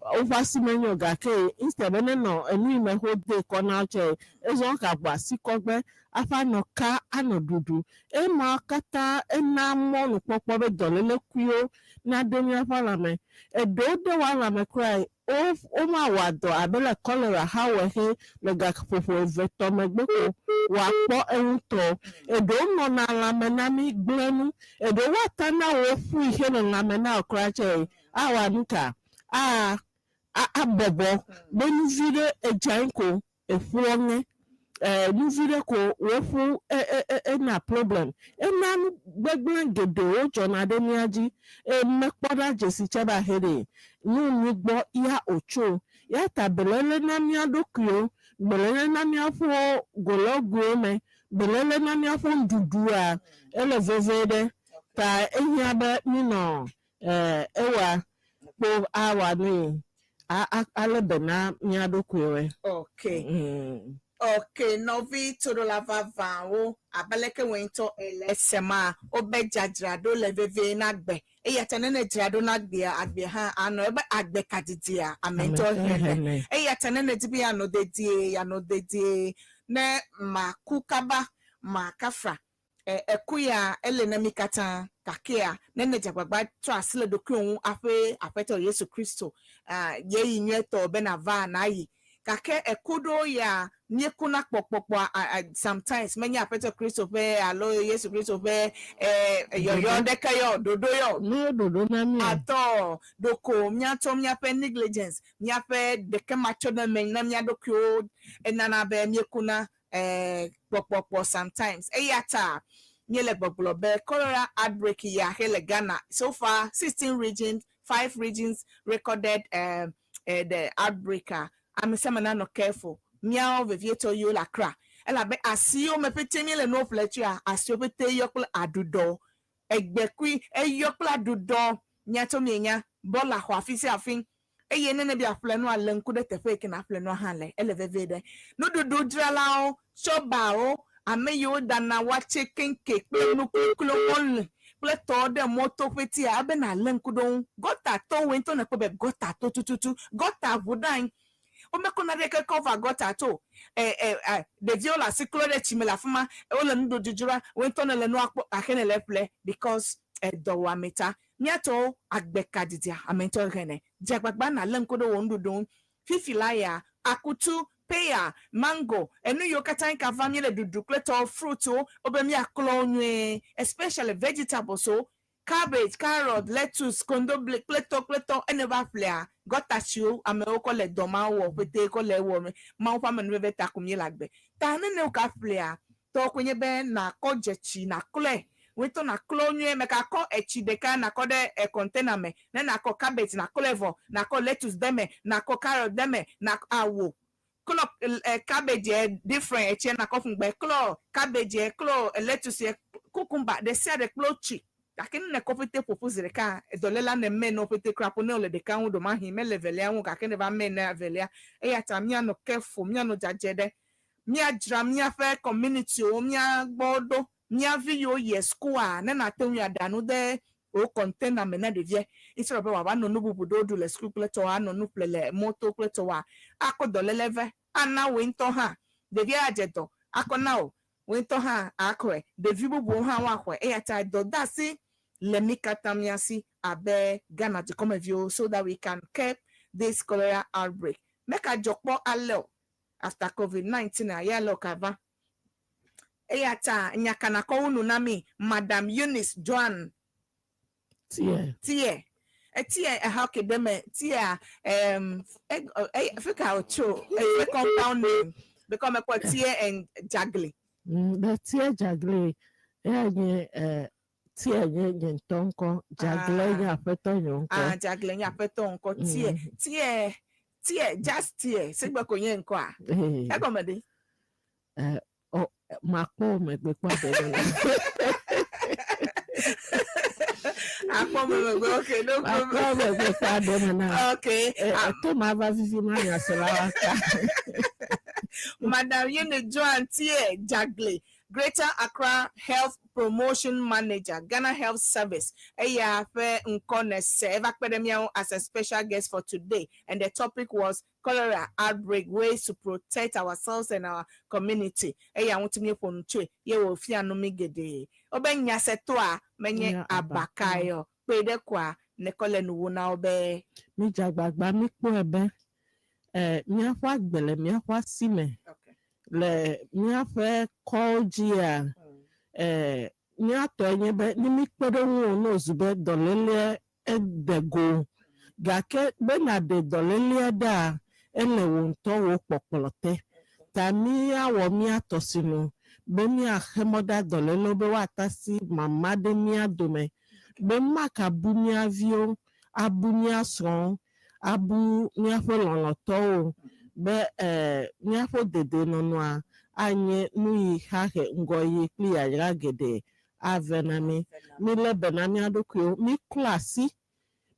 woƒe asi menyo gake instead be nenɔ enu yi me ho de kɔ na wo tse ezɔ gagbɔ asi kɔgbe aƒe anɔ ka anɔ ɖuɖu ema katã ena mɔnukpɔkpɔ be dɔlélekuiwo naɖo míaƒe lãme eɖewo ɖe woa lãme kura. Wo womawɔ dɔ abe le cholera xa wɔe xe le gaƒoƒo eve tɔ megbe ko wòakpɔ eŋutɔ. Eɖewo nɔna lãme na mí gblẽ nu. Eɖewo woata na wò ƒui xe le lãme na wò kura tse awa nuka? A a abɔbɔ be nu viɖe edze anyi ko eƒuɔ ŋe. E nu viɖe ko woƒu e e e ena problem. Ena nu gbegblẽ geɖewo dzɔna ɖe mía dzi. E mekpɔ ɖa dzesi tse be ahe ɖe nu mi gbɔ ya otso. Ya ta beléle na mía ɖokuiwo, beléle na míaƒe golɔgoewo me, beléle na míaƒe nuɖuɖua ele vevie ɖe. Ta ehiã be mínɔ e ewa kpo awa nui a a alé be na mía ɖokuiwoe. Okay. Ok, nɔvi toɖola vavãwo, abe aleke wòe ŋutɔ èle esema, wobe dzadzraɖo le vevie na agbe. Eya ta ne nèdzra ɖo na agbea, agbea hã anɔ ebe agbe ka didia ame ŋutɔ hene. Eya ta ne nèdi be yeanɔ dedie, yeanɔ dedie ne màku kaba, màkafra. E, eku ya ele na mí katã. Gakea, ne nèdze agbagba trɔ asi le ɖokuiwò ŋu aƒe Aƒetɔ Yesu Kristo, a, ɣeyiɣi nyuietɔ be nàva nàyi. Gake eku ɖewo ya míekuna kpɔkpɔkpɔa, a, a, sometimes menye Aƒetɔ Kristo ƒe alo Yesu Kristo ƒe e, yɔyɔ ɖeke yɔ o, ɖoɖo yɔ o. Ne ɖoɖo na mí o. Atɔ, ɖeko míatsɔ míaƒe negligence, míaƒe ɖekematsɔɖeme na mía ɖokuiwo enana be míekuna eh, kpɔkpɔkpɔ sometimes. Eya ta míele gbɔgblɔ be cholera outbreak ya xe le Ghana. So far, 16 regions, 5 regions recorded eh, eh, the outbreak a. Ame sia ame nanɔ careful. Míawo vevietɔ yiwo le Accra. Elabe asiwo me ƒete míele nuwo ƒle tsoa, asiwo ƒete yɔ kple aɖuɖɔ. Egbekui eyɔ kple aɖuɖɔ. Miatso mienya, bɔla xɔ afi sia afi. Eye ne nèbe yeaƒle nua, lé ŋku ɖe teƒe yi ke nàƒle nua hã le. Ele vevie ɖe. Nuɖuɖudzralawo, tsɔbawo, ame yiwo ɖana watsɛ keŋke kple nu kluklu, mɔlu kple tɔwo ɖe mɔto ƒetia, ebe nàlé ŋku ɖe wo ŋu. Gɔta to, wòe ŋutɔ nèkpɔe be gɔta to tututu. Gɔta ʋu ɖe anyi. Womekɔ naneke kɔ va gɔta to o. E, e, e, ɖeviwo le asi klɔm ɖe tsi me le afi ma. Wole nuɖuɖu dzram. Wò ŋutɔ nèle nua kpɔ gake nèle eƒle because edɔwɔame ta. Míatɔwo, agbe ka didia ame ŋutɔ ɣene. Dze agbagba nàlé ŋku ɖe wò nuɖuɖu ŋu. Fifi la ya, akutu, peya, mango, enu yiwo katã ka va míele ɖuɖu kple tɔwo, fruitswo, wobe míaklɔ wo nyuie, especially vegetables-wo, cabbage, carrot, lettuce, kondoble kple tɔ kple tɔ. Ene va ƒlea gɔtatsiwo amewo kɔ le dɔ ma wɔ ƒete kɔ le ewɔ me. Mawu ƒe amenuveve ta ko míele agbe. Ta ne ne woka ƒlea, Tɔwò koe nye be nàkɔ dze tsi nàklɔe. Wò ŋutɔ nàklɔ wo nyuie. Mègakɔ etsi ɖeka nàkɔ ɖe kɔntena me. Ne nàkɔ cabbage nàklɔe vɔ, nàkɔ lettuce de eme, nàkɔ carrot de eme, na awo. Klɔ cabbage different etsia nàkɔ ƒu gbe. Klɔ cabbage, klɔ lettuce, cucumber, ɖe sia ɖe kple wo tsi. Gake ne nèkɔ ƒete ƒo ƒu zi ɖeka, dɔléla ne mɛ na wo ƒete kura po ne wole ɖeka ŋu ɖomahi mele evelia ŋu o gake ne va mɛ na evelia. Eya ta míanɔ careful, míanɔ dzadzɛ ɖe Míadzra míaƒe communitywo mía gbɔ ɖo. Mía vi yiwo yie sukua, ne nàte ŋui aɖa nu de wò container me na ɖevia instead of be wòava nɔ nu bubu ɖewo ɖu le suku kple tɔwòa, anɔ nu ƒle le mɔto kple tɔwòa, akɔ dɔléle vɛ ana wòe ŋutɔ hã. Ɖevia adze dɔ akɔ na wò, wò ŋutɔ hã àxɔe, ɖevi bubuwo hã woaxɔe. Eya ta dɔdeasi le mí katã mía si abe Ghana dukɔmeviwo so that we can curb this cholera outbreak. Meka dzɔ kpɔ ale o. After covid 19 a ya lɔ ka va. Eya ta nya ka nakɔ wu nu na mi Madam Eunice Joan Tie. Tie. Etie eha ke de me tia um fika o tso efe compound name because me kpɔ Tie and Jagli. The Tie Jagli eya nye Tie nye nye ŋutɔ ŋkɔ, Jagle nye aƒetɔ nye ŋkɔ. Ah, Jagle nye aƒetɔ ŋkɔ. Tie, Tie, Tie, just Tie, sigbe ko nye ŋkɔa? Egɔme ɖe? Eh, oh, makpɔ wo megbe kpɔ aɖe me. Akpɔ me megbe, okay, no problem. Makpɔ wo megbe kpɔ aɖe me na. Okay. Eh, to ma va vivi na nyasela wa ka. Madam Eunice Joan Tie Jagle, Greater Accra Health Promotion Manager, Ghana Health Service, eya ƒe ŋkɔ nèse. Eva kpe ɖe mía ŋu as a special guest for today and the topic was Cholera Outbreak, Ways to Protect Ourselves and Our Community. Eya ŋuti míeƒo nu tsoe ye wòfia nu mí geɖe. Wobe nyasetɔa menye abakae o, kpee ɖe koa. nekɔ le nuwo na wo be. Midze agbagba mikpɔe be eh, míaƒe agbe le míaƒe asi me. Le míaƒe kɔwo dzia, eh, míatɔe nye be ne míkpe ɖe ŋuwò ne wòzu be dɔlélea ede go. Gake be nàɖe dɔlélea ɖaa, ele wò ŋutɔ wò kpɔkplɔ te. Ta míawɔ mía tɔ sinu be míaxe mɔ ɖa dɔlélewo be woatasi mama ɖe mía dome be makabu mía viwo, abu mía srɔ̃wo, abu míaƒe lɔlɔ̃tɔwo o, be e míaƒe dedienɔnɔa anye nu yi xahe ŋgɔyiyi kple yayra geɖe ave na mí. Milé be na mía ɖokuiwo, miklɔ asi,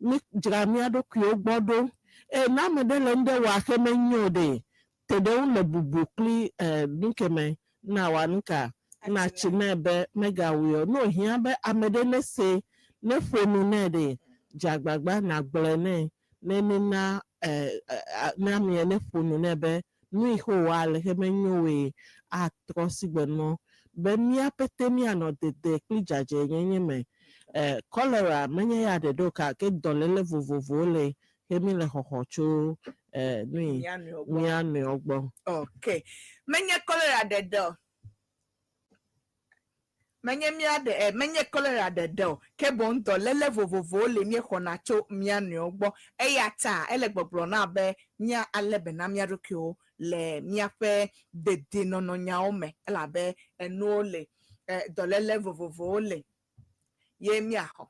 midzra mía ɖokuiwo gbɔ ɖo. Eye ne ame ɖe le nuɖe wɔa xe menyo o ɖe, te ɖe eŋu le bubu kple e nukeme na wòa nuka natsi nɛ be megawɔe o. Ne wòhiã be ame ɖe nese, neƒo nu nɛ ɖe, dze agbagba nàgblɔe nɛ ne nena e ne amea neƒo nu nɛ be nu yi xe wòwɔ ale xe menyo oe atrɔ sigbe nɔ be mía pete míanɔ dede kple dzadzɛnyenye me. E cholera menye ya ɖeɖe o gake dɔléle vovovowo le xe mi le xɔxɔ tso e nu yi Mía nɔewo gbɔ. mía nɔewo gbɔ. Ok. Menye cholera ɖeɖe o. Menye mía ɖe e menye cholera ɖeɖe o ke boŋ dɔléle vovovowo le míexɔna tso mía nɔewo gbɔ. Eya ta ele gbɔgblɔ na be mía alé be na mía ɖokuiwo le míaƒe dedienɔnɔnyawo me elabe enuwo le e dɔléle vovovowo le ye míaxɔ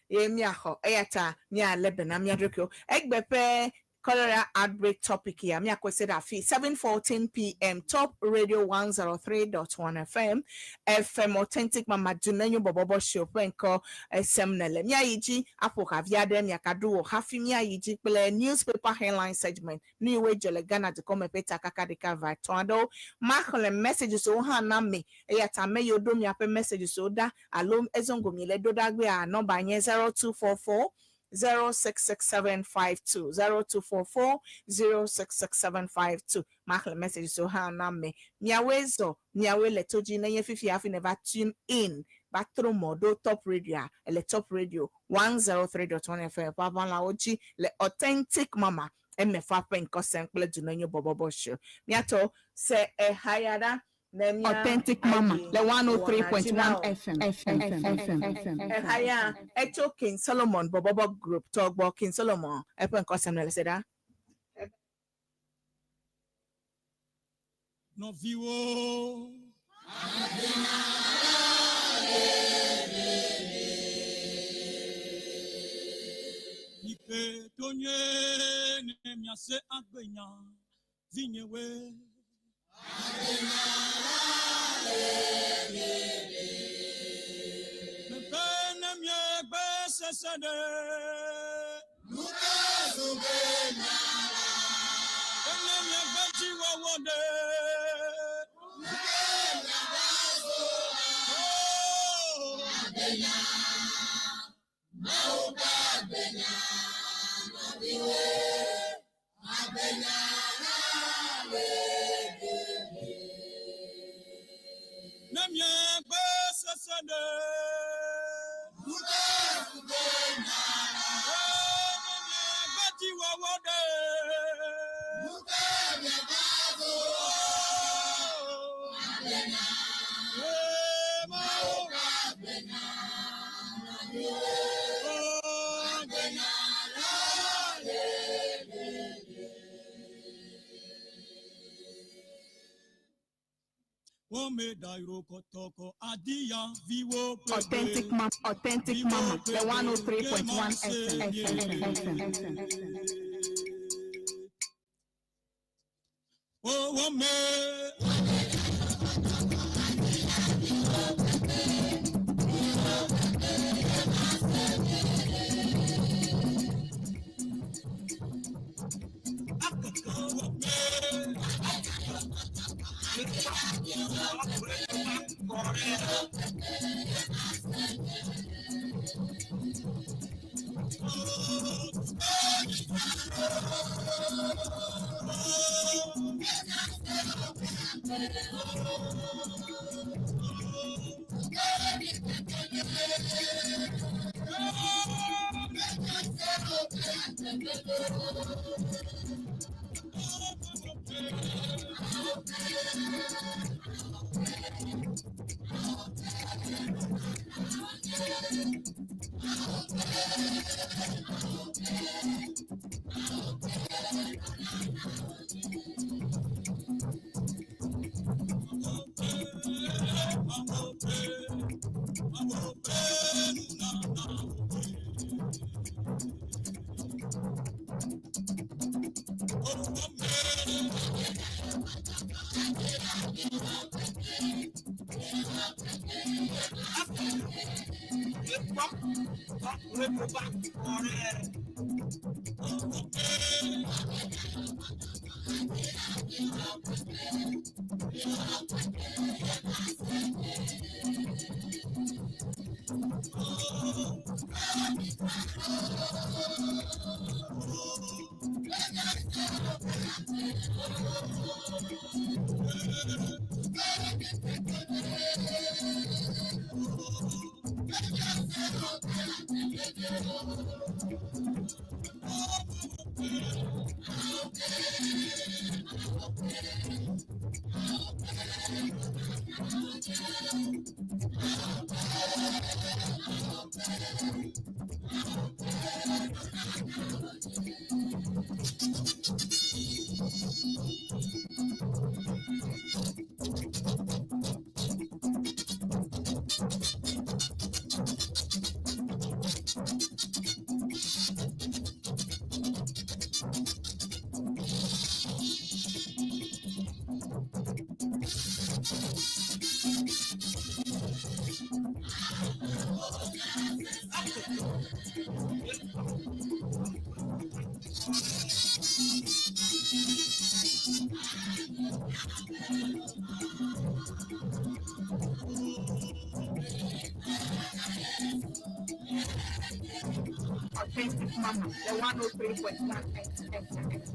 ye míaxɔ eya ta míalé be na mía ɖokuiwo. Egbe ƒe cholera outbreak topic ya míakɔe se ɖe afi 7:14 p.m. Top Radio 103.1 FM FM Authentic Mama Dunenyo Bɔbɔbɔ Show ƒe ŋkɔ esem nele. Míayi dzi aƒo havi aɖe miakaɖu wò hafi míayi dzi kple newspaper headline segment nu yiwoe dze le Ghana dukɔme ƒe takaka ɖeka eve atɔ̃ aɖewo. Maxlẽ messages wo hã na mi eya ta ame yiwo ɖo miaƒe messages wo ɖa alo ezɔŋgo mi le ɖo ɖa gbea nɔmba nye 0244 066752 0244 066752 maxlẽ messages wo hã na mi. Miawoe zɔ miawoe le to dzi nenye fifi hafi ne va tune in va trɔ mɔ ɖo Top Radio a ele Top Radio 103.1 FM ƒe aʋalawo dzi le Authentic Mama emefa ƒe ŋkɔsem kple Dunenyo Bɔbɔbɔ Show. Míatɔ se eha ya ɖa ne mía Authentic Mama, ayi le wɔna dzi na 103.1 o. FM. FM. FM. FM. Eha ya etso King Solomon Bɔbɔbɔ Group tɔ gbɔ King Solomon eƒe ŋkɔsem ne le se ɖa. Nɔviwo. Miƒe to nyuie ne miase agbenya vinyewoe. Meƒe ne miegbe sese ɖe. Ke ne miegbe dziwɔwɔ ɖe. Ne miegbe sese ɖe. Ke ne miegbe dziwɔwɔ ɖe. Authentic Mama, Authentic Mama, the 103.1 FM. FM. FM. FM. Oh, me. Authentic Mama, the 103.1 FM.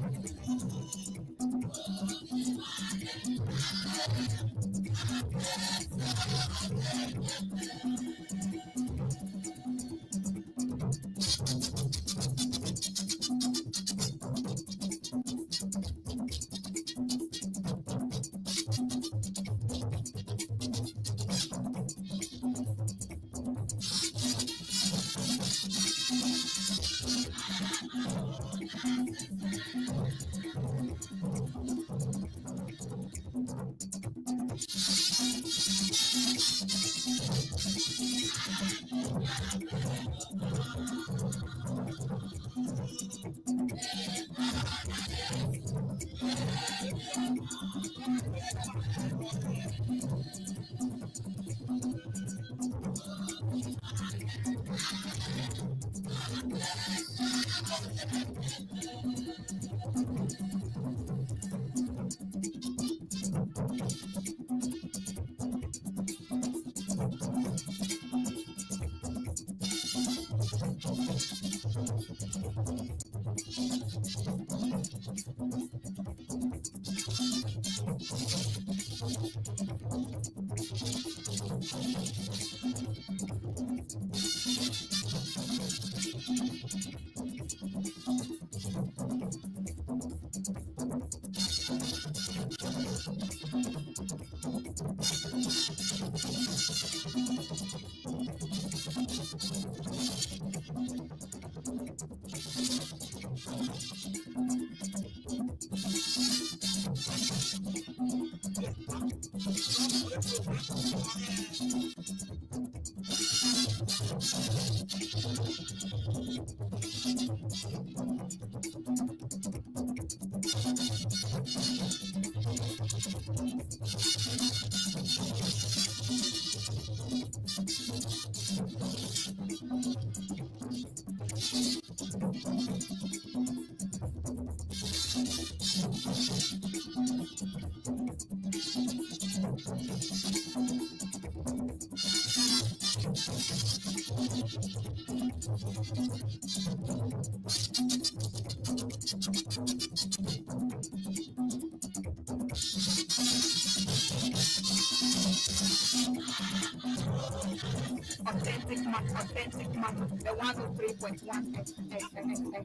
Authentic Mama, Authentic Mama, the 103.1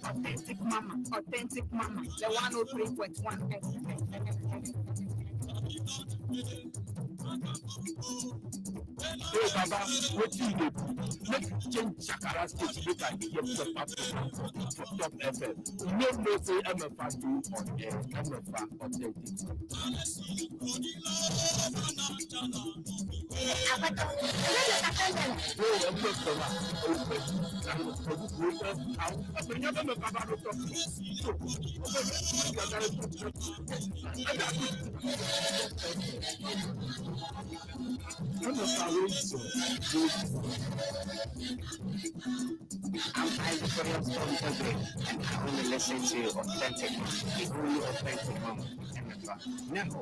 Authentic Mama, Authentic Mama, the 103.1 Hey Baba, wetin you dey do? Make you change Shakara station make I hear proper program for Top FM. You no know say MFA dey on air, MFA authentic. Hey, MFA, I'm Isaac Williams from Togo, and I only listen to authentic, the only authentic mama, MFA. Neho.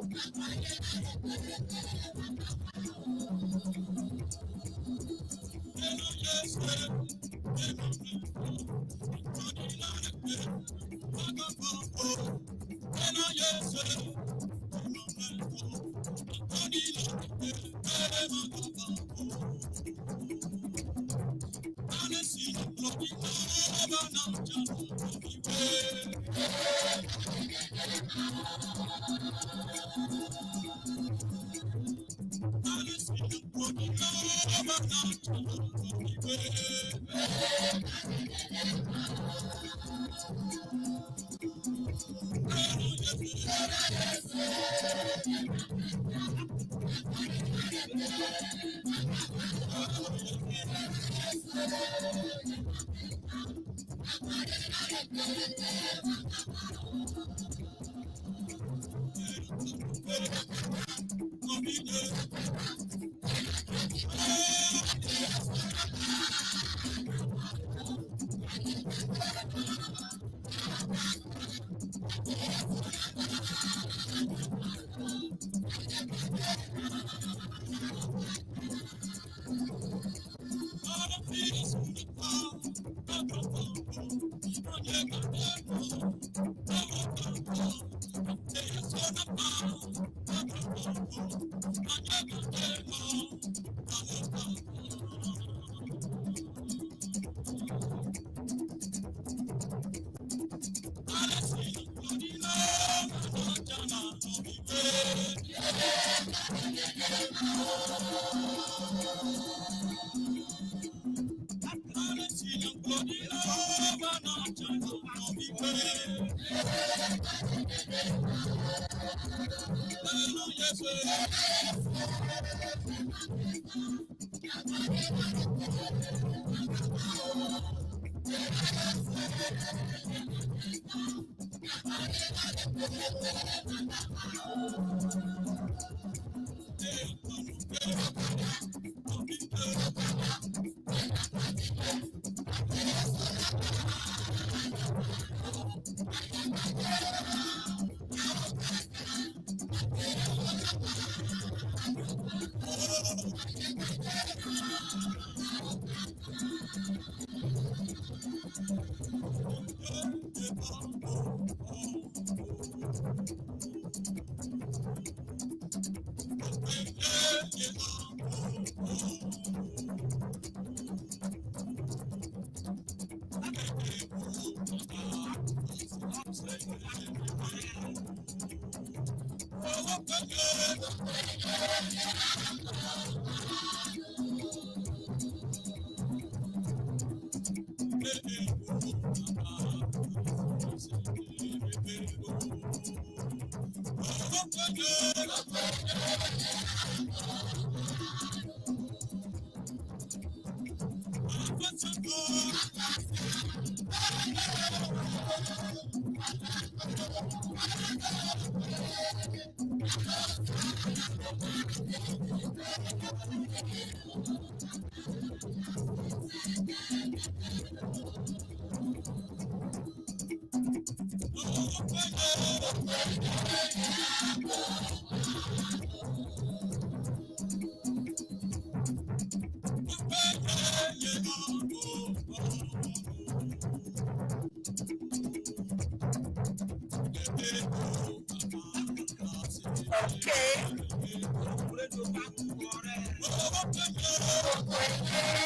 Okay.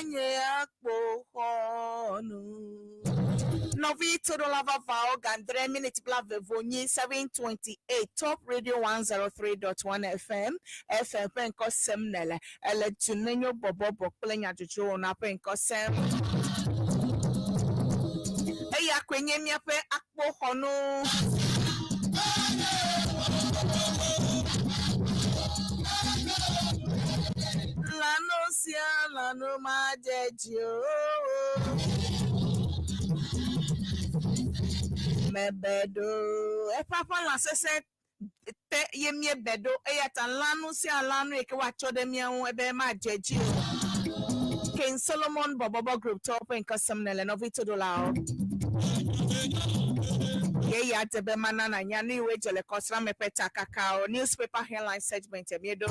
Nye akpoxɔnu. Nɔvi toɖola vavawo gandre minute blaeve nyi 7:28 Top Radio 103.1 FM FM ƒe ŋkɔ sem nele ele du nenyo bɔbɔbɔ kple nyadzɔdzɔwo na ƒe ŋkɔ sem. Eya koe nye míaƒe akpoxɔnu. Lanu sia lanu madze dzi o. Mebe ɖo eƒe aƒe lã sesẽ te ye míebe ɖo eya ta lãnu sia lãnu yi ke woatsɔ ɖe mía ŋu ebe madze dzi o. King Solomon Bɔbɔbɔ Group tɔwo ƒe ŋkɔ sem nele nɔvi toɖolawo. Ye ya de be mana nànya nu yiwoe dze le kɔsrame ƒe takakawo newspaper headline segment míeɖo.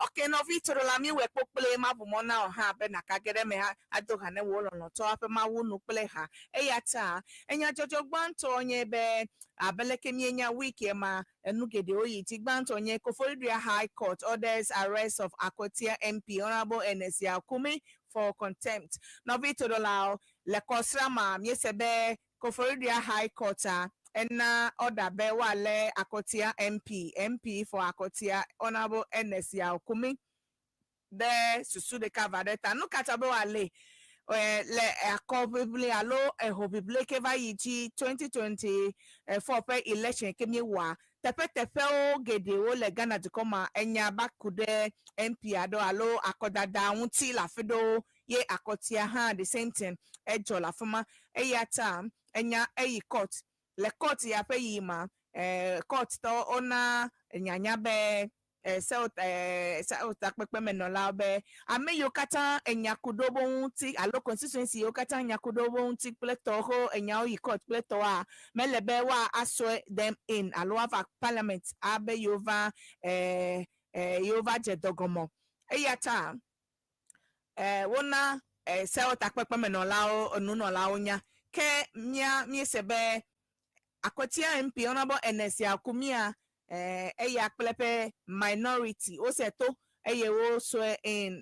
Ok, nɔvi toɖola míewɔe kpokploe maʋu mɔ na wò hã be nàka ge ɖe eme ha ado ha ne wò lɔlɔ̃tɔ aƒe mawu nu kple ha. Eya ta enyadzɔdzɔ gbãtɔ nye be abe leke míenya week ma enu geɖewo yi dzi. Gbãtɔ nye Koforidua High Court orders arrest of Akwatia MP Honourable Ernest Yaw Kumi for contempt. Nɔvi toɖolawo, le kɔsra ma míese be Koforidua High Court-a ena order be woalé Akwatia MP, MP for Akwatia, Honourable Ernest Yaw Kumi ɖe susu ɖeka va ɖe ta. Nukata be woalée? Le akɔʋiʋli alo ehoʋiʋli ke va yi dzi 2024 ƒe election ke míewɔa, teƒeteƒewo geɖewo le Ghana dukɔ ma enya ba ku ɖe MP aɖewo alo akɔdada ŋuti le afi ɖewo ye akɔtia hã the same thing edzɔ le afi ma. Eya ta enya eyi court. Le court ya ƒe yiyi ma, court tɔwo wona nyanya be sewotakpekpemenɔlawo be ame yiwo katã enya ku ɖe wo ŋuti alo constituency yiwo katã enya ku ɖe wo ŋuti kple tɔwo ho enyawo yi court kple tɔwoa, mele be woa aswear them in alo woava parliament abe yewo va yewo va dze dɔ gɔme o. Eya ta wona sewotakpekpemenɔlawo nunɔlawo nya ke mía míese be Akwatia MP Honourable Ernest Yaw Kumia eya kple eƒe minority wose to eye wo swear in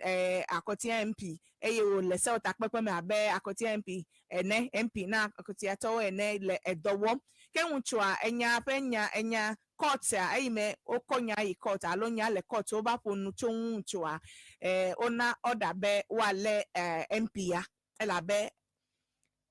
Akwatia MP eye wòle sewotakpekpe me abe Akwatia MP ene, MP na Akwatiatɔwo ene le edɔ wɔm. Ke ŋutsua enya ƒe nya enya court-a eyime wokɔ nya yi court alo nya le court wova ƒo nu tso ŋutsua wona order be woalé MP ya elabe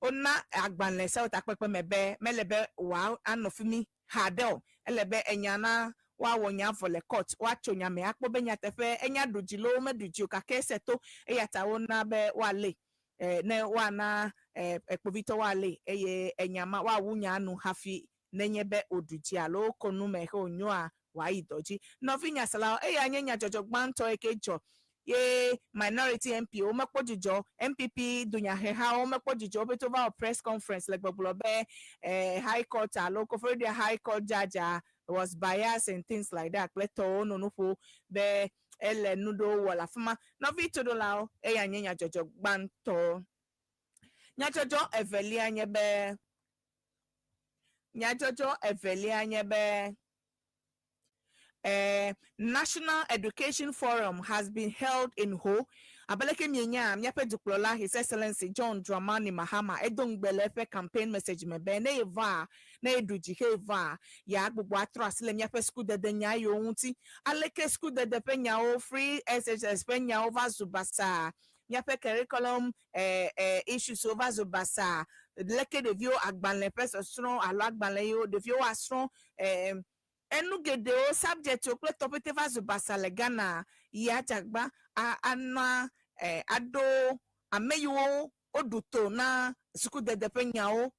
wona agbalẽ sewotakpekpe me be mele be wòanɔ fi mi haɖe o. Ele be enya na woawɔ nya vɔ le court, woatso nya me akpɔ be nyateƒe enya ɖu dzi loo meɖu dzi o gake ese to eya ta wona be woalée ne woana kpovitɔ woalée eye enya ma woawu nya nu hafi nenye be wòɖu dzi alo wokɔ nu me he wònyoa wòayi dɔ dzi. Nɔvi nyaselawo, eya nye nyadzɔdzɔ gbãtɔ yi ke dzɔ ye minority MP womekpɔ dzidzɔ, NPP dunyahehawo womekpɔ dzidzɔ woƒe to va wɔ press conference le gbɔgblɔ be High Court alo Koforidua High Court judge was biased and things like that kple tɔwo nɔ nu ƒo be ele nu ɖewo wɔ le afi ma. Nɔvi toɖolawo, eya nye nyadzɔdzɔ gbãtɔ. Nyadzɔdzɔ evelia nye be nyadzɔdzɔ evelia nye be National Education Forum has been held in Ho. Abe leke mienya míaƒe dukplɔla His Excellency John Dramani Mahama edo ŋugbe le eƒe campaign message me be ne yeva ne yeɖu dzi he yeva ya gbugbɔ atrɔ asi le míaƒe sukudede nya yiwo ŋuti. Aleke sukudede ƒe nyawo free SHS ƒe nyawo va zu basaa míaƒe curriculum issues wo va zu basaa leke ɖeviwo agbalẽ ƒe sɔsrɔ̃ alo agbalẽ yiwo ɖeviwo asrɔ̃ enu geɖewo subjectwo kple tɔƒete va zu basa le Ghana ya dzagba ana aɖo ame yiwo woɖu to na sukudede ƒe nyawo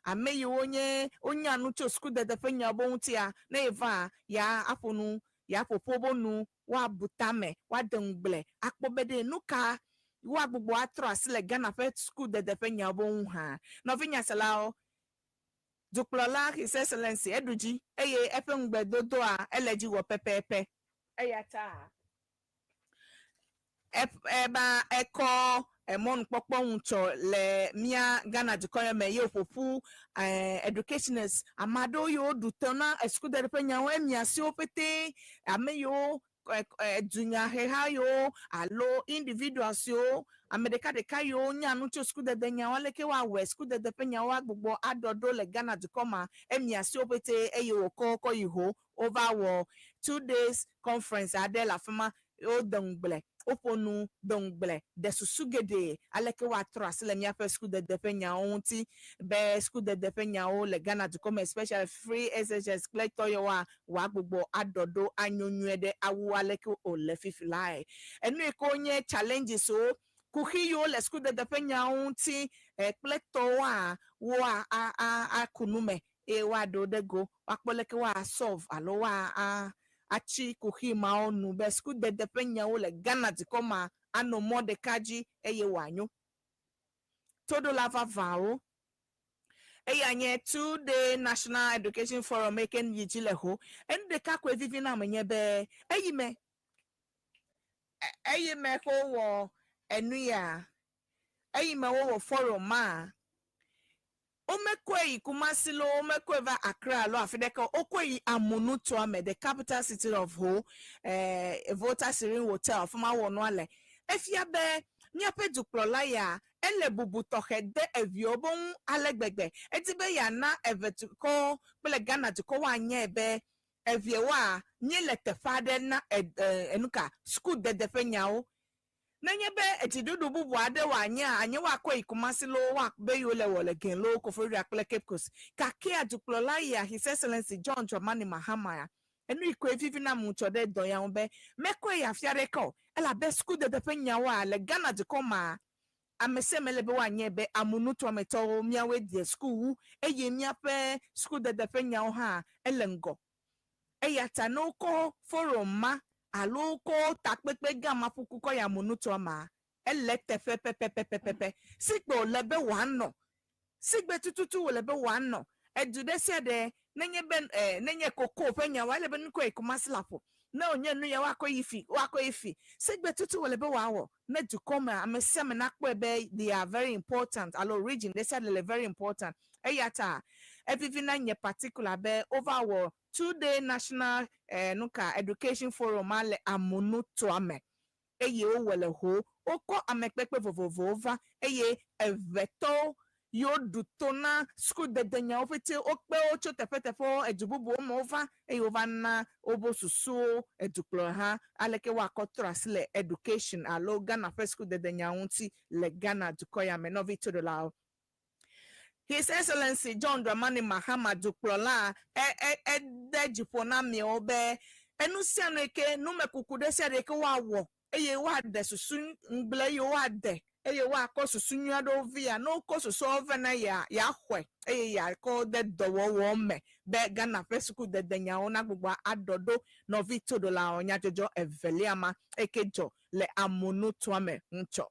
Ame yiwo nye wonya nu tso sukudede ƒe nyawo ŋutia, ne yeva ya aƒo nu, ya ƒoƒo bo nu, woabu tame, woade ŋugble, akpɔ be ɖe nu ka woagbugbɔ atrɔ asi le Ghana ƒe sukudede ƒe nyawo ŋu hã. Nɔvi nyaselawo, dukplɔla His Excellency eɖu dzi eye eƒe ŋugbedodoa ele dzi wɔ pɛpɛpɛ. Eya ta eba ekɔ emɔnukpɔkpɔ ŋutsɔ le mía Ghana dukɔ ya me ye wòƒoƒu educationists, ame aɖewo yiwo ɖu te na sukudede ƒe nyawo, emia siwo ƒete ame yiwo dunyaheha yiwo alo individuals yiwo ame ɖekaɖeka yiwo nya nu tso sukudede nyawo, aleke woawɔe sukudede ƒe nyawo agbugbɔ aɖɔ ɖo le Ghana dukɔ ma, emia siwo ƒete eye wòkɔ kɔ yi ho wova wɔ 2 days conference aɖe le afi ma. Wode ŋugble, woƒo nu, de ŋugble, ɖe susu geɖe aleke woatrɔ asi le míaƒe sukudede ƒe nyawo ŋuti be sukudede ƒe nyawo le Ghana dukɔ me, especially free SHS kple tɔ yawoa, wòagbugbɔ aɖɔ ɖo anyo nyuie ɖe awu aleke wòle fifi lae. Enu yi ke wonye challenges wo, kuxi yiwo le sukudede ƒe nyawo ŋuti kple tɔwoa, woa a a aku nu me eye woaɖo ɖe go, woakpɔ leke woa solve alo woa a atsi kuxi mawo nu be sukudede ƒe nyawo le Ghana dukɔ ma anɔ mɔ ɖeka dzi eye wòanyo. Toɖola vavãwo, eya nye 2-day National Education Forum eke yi dzi le ho. Enu ɖeka koe vivi na ame nye be eyi me wowɔ enu ya, eyi me wowɔ forum ma, womekɔe yi Kumasi lo, womekɔe va Accra alo afi ɖeke o, wokɔe yi Amunutoa me, the capital city of Ho, Volta Serene Hotel, afi ma wɔ nua le. Efia be míaƒe dukplɔla ya ele bubu tɔxɛ de eviwo be ŋu ale gbegbe. Edi be yeana eve dukɔ kple Ghana dukɔ woanyae be eviewoa míele teƒe aɖe na enuka sukudede ƒe nyawo. Nenye be dziɖuɖu bubu aɖe wòanye anye woakɔ yi Kumasi loo, woabe yiwo le wɔ le Gen loo, Koforidua kple Cape Coast. Gake dukplɔla ya, His Excellency John Dramani Mahama ya, enu yi koe vivi nam ŋutsɔ ɖe dɔ ya ŋu be mekɔe yi afi aɖeke o, elabe sukudede ƒe nyawoa le Ghana dukɔ ma, ame sia ame le be woanye be amunutoametɔwo míawoe de suku wu eye míaƒe sukudede ƒe nyawo hã ele ŋgɔ. Eya ta ne wokɔ forum ma alo wokɔ takpekpe gã ma ƒuku kɔ yi amunutoa ma, ele teƒe pɛpɛpɛpɛpɛ sigbe wòle be wòanɔ, sigbe tututu wòle be wòanɔ. Edu ɖe sia ɖe nenye be nenye koko ƒe nyawo, ele be nukɔ yi Kumasi la ƒo ne wònye nu ya woakɔ yi fi, woakɔ yi fi, sigbe tutu wòle be wòawɔ ne dukɔ me ame sia ame nakpɔe be they are very important alo region ɖe sia ɖe le very important. Eya ta evivi na nye particular be wova wɔ 2-day national nuka education forum ma le Amunutoa me eye wowɔ le Ho. Wokɔ amekpekpe vovovowo va eye eʋetɔwo yiwo ɖu to na sukudede nyawo ƒete wokpe wo tso teƒeteƒewo, edu bubuwo me wova eye wova na woƒe susuwo edukplɔha aleke woakɔ trɔ asi le education alo Ghana ƒe sukudede nyawo ŋuti le Ghana dukɔ ya me. Nɔvi toɖolawo, His Excellency John Dramani Mahama dukplɔla ede dzi ƒo na amewo be enu sia nu yi ke numekuku ɖe sia ɖe yi ke woawɔ eye woaɖe susu ŋugble eye woade eye woakɔ susu nyui aɖewo via, ne wokɔ susuawo vɛ na ya, yeaxɔe eye yeakɔ de dɔwɔwɔ me be Ghana ƒe sukudede nyawo nagbugbɔ aɖɔ ɖo. Nɔvi toɖolawo, nyadzɔdzɔ evelia ma eke dzɔ le Amunutoa me ŋutsɔ.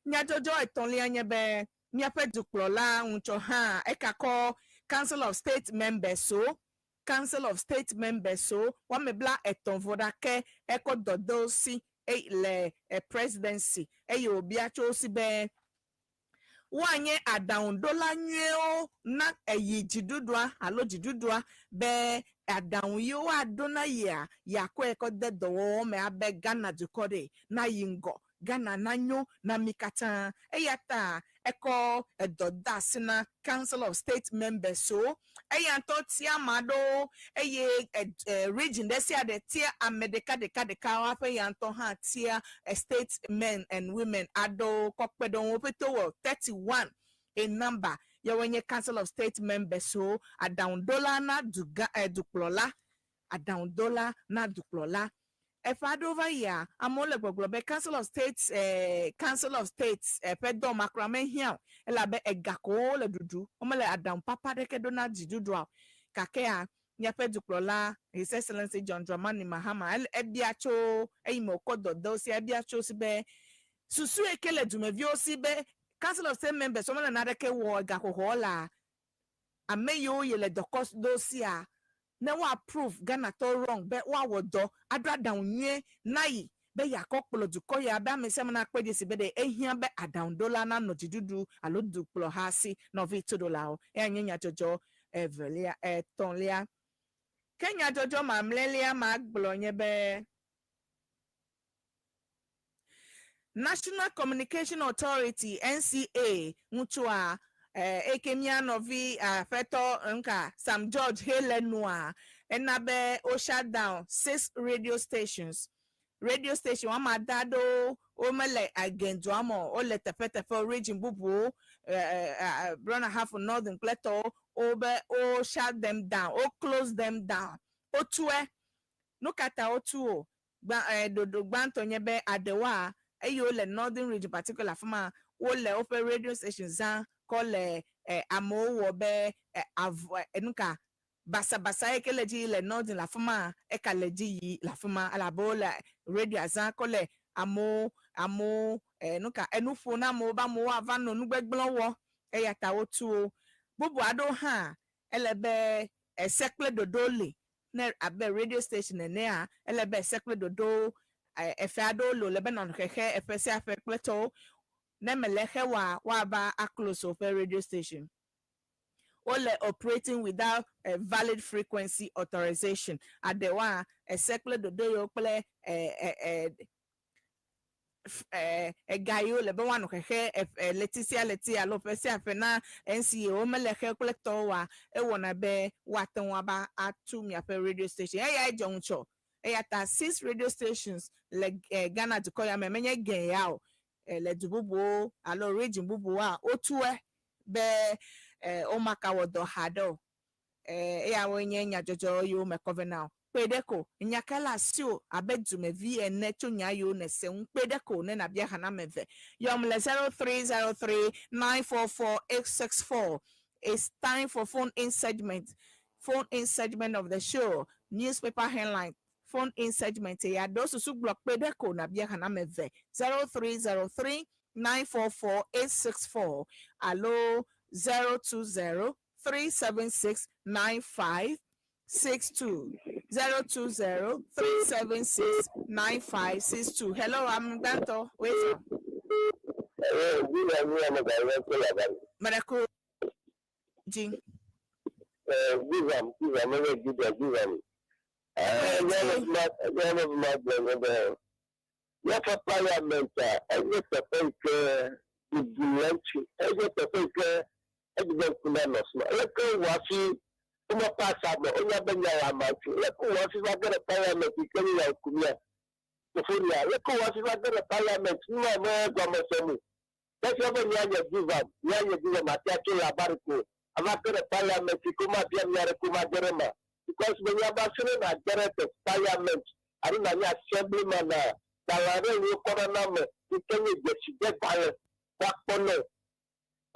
Nyadzɔdzɔ etɔ̃lia nye be míaƒe dukplɔla ŋutsɔ hã ekakɔ Council of State members o, Council of State members o woame 36 vɔ ɖeke ekɔ dɔ de wo si le presidency eye wòbia tso wo si be woanye aɖaŋuɖola nyuiwo na eyi dziɖuɖua alo dziɖuɖua be aɖaŋu yiwo woaɖo na yia yeakɔe kɔ de dɔwɔwɔ me abe Ghana dukɔ ɖe nayi ŋgɔ, Ghana nanyo na mi katã. Eya ta ekɔ edɔ de asi na Council of State members o. Eya ŋutɔ tia ame aɖewo eye region ɖe sia ɖe tia ame ɖeka ɖeka ɖeka, woaƒe ya ŋutɔ hã tia state men and women aɖewo kɔ kpe ɖe wo ƒete wɔ 31 in number yawoe nye Council of State members o, aɖaŋuɖola na duga dukplɔla, aɖaŋuɖola na dukplɔla. Eƒe aɖewo va yia, amewo le gbɔgblɔ be Council of State eh, Council of State eh, ƒe dɔ ma kura mehiã o elabe ega ko wole ɖuɖu, womele aɖaŋu papa aɖeke ɖo na dziɖuɖua o. Gakea, míaƒe dukplɔla His Excellency John Dramani Mahama ele ebia tso eyime wòkɔ dɔ de wo sia, ebia tso wo si be susu yi ke le dumeviwo si be Council of State members womele naneke wɔ egaxɔxɔ lea, ame yiwo yele dɔ kɔ do sia ne woa prove Ghanatɔwo wrong be woawɔ dɔ aɖo aɖaŋu nyuie na yi be yeakɔ kplɔ dukɔ ya be amesiame nakpɔe dzesi be ɖe ehiã be aɖaŋuɖola nanɔ dziɖuɖu alo dukplɔha si. Nɔvi toɖolawo, eya nye nyadzɔdzɔ evelia, etɔ̃lia. Ke nyadzɔdzɔ mamlɛlia magblɔ nye be National Communication Authority, NCA, ŋutsua, eyi ke mía nɔvi aƒetɔ ŋka Sam George he le nua, ena be wo shut down six radio stations. Radio station woame ade aɖewo womele Agen dua me o, wole teƒeteƒewo, region bubuwo, Brong Ahafo Northern kple tɔwo, wobe wo shut them down, wo close them down, wotue. Nu ka ta wotu wo? Gbã, e, ɖoɖo gbãtɔ nye be aɖewoa, eyiwo le Northern Region particular afima, wole woƒe radio station zã kɔ le e, amewo wɔ be e, avɔ, e, nuka, basabasa yi ke le edzi yi le Northern le afima, eka le edzi yi le afima elabe wole radioa zã kɔ le amewo, amewo, e, nuka, enu ƒo na amewo be amewo ava nɔ nugbegblẽ wɔ eyata wotu wo. Bubu aɖewo hã, ele be ese kple ɖoɖo li Ne abe radio station enea, ele be ese kple ɖoɖowo, efe aɖewo li wòle be nànɔ xexe eƒe sia ƒe kple tɔwo. Ne mele exe oa, woava a close woƒe radio station. Wole operating without a valid frequency authorization. Aɖewoa, ese kple ɖoɖo yiwo kple ega yi wole be woanɔ xexe ɣleti sia ɣleti alo ƒe sia ƒe na NCA womele xe kple tɔwo oa, ewɔna be woate ŋu ava atu miaƒe radio station. Eyae dzɔ ŋutsɔ. Eya ta six radio stations le Ghana dukɔ ya me, menye gɛ ya o, le du bubuwo alo region bubuwoa, wotue be womaka wɔ dɔ haɖe o. Eyawoe nye nyadzɔdzɔ yiwo me kɔ vɛ na wò. Kpe ɖe ko, nya kae le asiwò abe dumevi ene tso nya yiwo nèse ŋu? Kpe ɖe ko ne nàbia xaname eve. Yɔm le 0303 944 864. It's time for phone in segment. Phone in segment of the show. Newspaper headline. Phone in segment ya ɖo susu gblɔ kpe ɖe ko nàbia xaname eve. 0303 944 864 alo 020 376 95 62 020 376 9562. Hello, I'm Danto. Wait. Hello, good afternoon, I'm a Miracle G. Give them, give them, give them, give them. Míaƒe parliament enye teƒe yi ke bubu le eŋuti, enye teƒe yi ke edi be ŋku nanɔ afi ma. Leke wowɔ hafi wome pass ame o? Wonya be nya le amea ŋuti. Leke wowɔ hafi va ge ɖe parliament yi ke nye Yaokumia, Koforia? Leke wowɔ hafi va ge ɖe parliament? Nu ma me gɔmesem o. Efia be míanye divan, míanye divan matia tso Labariko ava ge ɖe parliament yi ke womabia mía ɖeke womage ɖe eme because menya be hafi ne nàge ɖe the parliament alo nànye assemblyman a, gbalẽ aɖe li wokɔna na ame yi ke nye dzesidegbalẽ woakpɔ nɛ.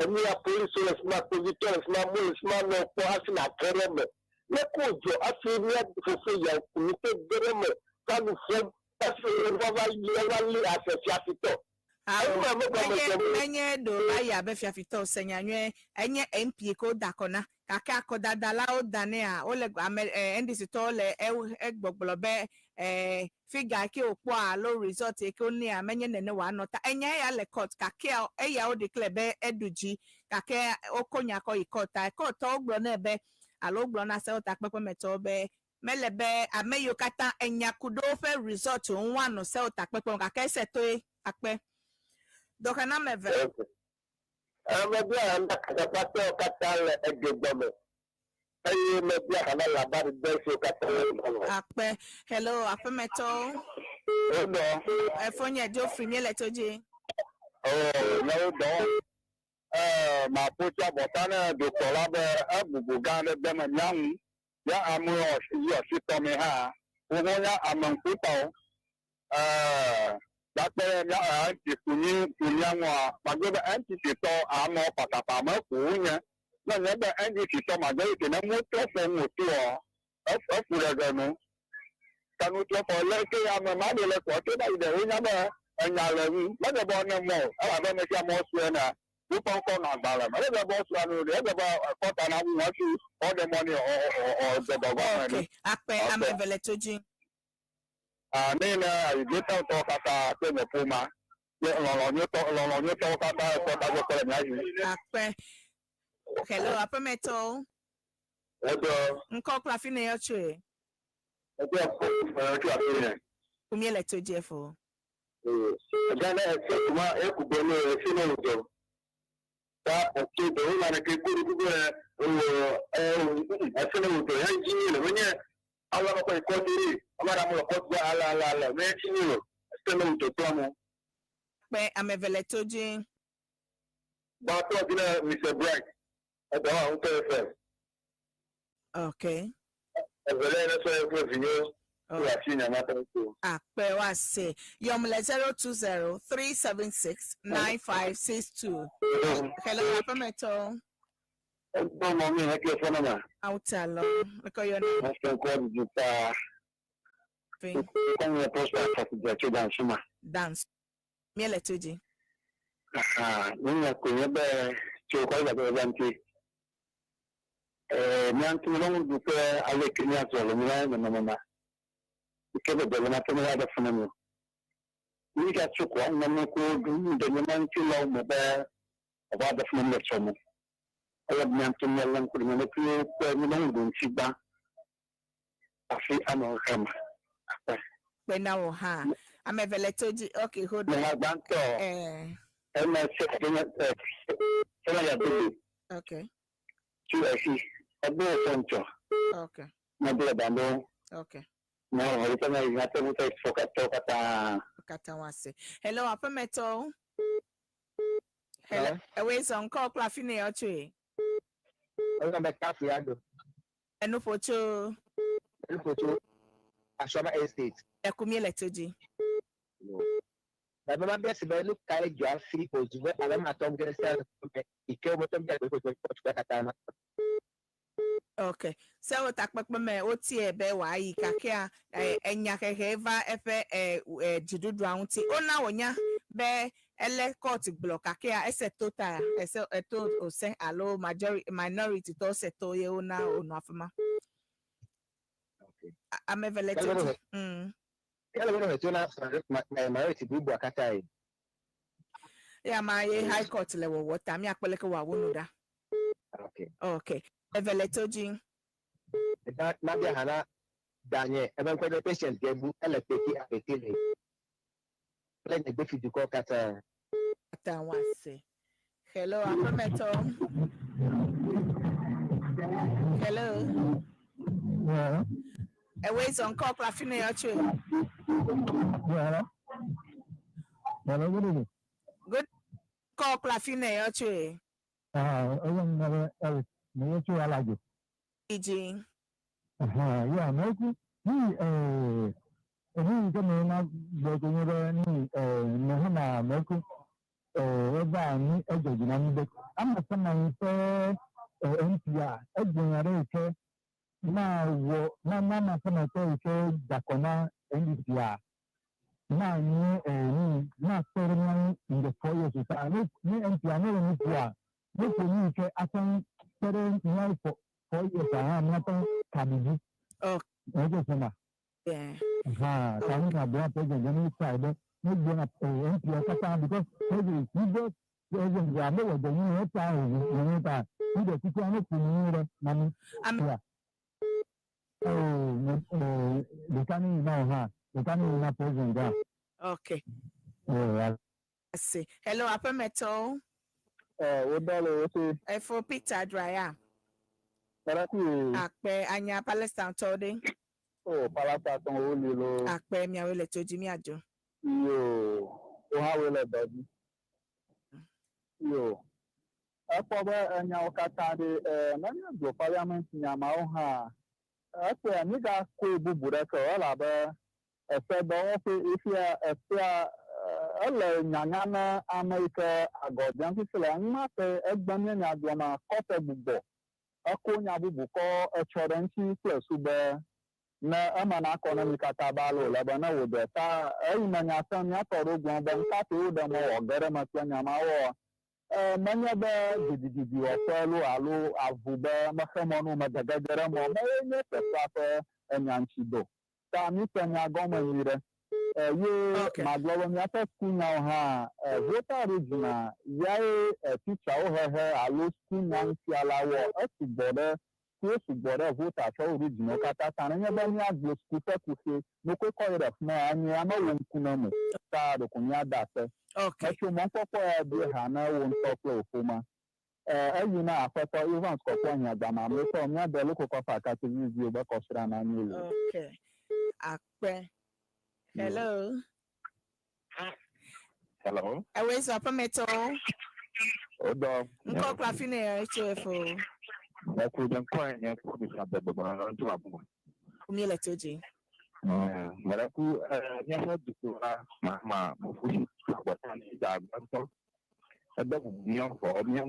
Enu ya polisiwo le fi ma, kpovitɔwo le fi ma, amewo le fi ma anɔ kpɔ hafi nàge ɖe eme. Leke wòdzɔ hafi mía fofo Yaokunmi te ge ɖe eme va nu ƒom hafi wova yi eva lé ase fiafitɔ? Ao, menye, menye ɖe wòva yi abe fiafitɔ o, se nya nyuie, enye MP ke woda akɔ na. Gake akɔdadalawo da nɛa, wole ame, eh, NDC tɔwo le egbɔgblɔ be, eh, figure ke wòkpɔa alo result ke wonɛa, menye nene wòanɔ ta. Enya eya le court, gakea eya wo declare be eɖu dzi, gake wokɔ nya kɔ yi court ta. Court tɔwo gblɔ nɛ be, alo wogblɔ na sewɔtakpekpemetɔwo be, Mele be ame yiwo katã enya ku ɖe woƒe result ŋu woanɔ sewɔtakpekpe me o, gake ese toe akpe. Dɔxename eve. Mebia ha na katakpatɔwo katã le edzo me, eye mebia ha na Laban de siwo katã le egbɔ me. Akpe. Hello, aƒemetɔwo. Wodɔ. Efonye Geoffrey, míele to dzi. Oo, ne wodɔ. Ee, maƒo tsi abɔta ne dukplɔla be ebubu gã aɖe de me mía ŋu. Ya amewo yi asi tɔ mɛ hã, woho nya ame ŋkutawo. Ɛɛ gakpe ɖe mía NTC nyi ku mía ŋua, magblɔ be NTC tɔ amewo patapa me ko wonye. Ne nye be NDC tɔ majority ne motrɔ fɔ ŋu toa, efu ɖe ge nu. Ke nu trɔ fɔ le ke ame ma ɖe le kɔ to va yi ɖe wonya be enya le ŋu. Mede be ne mɔ o, elabe ame sia amewo sue na woƒe ŋkɔ nɔ agbalẽ me. Mede be wosua nu ɖe, ede be kɔta na ŋu hafi woaɖe mɔ nɛ ɔ ɔ ɔ dze dɔ gɔme Okay, akpe ame eve le to dzi. Ah, ne ne ayi Vietnamtɔwo katã kple nye ƒomea kple lɔlɔ̃nyuitɔ lɔlɔ̃nyuitɔwo katã ekpɔ tagbɔkpɔ le mía dzi. Akpe. Hello, aƒemetɔwo. Eɖɔ. Ŋkɔ kple afi nèyɔ tsoe? Eɖɔ kple tso afi ne. Ku míele to dzi efo. Ee, ega ne ese kuma eku gbe ne ese ne wòdzɔ. Ta ese dɔ wo naneke ku ɖe kuku ewɔ ese ne wòdzɔ ya dzi le menye ala mekɔ yi kɔti ɖi ame ɖe amele kɔti ala ala ala me dzi le ese ne wòdzɔ kpla mo. Kpe ame eve le to dzi. Gbãtɔ dzi ne Mr. Bright edɔ wa ŋutɔ FM. Okay. Evelia ne sɔ eƒe vinyewo kple asi nyamata ŋutɔ. Akpe woase. Yɔm le 020 376 9562. Hello, aƒemetɔ. Egbɔ mɔ mi heke fɔnɔ ma. Awuta lɔ. Ekɔ yɔ na. Mɔsɛ ŋkɔ didi paa. Fi. Kɔmi pɔsita afɔkudza tso dansuma. Dance. Míele to dzi. Aha, nunya ko nye be tso kɔ yi gbe ŋuti. Ɛɛ mía ŋutɔ lɔŋ du ƒe ale ke míazɔ le mía nɔnɔme ma. Ke be dɔle ma te ne woaɖe fu na mi o. Mi gatso ko anɔ ko ɖu ɖe nye ma ŋuti le wo me be ava ɖe fu na mi le tsɔ me. Ele be mía ŋutɔ míalé ŋku ɖe mía ɖokuiwo kple mía lɔŋ ɖu ŋuti gbã hafi anɔ xexea me. Akpe. Kpe na wò hã. Ame eve le to dzi. Okay, hold on. Nyama gbãtɔ Eh, ene se sena sena ya dodo okay. tso esi egbe wòfɔ ŋutsɔ Okay. megblɔ dan ɖo Okay. na wɔlitɔ na yi ate ŋu tɔ fɔ katã. Katã woase. Hello, aƒemetɔwo. Hello. Ewe zɔ ŋkɔ kple afi nèyɔ tsoe? Eyɔ be Kafu ya do. Enuƒo tso Enuƒo tso Asuama Estate. Eku míele to dzi. Bàbá ma bia si be nu kae dzɔ hafi wòzu be ame ma tɔ ge sia me yi ke wometɔ ge gbe ƒe kɔtu katã ma. Okay. Sewo takpekpe me wotie be wòayi kakea enya hehe va eƒe dziɖuɖua ŋuti. Wona wònya be ele court gblɔ kakea ese to ta ese eto ose alo majority minority tɔ se to ye wona wònɔ afi ma. Ame eve le to dzi. Ele be ne to na minority bubua katã ye. Ya ma ye high court le wɔwɔ ta míakpɔ leke wòawu nu ɖa. Okay. Okay. Eve le to dzi. Ɖeka mabia hã na danye ebe ŋkɔe be patient gebu ele kpeki apete le kple nye gbefi dukɔ katã. Katã woase. Hello, aƒemetɔ. Hello. Yeah. Ewe zɔ ŋkɔ kple afi nèyɔ tsoe? Yeah. Hello, good evening. Good. Ŋkɔ kple afi nèyɔ tsoe? Eyɔ me Eric, me tso Alajo. Dzi. Yeah, me ku ni ni ke me na gblɔ ko nye be ni me hã na me ku eva ni edzɔ dzi na mi be ame sama yi ƒe NPR egblɔ nya ɖe yi ke na wɔ na na ma sama tɔ yi ke dakɔ na NDC a na nye ni na kpe ɖe mía ŋu in the 4 years ta ne ne NPR ne le nu ƒoa ne ƒo nu yi ke ate ŋu kpe ɖe mía ŋu for 4 years a hã míate ŋu ka ɖi dzi. Ɛdze sena. Ha, tani ka bia president ne try be ne gblɔ na NPR katã because president previous president ya me wɔ dɔ nyuie eta o nyuie ta mi ɖe kuku ne ƒo nu nyuie ɖe na mi. Am Ya. Oh, ne ɖeka ne yi na o hã, ɖeka ne yi na president ya. Okay. Eh, Ase. Hello, aƒemetɔwo. Wo dɔ le wo se. Efo Peter Draya. Kpɛrɛku. Akpe anya Palestine tɔwo ɖe. O Palestine tɔwo wo li lo. Akpe miawoe le to dzi miadzo. Yo, wo hã woe le dɔ dzi. Yo. Ekpɔ be enyawo katã ɖe ne míagblɔ parliament nyamawo hã ekpɔa mígakoe bubu ɖeke o elabe Esedɔwɔƒe efia esea ele nyanya na ame yi ke agɔ dzem fifi le numa ke egbe mía nya gblɔma kɔte gbugbɔ eko nya bubu kɔ etsɔ ɖe ŋuti kple su be ne eme nakɔ ne mi katã ba alo le be ne wò dɔ ta eyi me nya sem míatɔ ɖo gblɔ be ŋka te woɖe mɔ wɔ ge ɖe me kple nya mawoa e menye be gidigidi wɔƒe lo alo avu be mexe mɔ nu megegege ɖe mɔ me ye nye teƒea ƒe enya ŋuti do ta mi se nya gɔme nyui ɖe eye magblɔ be míaƒe sukunyawo hã Volta Region yae titsawo hehe alo sukunya ŋutialawoa esugbɔ ɖe sukuwo sugbɔ ɖe Volta tsɔ regionwo katã ta nenye be míagblɔ suku ƒe kuxi nukoe kɔ yi ɖe fi ma anye ame wo ŋku ne mo ta ɖeko míada akpe. Metso mɔkpɔkpɔ ya bie ha ne wo ŋutɔ kple wò ƒomea. Eyi na aƒetɔ Evans kɔkɔ ahiãgba mamlɛtɔ míade loko kɔfa akati viviwo be kɔsiɖa na mí o. Okay. Akpe. Hello. Hello. Ewe zɔ aƒemetɔ. Odɔ. Ŋkɔ kple afi ne yɔ etso efo. Ɛku ɖe ŋkɔ nye ku mi sa bebe bɔ ŋutsu abu. Mi le to dzi. Mɛɖe ku míaƒe dukplɔla Mahama Mufu agbɔta ne dza gbãtɔ. Ede bubu mía vɔ mía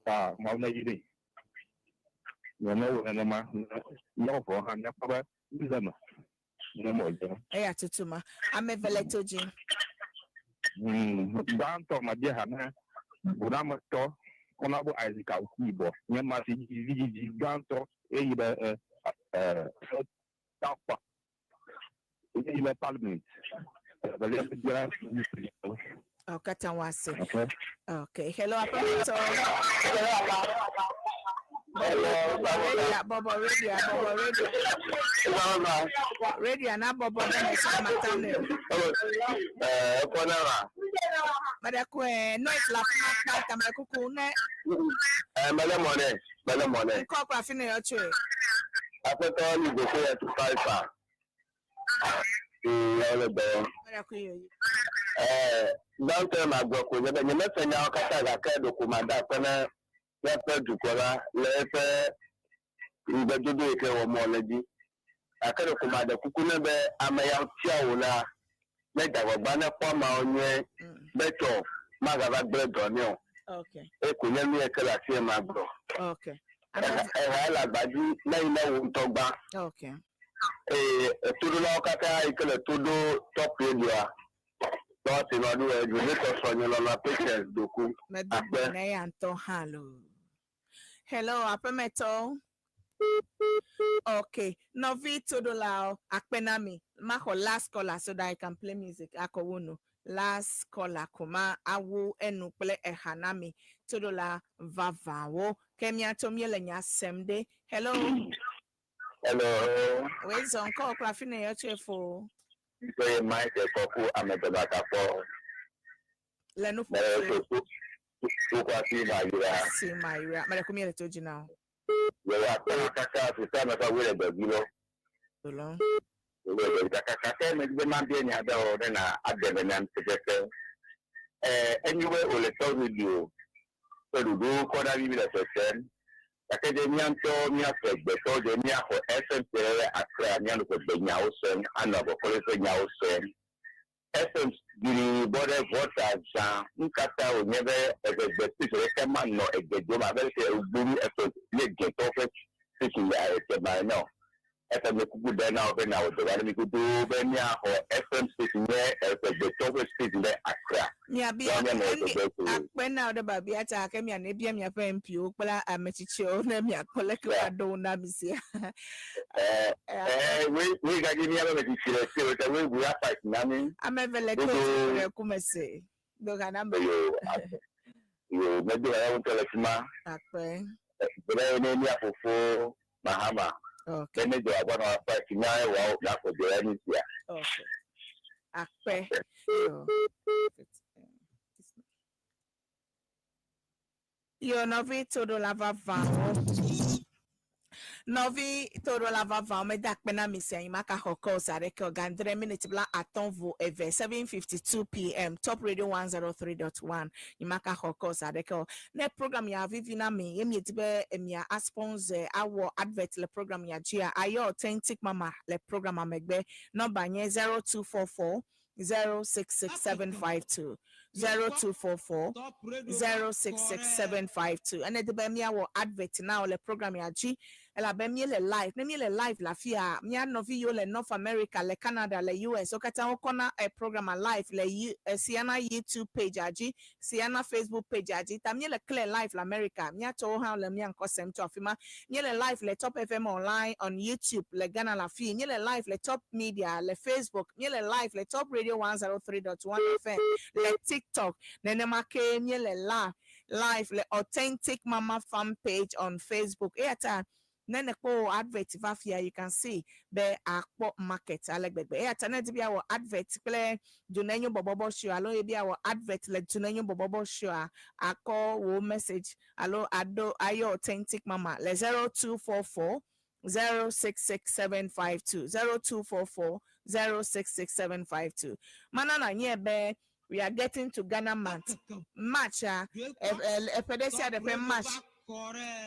ta Mawu ne yi ɖe. Nye ne wo nenema míawo vɔ hã míakpɔ be nu le eme. Ne mɔ dze. Eya tutu ma. Ame eve le to dzi. Gbãtɔ ma bia ha ne bunametɔ kɔna bo Isaac Awuku yibɔ nye ma si vidzidzi gbãtɔ eyi ɖe takpa eyi ɖe parliament. Evelia bia Ɔkata wase. Okay. Okay. Hello aƒemetɔ. Bɔbɔ radio, bɔbɔ radio, bɔbɔ radio. Radio na bɔbɔ ɖe me sɔ matane. Ɛkɔ na ma. Mɛɖe ku noise le afi ma kpa tame kuku ne Mɛlɛ mɔnɛ, mɛlɛ mɔnɛ. Ŋkɔ kple afi ne yɔ tsoe. Aƒetɔ ni gboko yɛ tu five. Ee, le dɔ. Mɛɖe ku yoyo. Gbãtɔ ma gblɔ ko nye be nye mese nyawo katã gake ɖeko ma da akpe na míaƒe dukɔ la le eƒe ŋugbedodo yi ke wɔm wòle dzi. Gake ɖeko ma ɖe kuku ne be ame yawo tia wò la, ne dze agbagba ne kpɔ ameawo nyuie be tsɔ magava gblẽ dɔ nɛ o. Okay. Eko nye nu yi ke le afi ma gblɔ. Okay. Eha le agba dzi ne yi ne wò ŋutɔ gbã. Okay. Eye etoɖolawo katã yi ke le to ɖo Top Radioa, tɔ si nɔ ɖo dzometɔ srɔ̃nye lɔlɔa Patience Doku. Medo Akpe. ne ya ŋutɔ hã lo. Hello aƒemetɔ. Okay. Nɔvi toɖolawo akpe na mi. Maxɔ last caller so that I can play music akɔwo nu. Last caller ko ma awu enu kple eha na mi. Toɖola vavãwo. Ke miatɔ míele nya sem ɖe. Hello. Hello. Wezɔ ŋkɔ kple afi ne yɔ tso efo. Ŋkɔ ye Michael Kɔku Amedɔbakakpɔ. Le nu Mɛ ƒo so wokɔ asi ma yira. si ma yira. Mɛɖe ku míele to dzi na o. Yɛwɔ akpɛ kaka sisa me ƒe wele dɔ dzi lɔ. Lɔ. Wele dɔ dzi kaka kaka me dzi be ma bia nya ɖewo ne na ade me nam pɛpɛpɛ. Enyo be wòle tɔ radio ƒe ɖoɖowo kɔ ɖa mi le sesem. Gake ɖe mía ŋutɔ míaƒe gbetɔ ɖe míaxɔ FM ɖe Accra míanɔ ƒe gbenyawo sem anɔ abɔkɔle ƒe nyawo sem. FM ɖi bɔ ɖe Volta zã nu ka ta wònye be eʋegbe station ɖeke manɔ egbe dom abe se gbolu FM nye dzɛtɔwo ƒe station le Tema ene o. FM le kuku ɖe na wo be na wɔ dɔ ɖe mi godoo be míaxɔ FM station nye eʋegbetɔwo ƒe station ɖe Accra. Miabia Wa míanɔ eʋegbe ko. Akpe na wo ɖe babia ta ke miane bia miaƒe MPwo kple ametsitsiwo ne miakpɔ leke woaɖo wo na mi sia. Wei gadzi míaƒe metsitsi le se o ta wei ʋu ya fight na mi. Ame eve le to dzi ɖe kume se. Do ga na me. Yo, yo, medo ya ŋutɔ le fi ma. Akpe. Bɛ ne mía fofo Mahama. Okay. Bɛ ne dɔ agbɔ na fight na wa na kɔ dɔ ya ni sia. Okay. Akpe. Yo. Yo nɔvi toɖola vavãwo. Nɔvi toɖola vavãwo meda akpe na mi sia nyimaka xɔ calls aɖeke o gandre miniti bla atɔ̃ vo eve 7:52 pm Top Radio 103.1 nyimaka xɔ calls aɖeke o. Ne program ya vivi na mi ye miedi be mia a sponsor awɔ advert le program ya dzia ayɔ Authentic Mama le program megbe. Nɔmba nye 0244 066752 0244 066752 ene di be míawɔ advert na wo le program ya dzi elabe míele live ne míele live le afia mía nɔvi yiwo le North America le Canada le US wo katã wokɔna e program live le U Siana YouTube page a dzi Siana Facebook page a dzi ta míele clear live le America mía tɔwo hã le mía ŋkɔ sem tso afi ma míele live le Top FM online on YouTube le Ghana le afii míele live le Top Media le Facebook míele live le Top Radio 103.1 FM le TikTok nenema ke míele la live le Authentic Mama fan page on Facebook eya ta ne nekpɔ wò advert va fia you can see be akpɔ market ale gbegbe eya ta ne edi be yeawɔ advert kple Dunenyo Bɔbɔbɔ Show alo ye be yeawɔ advert le Dunenyo Bɔbɔbɔ Show-a akɔ wò message alo aɖo ayɔ Authentic Mama le 0244 066752 0244 066752 mana nanyae be we are getting to Ghana month March a eƒe ɖe sia ɖe ƒe March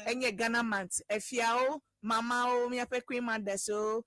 enye Ghana month efiawo mamawo míaƒe queen mothers wo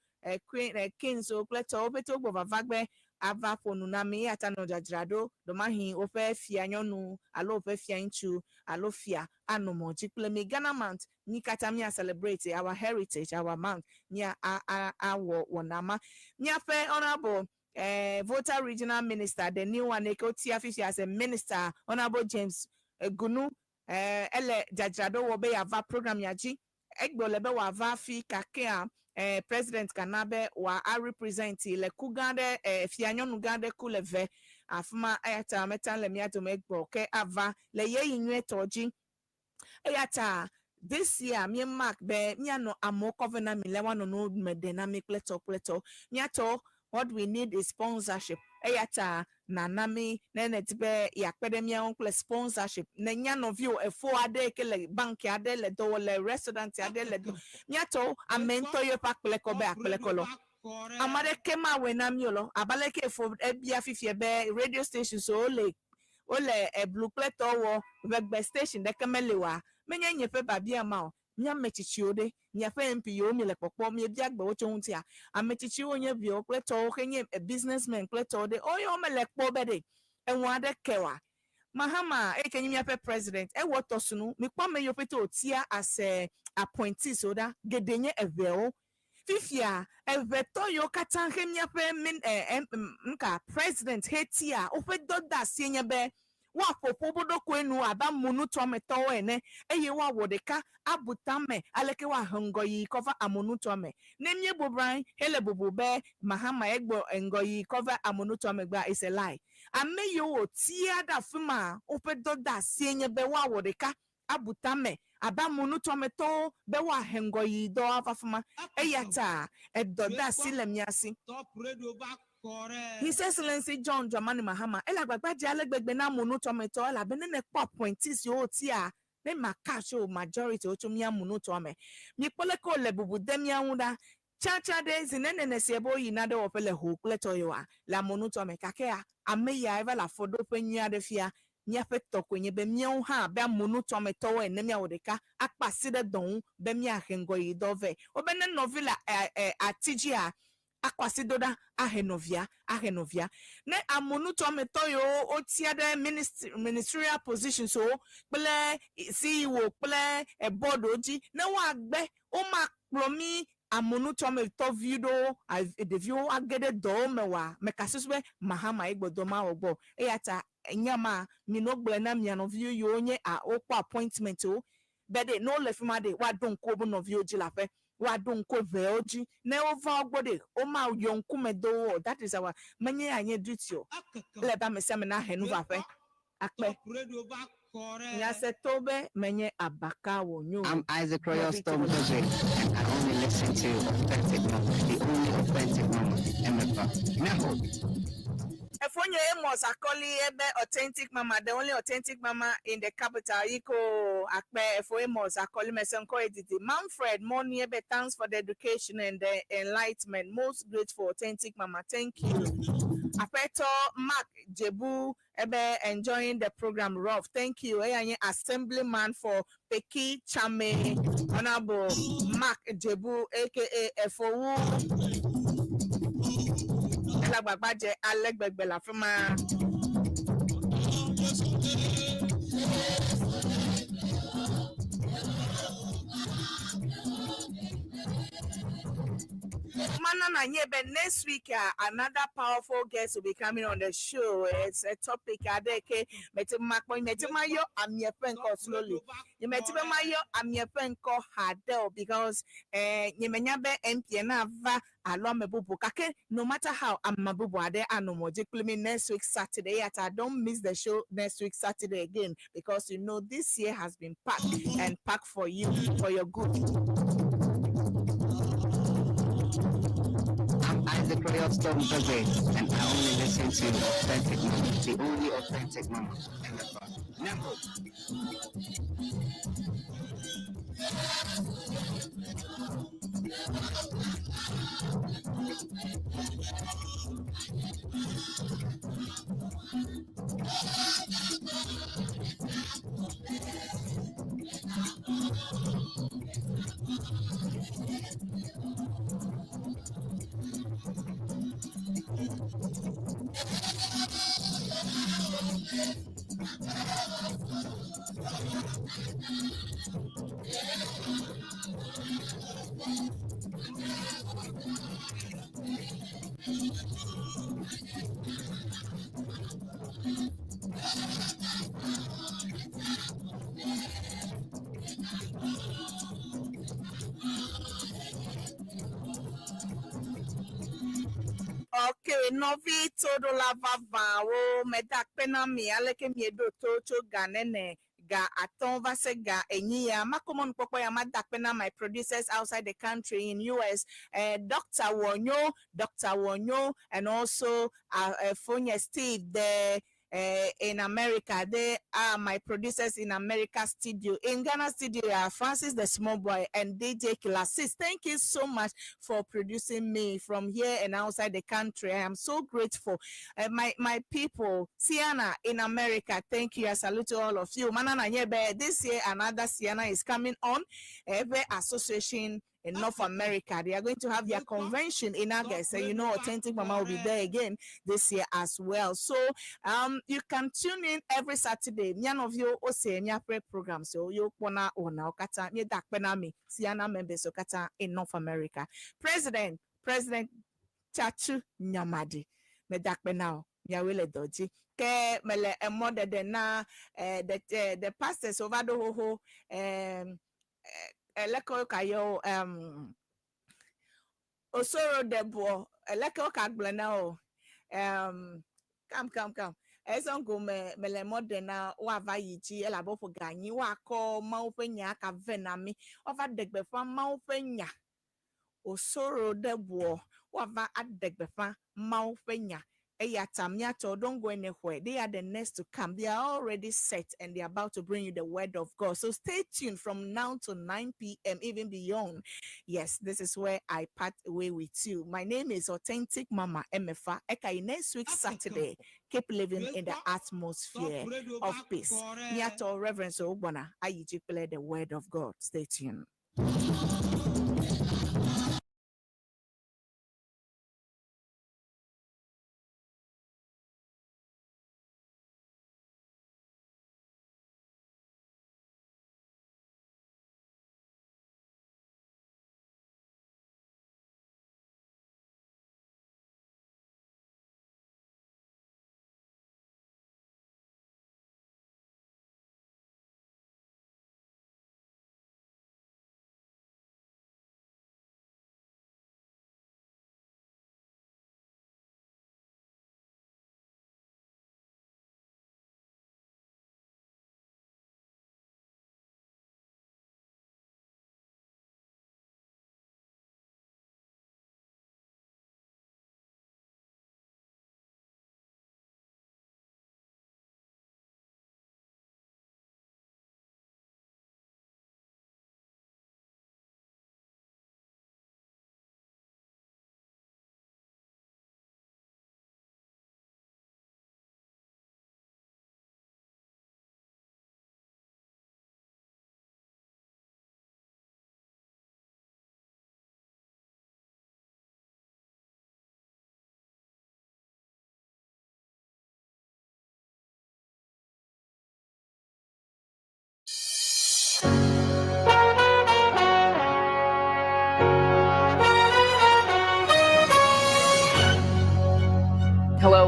queen kings wo kple tɔwo ƒete wogbɔ vava gbe ava ƒo nu na mi eya ta nɔ dzadzra ɖo ɖomahi woƒe fia nyɔnu alo woƒe fia ŋutsu alo fia anɔ mɔ dzi kple mi Ghana month mi katã mía celebrate our heritage our month mía a a awɔ wɔna ma míaƒe honourable Volta regional minister the new one eke wotia fifia as a minister honourable James Gunu ele dzadzraɖo wɔ be yeava program ya dzi egbe wòle be wòava fi kakea president kana be wòa a represent le ku gã ɖe fia nyɔnu gã ɖe ku le ve afi ma eya ta meta le mía dome egbɔ ke ava le ɣeyiɣi nyuietɔ dzi eya ta this year mí mark be míanɔ amewo kɔ vɛ na mi le woanɔ nu me ɖe na mi kple tɔ kple tɔ míatɔ what we need is sponsorship eya ta nana mi ne nedi be yeakpe ɖe mía ŋu kple sponsorship ne nya nɔviwò efo aɖe yi ke le bank aɖe le dɔ wɔ le restaurant aɖe le dɔ míatɔ ame ŋutɔ yɔ eƒe akplekɔ be akplekɔ lɔ ame aɖeke mawɔe na mí o lɔ abe aleke efo ebia fifia be radio stations wo le wole eblu kple tɔ wɔ ʋegbe station ɖeke meli oa menye nye ƒe babia ma o mía ame tsitsiwo ɖe miaƒe MP yiwo mi le kpɔkpɔ miebia gbe wo tso ŋutia ame tsitsiwo nye viwo kple tɔwo xe nye businessmen kple tɔwo ɖe woyɔ mele kpɔ be ɖe eŋu aɖe ke wa Mahama eyi ke nye míaƒe president ewɔ tɔsunu mikpɔ ame yiwo ƒete wòtia as appointees wo ɖa geɖe nye eʋewo fifia eʋetɔ yiwo katã he míaƒe min nka president he tia woƒe dɔdeasie nye be woaƒo ƒo wo ɖokoe nu abe amunutɔametɔwo ene eye woawɔ ɖeka abu tame aleke woahe ŋgɔyiyi kɔ va amunutɔame ne míebubra anyi hele bubu be Mahama egbɔ ŋgɔyiyi kɔ va amunutɔame gbea is a lie ame yiwo wòtia ɖe afi ma woƒe dɔdeasie nye be woawɔ ɖeka abu tame abe amunutɔametɔwo be woahe ŋgɔyiyi dɔ ava afi ma eya ta edɔdeasi le mía si. His Excellency John Dramani Mahama ele agbagba dze ale gbegbe na amunutɔametɔ elabe ne nekpɔ appointees yiwo wotia ne ma cash o majority wotso mía amunutɔame mikpɔ leke wole bubu dem mía ŋu ɖa tsatsa ɖe zi ne nene sie be woyina ɖe wɔƒe le ho kple tɔ yiwoa le amunutɔame gakea ame ya eva le afɔɖoƒe nyui aɖe fia míaƒe tɔ koe nye be míawo hã be amunutɔametɔwo ene míawɔ ɖeka akpe asi ɖe dɔ ŋu be míahe ŋgɔyiyi dɔ vɛ wobe ne nɔvi le ati dzia akɔ asi do ɖa ahe nɔvia ahe nɔvia ne amunutɔametɔ yiwo wotia ɖe ministerial positions wo kple CEO kple board wo dzi ne woagbe womakplɔ mí amunutɔametɔ vi ɖewo ɖeviwo age ɖe dɔwo me wa meka susu be Mahama ye gbɔdɔ ma wɔ gbɔ eya ta nya ma minɔ gblɔe na mia nɔviwo yiwo nye wokpɔ appointment wo be ɖe ne wole fi ma ɖe woaɖo ŋku woƒe nɔviwo dzi le aƒe woaɖo ŋku ʋewo dzi ne wova wo gbɔ ɖe womayɔ ŋkume do wo o that is our menye anye duty o ele be ame sia ame nahe nu va aƒe akpe nyasetɔ be menye abaka wònyo. I'm Isaac Royal Storm Dogbe, and I only listen to Authentic Mama, the only authentic mama, MFR. Now, Efonye Amos Akoli ebe authentic mama, the only authentic mama in the capital. Iko Akpe Efo Amos Akoli Mesenko Edidi. Manfred Moni ebe thanks for the education and the enlightenment. Most grateful authentic mama. Thank you. Apeto Mark Jebu ebe enjoying the program rough. Thank you. Eyanyi assemblyman for Peki Chame Honorable Mark Jebu aka Efowu. Elagbagbaje alẹ́gbẹ̀gbẹ̀ la fi máa. Manana Nyebe, next week another powerful guest will be coming on the show. It's a topic adeke metimayo amiepenko slowly. Metimayo amiepenko hadel because nyemenyabe MP na va alo amebubu kake no matter how amabubu ade anomoji me next week Saturday at I don't miss the show next week Saturday again because you know this year has been packed and packed for you for your good. I'm Isaac Royal Storm Dugway, and I only listen to authentic mama, the only authentic mama. MFR. Never. Okay, nɔvi toɖola vavãwo meda akpe na mi aleke mieɖo to tso ga nene ga atɔ̃ va se ga enyi ya makomɔnukpɔkpɔ ya mada akpe na my producers outside the country in US, Dr. Wonyo, Dr. Wonyo, and also Fonye Steve there in America. They are my producers in America studio. In Ghana studio are Francis the Small Boy and DJ Classis. Thank you so much for producing me from here and outside the country. I am so grateful. My people, Sienna in America, thank you. I salute to all of you. Manana Nyebe, this year another Sienna is coming on. Every association in North America. They are going to have their convention in August. And you know, Authentic Mama will be there again this year as well. So you can tune in every Saturday. None of you ose nya pre program. So you kona ona okata nye dakpena mi Sienna members okata in North America. President Chachu Nyamadi. Me dakpena o. Nyawele doji. Ke mele emodede na the pastors over the ho eleke ka yo osoro debo eleke ka gblẽ o kam ezɔngo me mele mɔ ɖe na woava yi dzi elabe woƒo ga anyi woakɔ Mawu ƒe nya ka vɛ na mi woava ɖe gbeƒã Mawu ƒe nya osoro deboa woava aɖe gbeƒã Mawu ƒe nya. Eya ta miatɔ, don't go anywhere. They are the next to come. They are already set and they are about to bring you the word of God. So stay tuned from now to 9 p.m., even beyond. Yes, this is where I part away with you. My name is Authentic Mama Emefa. Ekai, next week, Saturday, keep living in the atmosphere of peace. Miato Reverend Ogbonna, Ayiji play the word of God. Stay tuned.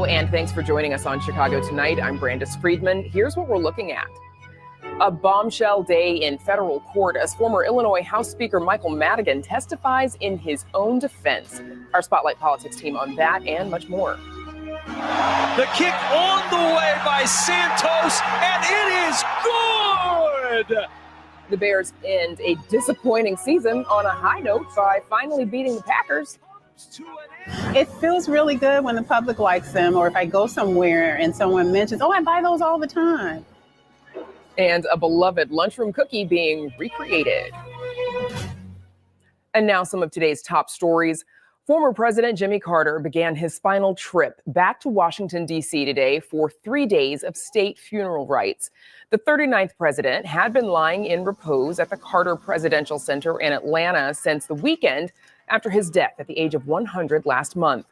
and thanks for joining us on Chicago Tonight. I'm Brandis Friedman. Here's what we're looking at. A bombshell day in federal court as former Illinois House Speaker Michael Madigan testifies in his own defense. Our Spotlight Politics team on that and much more. The kick on the way by Santos, and it is good! The Bears end a disappointing season on a high note by finally beating the Packers. It feels really good when the public likes them, or if I go somewhere and someone mentions, oh, I buy those all the time. And a beloved lunchroom cookie being recreated. And now some of today's top stories. Former President Jimmy Carter began his final trip back to Washington, D.C. today for 3 days of state funeral rites. The 39th president had been lying in repose at the Carter Presidential Center in Atlanta since the weekend after his death at the age of 100 last month.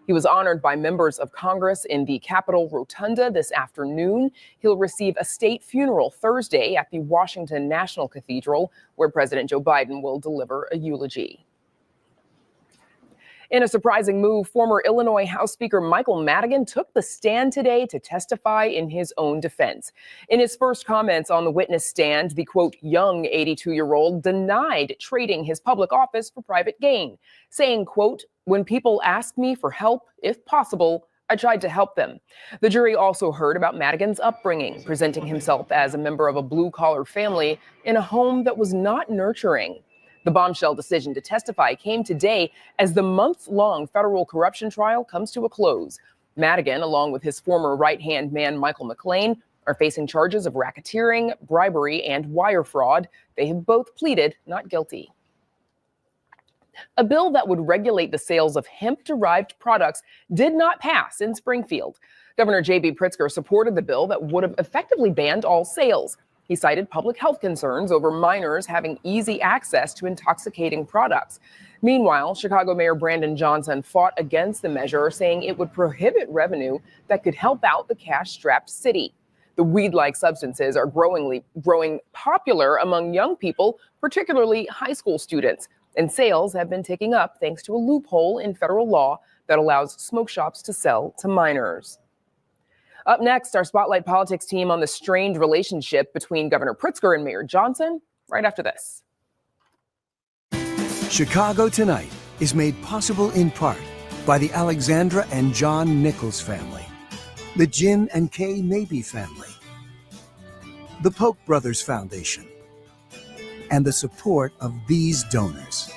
He was honored by members of Congress in the Capitol Rotunda this afternoon. He'll receive a state funeral Thursday at the Washington National Cathedral, where President Joe Biden will deliver a eulogy. In a surprising move, former Illinois House Speaker Michael Madigan took the stand today to testify in his own defense. In his first comments on the witness stand, the, quote, young 82-year-old denied trading his public office for private gain, saying, quote, when people ask me for help, if possible, I tried to help them. The jury also heard about Madigan's upbringing, presenting himself as a member of a blue-collar family in a home that was not nurturing. The bombshell decision to testify came today as the months-long federal corruption trial comes to a close. Madigan, along with his former right-hand man, Michael McLean, are facing charges of racketeering, bribery, and wire fraud. They have both pleaded not guilty. A bill that would regulate the sales of hemp-derived products did not pass in Springfield. Governor J.B. Pritzker supported the bill that would have effectively banned all sales. He cited public health concerns over minors having easy access to intoxicating products. Meanwhile, Chicago Mayor Brandon Johnson fought against the measure, saying it would prohibit revenue that could help out the cash-strapped city. The weed-like substances are growing popular among young people, particularly high school students. And sales have been ticking up thanks to a loophole in federal law that allows smoke shops to sell to minors. Up next, our Spotlight Politics team on the strained relationship between Governor Pritzker and Mayor Johnson, right after this. Chicago Tonight is made possible in part by the Alexandra and John Nichols family, the Jim and Kay Mabie family, the Polk Brothers Foundation, and the support of these donors.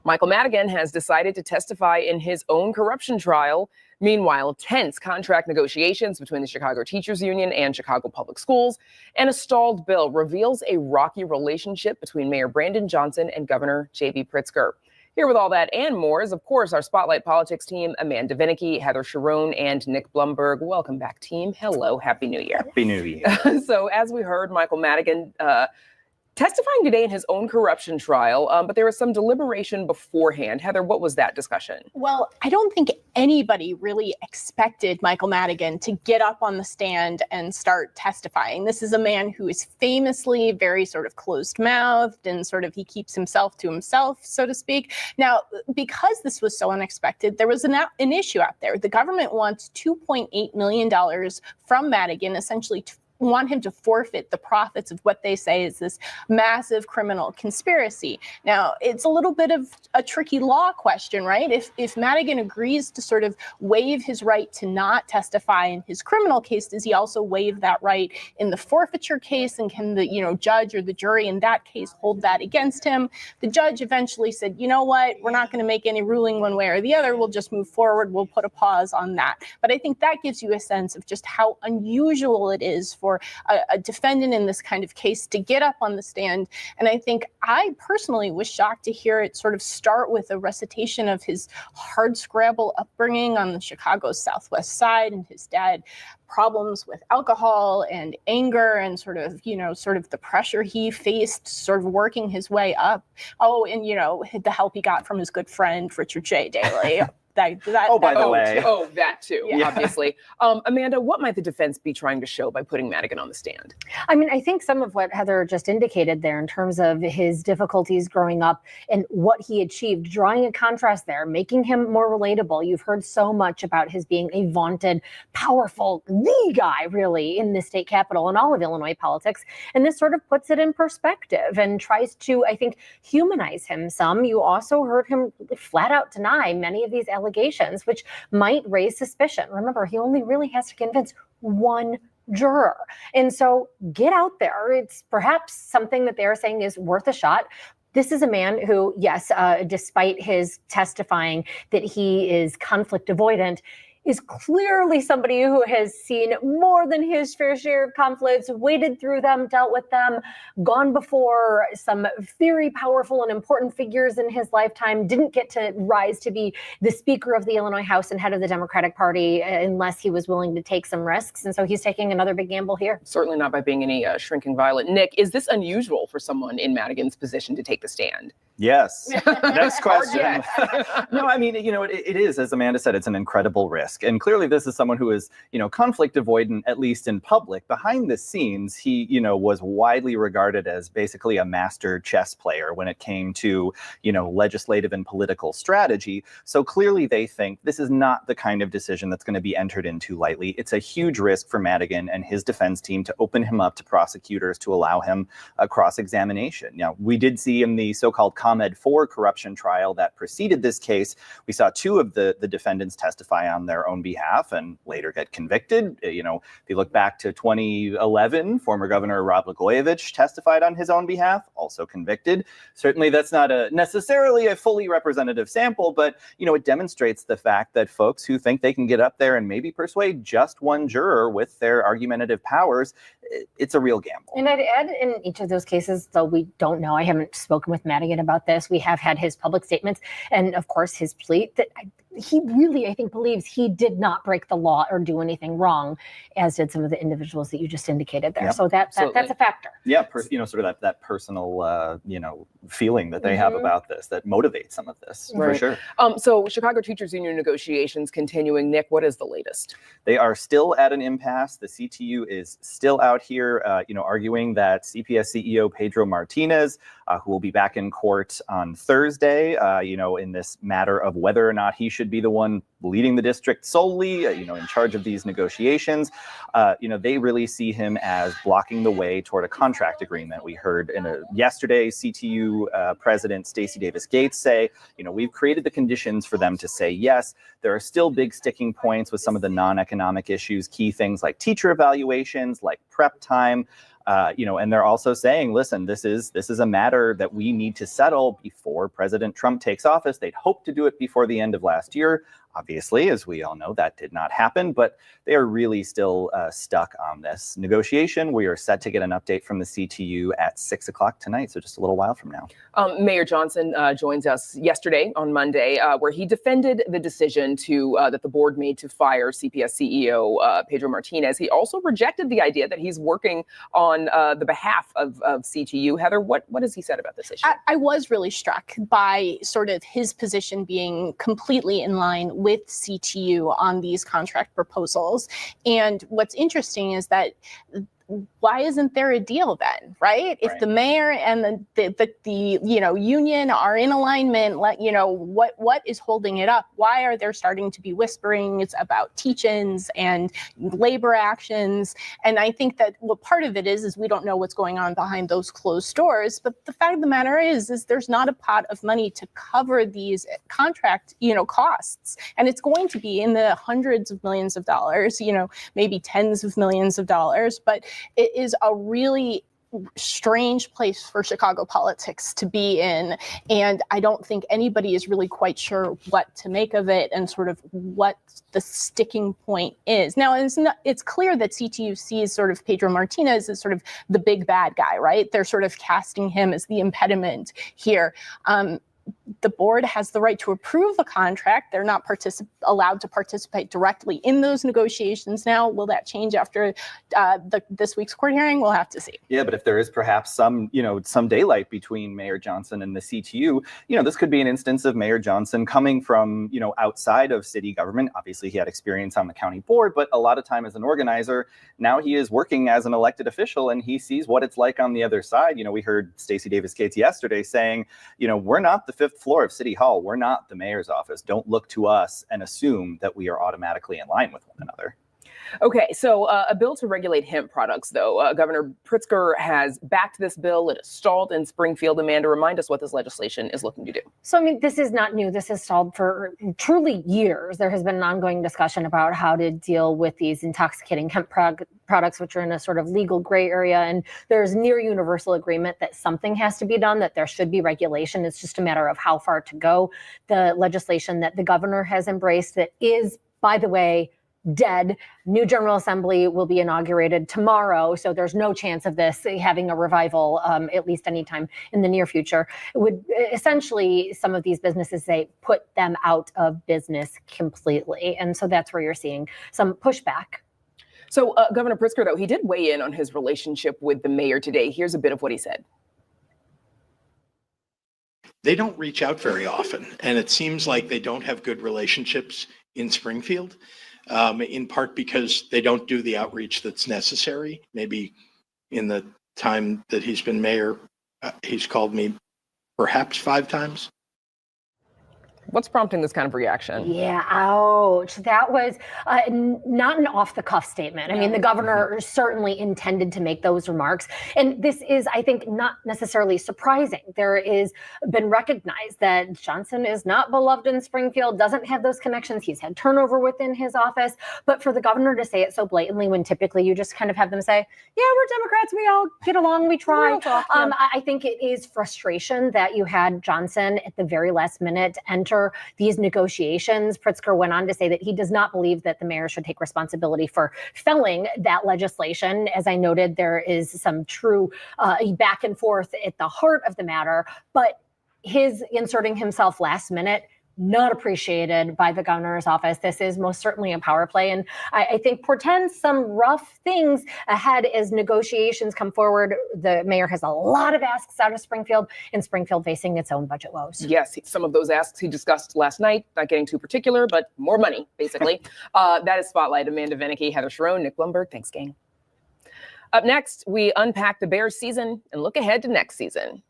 Michael Madigan has decided to testify in his own corruption trial. Meanwhile, tense contract negotiations between the Chicago Teachers Union and Chicago Public Schools and a stalled bill reveals a rocky relationship between Mayor Brandon Johnson and Governor J.B. Pritzker. Here with all that and more is, of course, our Spotlight Politics team, Amanda Vinicky, Heather Cherone, and Nick Blumberg. Welcome back, team. Hello. Happy New Year. Happy New Year. So as we heard, Michael Madigan testifying today in his own corruption trial, but there was some deliberation beforehand. Heather, what was that discussion? Well, I don't think anybody really expected Michael Madigan to get up on the stand and start testifying. This is a man who is famously very sort of closed-mouthed and sort of he keeps himself to himself, so to speak. Now, because this was so unexpected, there was an issue out there. The government wants $2.8 million from Madigan, essentially to want him to forfeit the profits of what they say is this massive criminal conspiracy. Now, it's a little bit of a tricky law question, right? If Madigan agrees to sort of waive his right to not testify in his criminal case, does he also waive that right in the forfeiture case? And can the judge or the jury in that case hold that against him? The judge eventually said, you know what, we're not going to make any ruling one way or the other. We'll just move forward. We'll put a pause on that. But I think that gives you a sense of just how unusual it is for for a defendant in this kind of case to get up on the stand. And I think I personally was shocked to hear it sort of start with a recitation of his hardscrabble upbringing on the Chicago Southwest Side and his dad problems with alcohol and anger and sort of, you know, sort of the pressure he faced sort of working his way up. Oh, and, you know, the help he got from his good friend, Richard J. Daley. Oh, by the way. Oh, that too, Yeah. obviously. Amanda, what might the defense be trying to show by putting Madigan on the stand? I mean, I think some of what Heather just indicated there in terms of his difficulties growing up and what he achieved, drawing a contrast there, making him more relatable. You've heard so much about his being a vaunted, powerful, the guy, really, in the state capitol and all of Illinois politics. And this sort of puts it in perspective and tries to, I think, humanize him some. You also heard him flat out deny many of these allegations, which might raise suspicion. Remember, he only really has to convince one juror. And so get out there. It's perhaps something that they're saying is worth a shot. This is a man who, yes, despite his testifying that he is conflict avoidant, is clearly somebody who has seen more than his fair share of conflicts, waded through them, dealt with them, gone before some very powerful and important figures in his lifetime, didn't get to rise to be the Speaker of the Illinois House and head of the Democratic Party unless he was willing to take some risks. And so he's taking another big gamble here. Certainly not by being any shrinking violet. Nick, is this unusual for someone in Madigan's position to take the stand? Yes. Next question. Yes. No, I mean, you know, it is, as Amanda said, it's an incredible risk. And clearly this is someone who is, you know, conflict avoidant, at least in public. Behind the scenes, he, you know, was widely regarded as basically a master chess player when it came to, you know, legislative and political strategy. So clearly they think this is not the kind of decision that's going to be entered into lightly. It's a huge risk for Madigan and his defense team to open him up to prosecutors to allow him a cross-examination. Now, we did see in the so-called ComEd 4 corruption trial that preceded this case, we saw two of the defendants testify on their own behalf and later get convicted. You know, if you look back to 2011, former Governor Rod Blagojevich testified on his own behalf, also convicted. Certainly that's not a necessarily a fully representative sample, but, you know, it demonstrates the fact that folks who think they can get up there and maybe persuade just one juror with their argumentative powers, it's a real gamble. And I'd add in each of those cases, though we don't know, I haven't spoken with Madigan about this. We have had his public statements and, of course, his plea that he really, I think, believes he did not break the law or do anything wrong, as did some of the individuals that you just indicated there. Yep. So that's a factor. Yeah, you know, sort of that personal, you know, feeling that they have about this that motivates some of this, for sure. So Chicago Teachers Union negotiations continuing. Nick, what is the latest? They are still at an impasse. The CTU is still out here, you know, arguing that CPS CEO Pedro Martinez, who will be back in court on Thursday, you know, in this matter of whether or not he should be the one leading the district solely, you know, in charge of these negotiations. You know, they really see him as blocking the way toward a contract agreement. We heard in yesterday, CTU President Stacey Davis Gates say, you know, we've created the conditions for them to say yes. There are still big sticking points with some of the non-economic issues, key things like teacher evaluations, like prep time. You know, and they're also saying, listen, this is a matter that we need to settle before President Trump takes office. They'd hoped to do it before the end of last year. Obviously, as we all know, that did not happen, but they are really still stuck on this negotiation. We are set to get an update from the CTU at 6 o'clock tonight, so just a little while from now. Mayor Johnson joins us yesterday on Monday, where he defended the decision to that the board made to fire CPS CEO Pedro Martinez. He also rejected the idea that he's working on the behalf of CTU. Heather, what has he said about this issue? I was really struck by sort of his position being completely in line with CTU on these contract proposals. And what's interesting is that why isn't there a deal then, right? If the mayor and the you know, union are in alignment, you know, what is holding it up? Why are there starting to be whisperings about teach-ins and labor actions? And I think that what part of it is we don't know what's going on behind those closed doors. But the fact of the matter is there's not a pot of money to cover these contract, you know, costs. And it's going to be in the hundreds of millions of dollars, you know, maybe tens of millions of dollars. But it is a really strange place for Chicago politics to be in. And I don't think anybody is really quite sure what to make of it and sort of what the sticking point is. Now, it's not, it's clear that CTU sees sort of Pedro Martinez as sort of the big bad guy, right? They're sort of casting him as the impediment here. The board has the right to approve a contract. They're not allowed to participate directly in those negotiations now. Will that change after this week's court hearing? We'll have to see. Yeah, but if there is perhaps some daylight between Mayor Johnson and the CTU, this could be an instance of Mayor Johnson coming from, outside of city government. Obviously, he had experience on the county board, but a lot of time as an organizer. Now he is working as an elected official, and he sees what it's like on the other side. We heard Stacey Davis Gates yesterday saying, we're not the fifth floor of City Hall. We're not the mayor's office. Don't look to us and assume that we are automatically in line with one another. Okay, so a bill to regulate hemp products, though. Governor Pritzker has backed this bill. It is stalled in Springfield. Amanda, remind us what this legislation is looking to do. So, this is not new. This has stalled for truly years. There has been an ongoing discussion about how to deal with these intoxicating hemp products, which are in a sort of legal gray area. And there's near universal agreement that something has to be done, that there should be regulation. It's just a matter of how far to go. The legislation that the governor has embraced that is, by the way, dead. New General Assembly will be inaugurated tomorrow, so there's no chance of this having a revival, at least anytime in the near future. It would essentially, some of these businesses say, put them out of business completely. And so that's where you're seeing some pushback. So Governor Pritzker, though, he did weigh in on his relationship with the mayor today. Here's a bit of what he said. They don't reach out very often, and it seems like they don't have good relationships in Springfield. In part because they don't do the outreach that's necessary. Maybe in the time that he's been mayor, he's called me perhaps 5 times. What's prompting this kind of reaction? Yeah, ouch. That was not an off-the-cuff statement. I mean, the governor certainly intended to make those remarks. And this is, I think, not necessarily surprising. There is been recognized that Johnson is not beloved in Springfield, doesn't have those connections. He's had turnover within his office. But for the governor to say it so blatantly when typically you just kind of have them say, yeah, we're Democrats, we all get along, we try. We all talk, yeah. I think it is frustration that you had Johnson at the very last minute enter these negotiations. Pritzker went on to say that he does not believe that the mayor should take responsibility for felling that legislation. As I noted, there is some true back and forth at the heart of the matter, but his inserting himself last minute, not appreciated by the governor's office. This is most certainly a power play, and I think portends some rough things ahead as negotiations come forward. The mayor has a lot of asks out of Springfield, and Springfield facing its own budget woes. Yes, some of those asks he discussed last night, not getting too particular, but more money, basically. That is Spotlight. Amanda Vinicky, Heather Cherone, Nick Blumberg. Thanks, gang. Up next, we unpack the Bears season and look ahead to next season.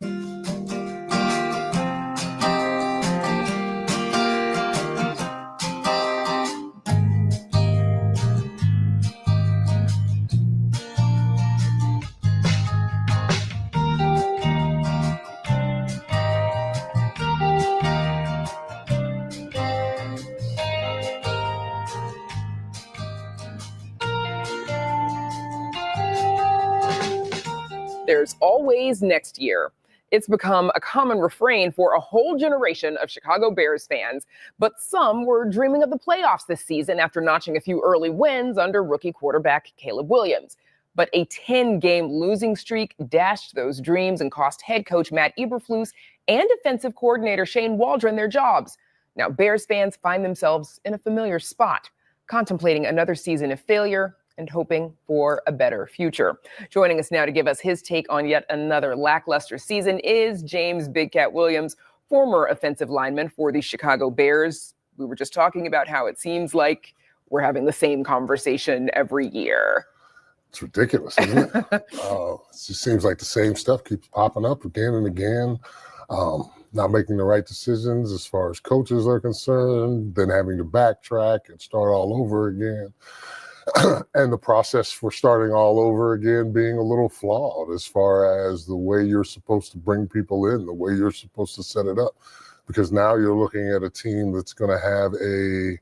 There's always next year. It's become a common refrain for a whole generation of Chicago Bears fans, but some were dreaming of the playoffs this season after notching a few early wins under rookie quarterback Caleb Williams. But a 10-game losing streak dashed those dreams and cost head coach Matt Eberflus and defensive coordinator Shane Waldron their jobs. Now, Bears fans find themselves in a familiar spot, contemplating another season of failure and hoping for a better future. Joining us now to give us his take on yet another lackluster season is James Big Cat Williams, former offensive lineman for the Chicago Bears. We were just talking about how it seems like we're having the same conversation every year. It's ridiculous, isn't it? It just seems like the same stuff keeps popping up again and again. Not making the right decisions as far as coaches are concerned, then having to backtrack and start all over again. And the process for starting all over again being a little flawed as far as the way you're supposed to bring people in, the way you're supposed to set it up. Because now you're looking at a team that's going to have a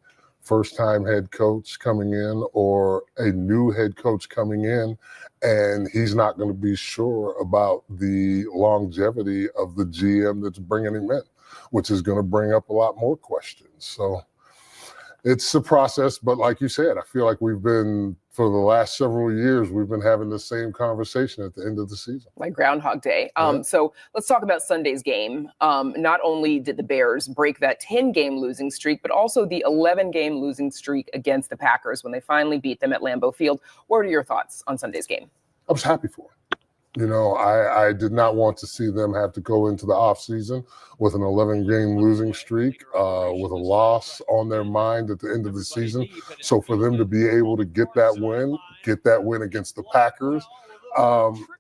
first-time head coach coming in or a new head coach coming in, and he's not going to be sure about the longevity of the GM that's bringing him in, which is going to bring up a lot more questions. So it's a process, but like you said, I feel like we've been, for the last several years, we've been having the same conversation at the end of the season. Like Groundhog Day. So let's talk about Sunday's game. Not only did the Bears break that 10-game losing streak, but also the 11-game losing streak against the Packers when they finally beat them at Lambeau Field. What are your thoughts on Sunday's game? I was happy for it. You know, I did not want to see them have to go into the offseason with an 11-game losing streak, with a loss on their mind at the end of the season. So for them to be able to get that win against the Packers,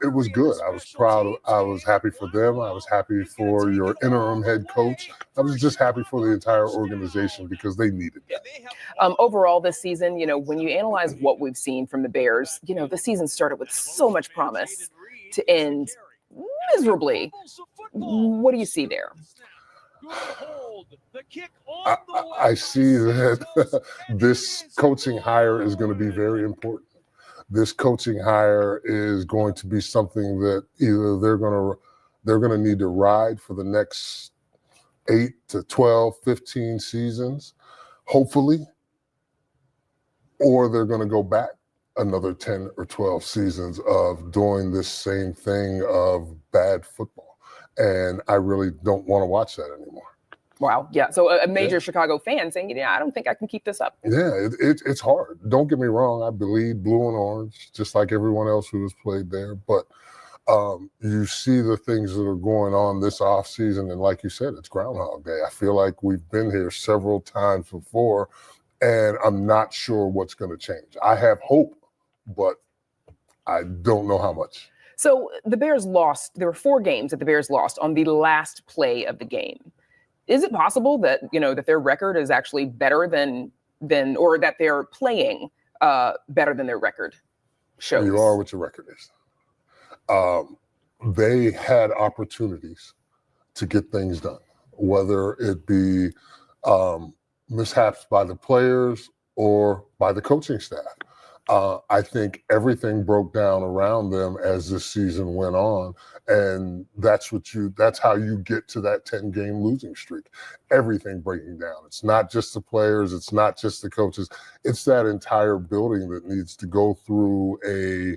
it was good. I was proud. I was happy for them. I was happy for your interim head coach. I was just happy for the entire organization because they needed that. Overall this season, you know, when you analyze what we've seen from the Bears, you know, the season started with so much promise to end miserably. What do you see there? I see that this coaching hire is going to be very important. This coaching hire is going to be something that either they're going to need to ride for the next 8 to 12, 15 seasons, hopefully, or they're going to go back another 10 or 12 seasons of doing this same thing of bad football. And I really don't want to watch that anymore. Wow. Yeah. So a major Chicago fan saying, yeah, I don't think I can keep this up. Yeah, it's hard. Don't get me wrong. I bleed blue and orange, just like everyone else who has played there. But you see the things that are going on this offseason. And like you said, it's Groundhog Day. I feel like we've been here several times before, and I'm not sure what's going to change. I have hope, but I don't know how much. So the Bears lost. There were 4 games that the Bears lost on the last play of the game. Is it possible that, you know, that their record is actually better than or that they're playing better than their record shows? You are what your record is. They had opportunities to get things done, whether it be mishaps by the players or by the coaching staff. I think everything broke down around them as this season went on, and that's how you get to that 10-game losing streak. Everything breaking down. It's not just the players, it's not just the coaches, it's that entire building that needs to go through a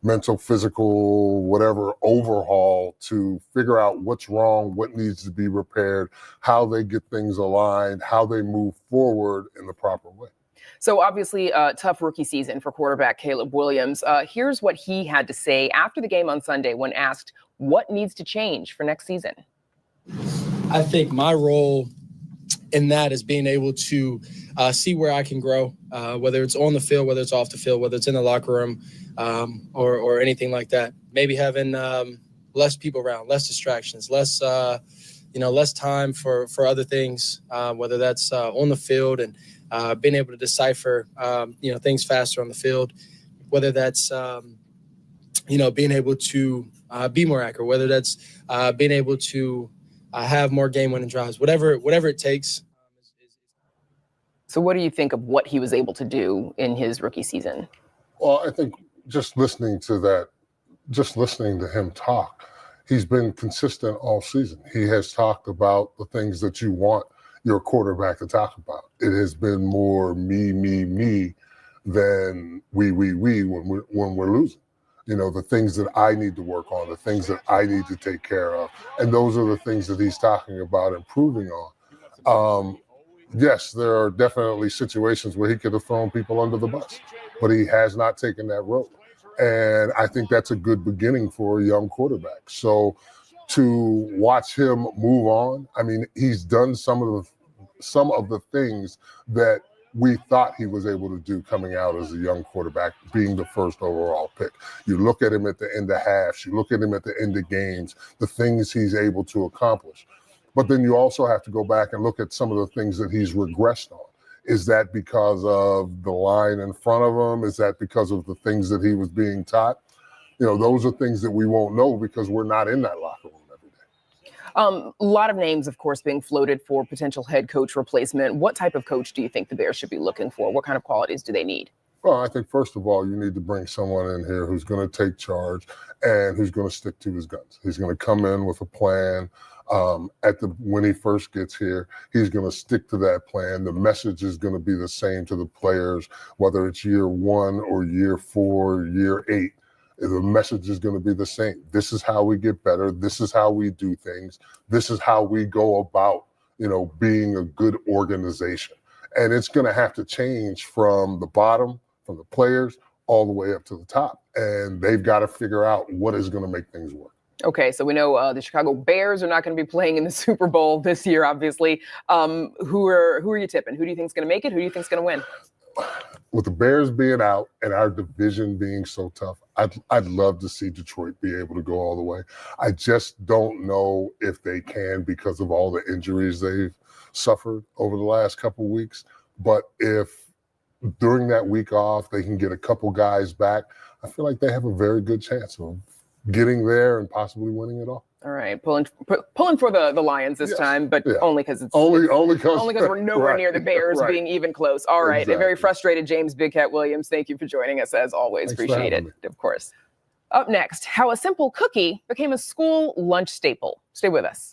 mental, physical, whatever overhaul to figure out what's wrong, what needs to be repaired, how they get things aligned, how they move forward in the proper way. So obviously a tough rookie season for quarterback Caleb Williams. Here's what he had to say after the game on Sunday when asked what needs to change for next season. I think my role in that is being able to see where I can grow, whether it's on the field, whether it's off the field, whether it's in the locker room, or anything like that. Maybe having less people around, less distractions, less less time for other things, whether that's on the field and being able to decipher, things faster on the field, whether that's, being able to be more accurate, whether that's being able to have more game-winning drives, whatever it takes. So what do you think of what he was able to do in his rookie season? Well, I think just listening to him talk, he's been consistent all season. He has talked about the things that you want your quarterback to talk about. It has been more me, me, me than we when we're losing. You know, the things that I need to work on, the things that I need to take care of. And those are the things that he's talking about improving on. Yes, there are definitely situations where he could have thrown people under the bus, but he has not taken that road. And I think that's a good beginning for a young quarterback. So to watch him move on, I mean, he's done some of the things that we thought he was able to do coming out as a young quarterback, being the first overall pick. You look at him at the end of halves, you look at him at the end of games, the things he's able to accomplish. But then you also have to go back and look at some of the things that he's regressed on. Is that because of the line in front of him? Is that because of the things that he was being taught? You know, those are things that we won't know because we're not in that locker room every day. A lot of names, of course, being floated for potential head coach replacement. What type of coach do you think the Bears should be looking for? What kind of qualities do they need? Well, I think, first of all, you need to bring someone in here who's going to take charge and who's going to stick to his guns. He's going to come in with a plan. When he first gets here, he's going to stick to that plan. The message is going to be the same to the players, whether it's year 1 or year 4, year 8. The message is going to be the same. This is how we get better. This is how we do things. This is how we go about, being a good organization. And it's going to have to change from the bottom, from the players, all the way up to the top. And they've got to figure out what is going to make things work. We know the Chicago Bears are not going to be playing in the Super Bowl this year, obviously. Who are you tipping? Who do you think's going to make it? Who do you think's going to win? With the Bears being out and our division being so tough, I'd love to see Detroit be able to go all the way. I just don't know if they can because of all the injuries they've suffered over the last couple of weeks. But if during that week off they can get a couple guys back, I feel like they have a very good chance of getting there and possibly winning it all. All right, pulling for the Lions this time, but only because it's only because only because we're nowhere near the Bears being even close. All right, a very frustrated James Big Cat Williams. Thank you for joining us as always. Thanks for Appreciate having it, me. Of course. Up next, how a simple cookie became a school lunch staple. Stay with us.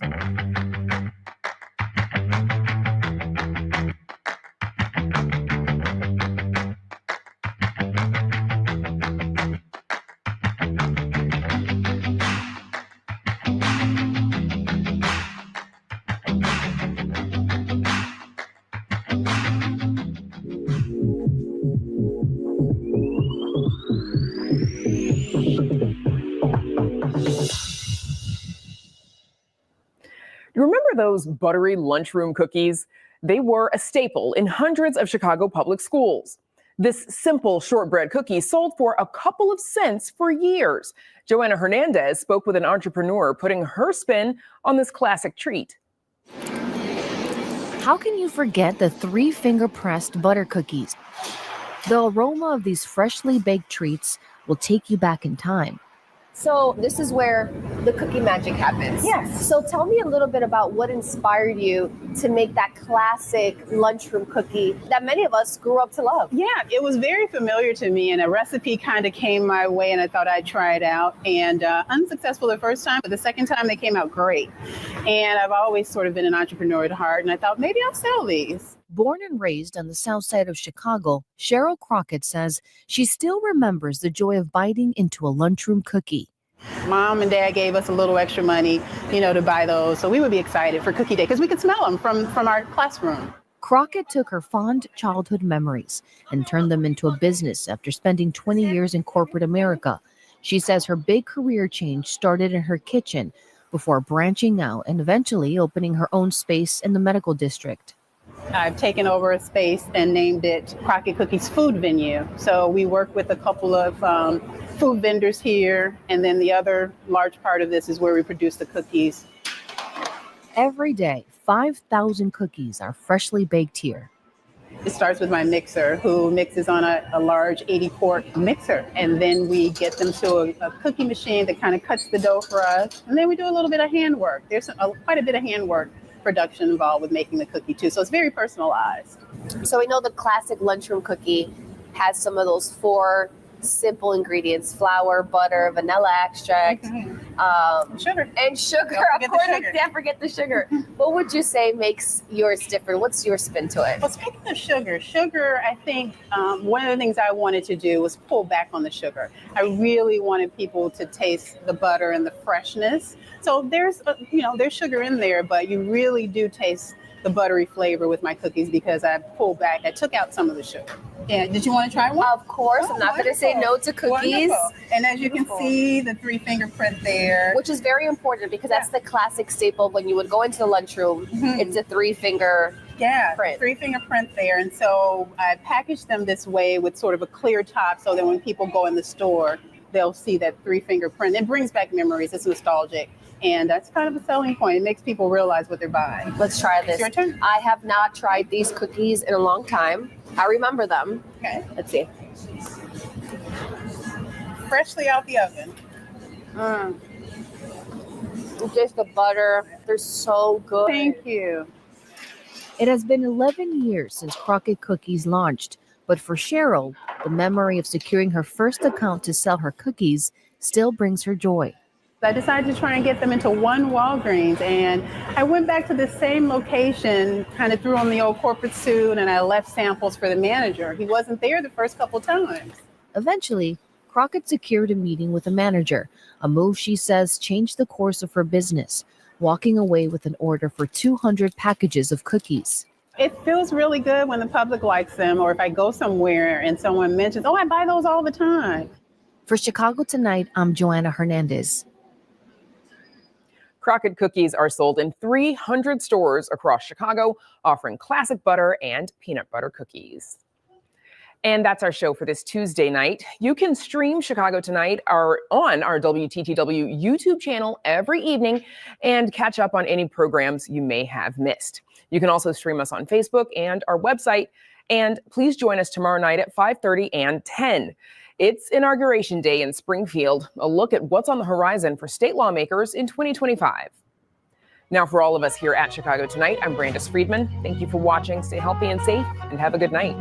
You remember those buttery lunchroom cookies? They were a staple in hundreds of Chicago public schools. This simple shortbread cookie sold for a couple of cents for years. Joanna Hernandez spoke with an entrepreneur putting her spin on this classic treat. How can you forget the three-finger pressed butter cookies? The aroma of these freshly baked treats will take you back in time. So this is where the cookie magic happens. Yes. So tell me a little bit about what inspired you to make that classic lunchroom cookie that many of us grew up to love. Yeah, it was very familiar to me, and a recipe kind of came my way, and I thought I'd try it out. And unsuccessful the first time, but the second time they came out great. And I've always sort of been an entrepreneur at heart, and I thought maybe I'll sell these. Born and raised on the south side of Chicago, Cheryl Crockett says she still remembers the joy of biting into a lunchroom cookie. Mom and Dad gave us a little extra money, to buy those. So we would be excited for cookie day because we could smell them from our classroom. Crockett took her fond childhood memories and turned them into a business after spending 20 years in corporate America. She says her big career change started in her kitchen before branching out and eventually opening her own space in the medical district. I've taken over a space and named it Crockett Cookies Food Venue. So we work with a couple of food vendors here, and then the other large part of this is where we produce the cookies. Every day, 5,000 cookies are freshly baked here. It starts with my mixer, who mixes on a large 80-quart mixer. And then we get them to a cookie machine that kind of cuts the dough for us. And then we do a little bit of handwork. There's quite a bit of handwork production involved with making the cookie too. So it's very personalized. So we know the classic lunchroom cookie has some of those four simple ingredients: flour, butter, vanilla extract, sugar. And sugar. Don't Of forget the course, sugar. I can't forget the sugar. What would you say makes yours different? What's your spin to it? Well, speaking of sugar, I think one of the things I wanted to do was pull back on the sugar. I really wanted people to taste the butter and the freshness. So there's sugar in there, but you really do taste the buttery flavor with my cookies because I pulled back. I took out some of the sugar. Yeah. Did you want to try one? Of course. I'm not going to say no to cookies. Wonderful. And as you can Beautiful. see, the three fingerprint there. Which is very important because that's the classic staple when you would go into the lunchroom. It's a three finger print. Three finger print there. And so I packaged them this way with sort of a clear top so that when people go in the store, they'll see that three finger print. It brings back memories. It's nostalgic. And that's kind of a selling point. It makes people realize what they're buying. Let's try this. It's your turn. I have not tried these cookies in a long time. I remember them. Okay. Let's see. Freshly out the oven. Just the butter. They're so good. Thank you. It has been 11 years since Crockett Cookies launched, but for Cheryl, the memory of securing her first account to sell her cookies still brings her joy. I decided to try and get them into one Walgreens, and I went back to the same location, kind of threw on the old corporate suit, and I left samples for the manager. He wasn't there the first couple times. Eventually, Crockett secured a meeting with a manager, a move she says changed the course of her business, walking away with an order for 200 packages of cookies. It feels really good when the public likes them, or if I go somewhere and someone mentions, oh, I buy those all the time. For Chicago Tonight, I'm Joanna Hernandez. Crockett cookies are sold in 300 stores across Chicago, offering classic butter and peanut butter cookies. And that's our show for this Tuesday night. You can stream Chicago Tonight on our WTTW YouTube channel every evening and catch up on any programs you may have missed. You can also stream us on Facebook and our website. And please join us tomorrow night at 5:30 and 10. It's Inauguration Day in Springfield, a look at what's on the horizon for state lawmakers in 2025. Now, for all of us here at Chicago Tonight, I'm Brandis Friedman. Thank you for watching. Stay healthy and safe, and have a good night.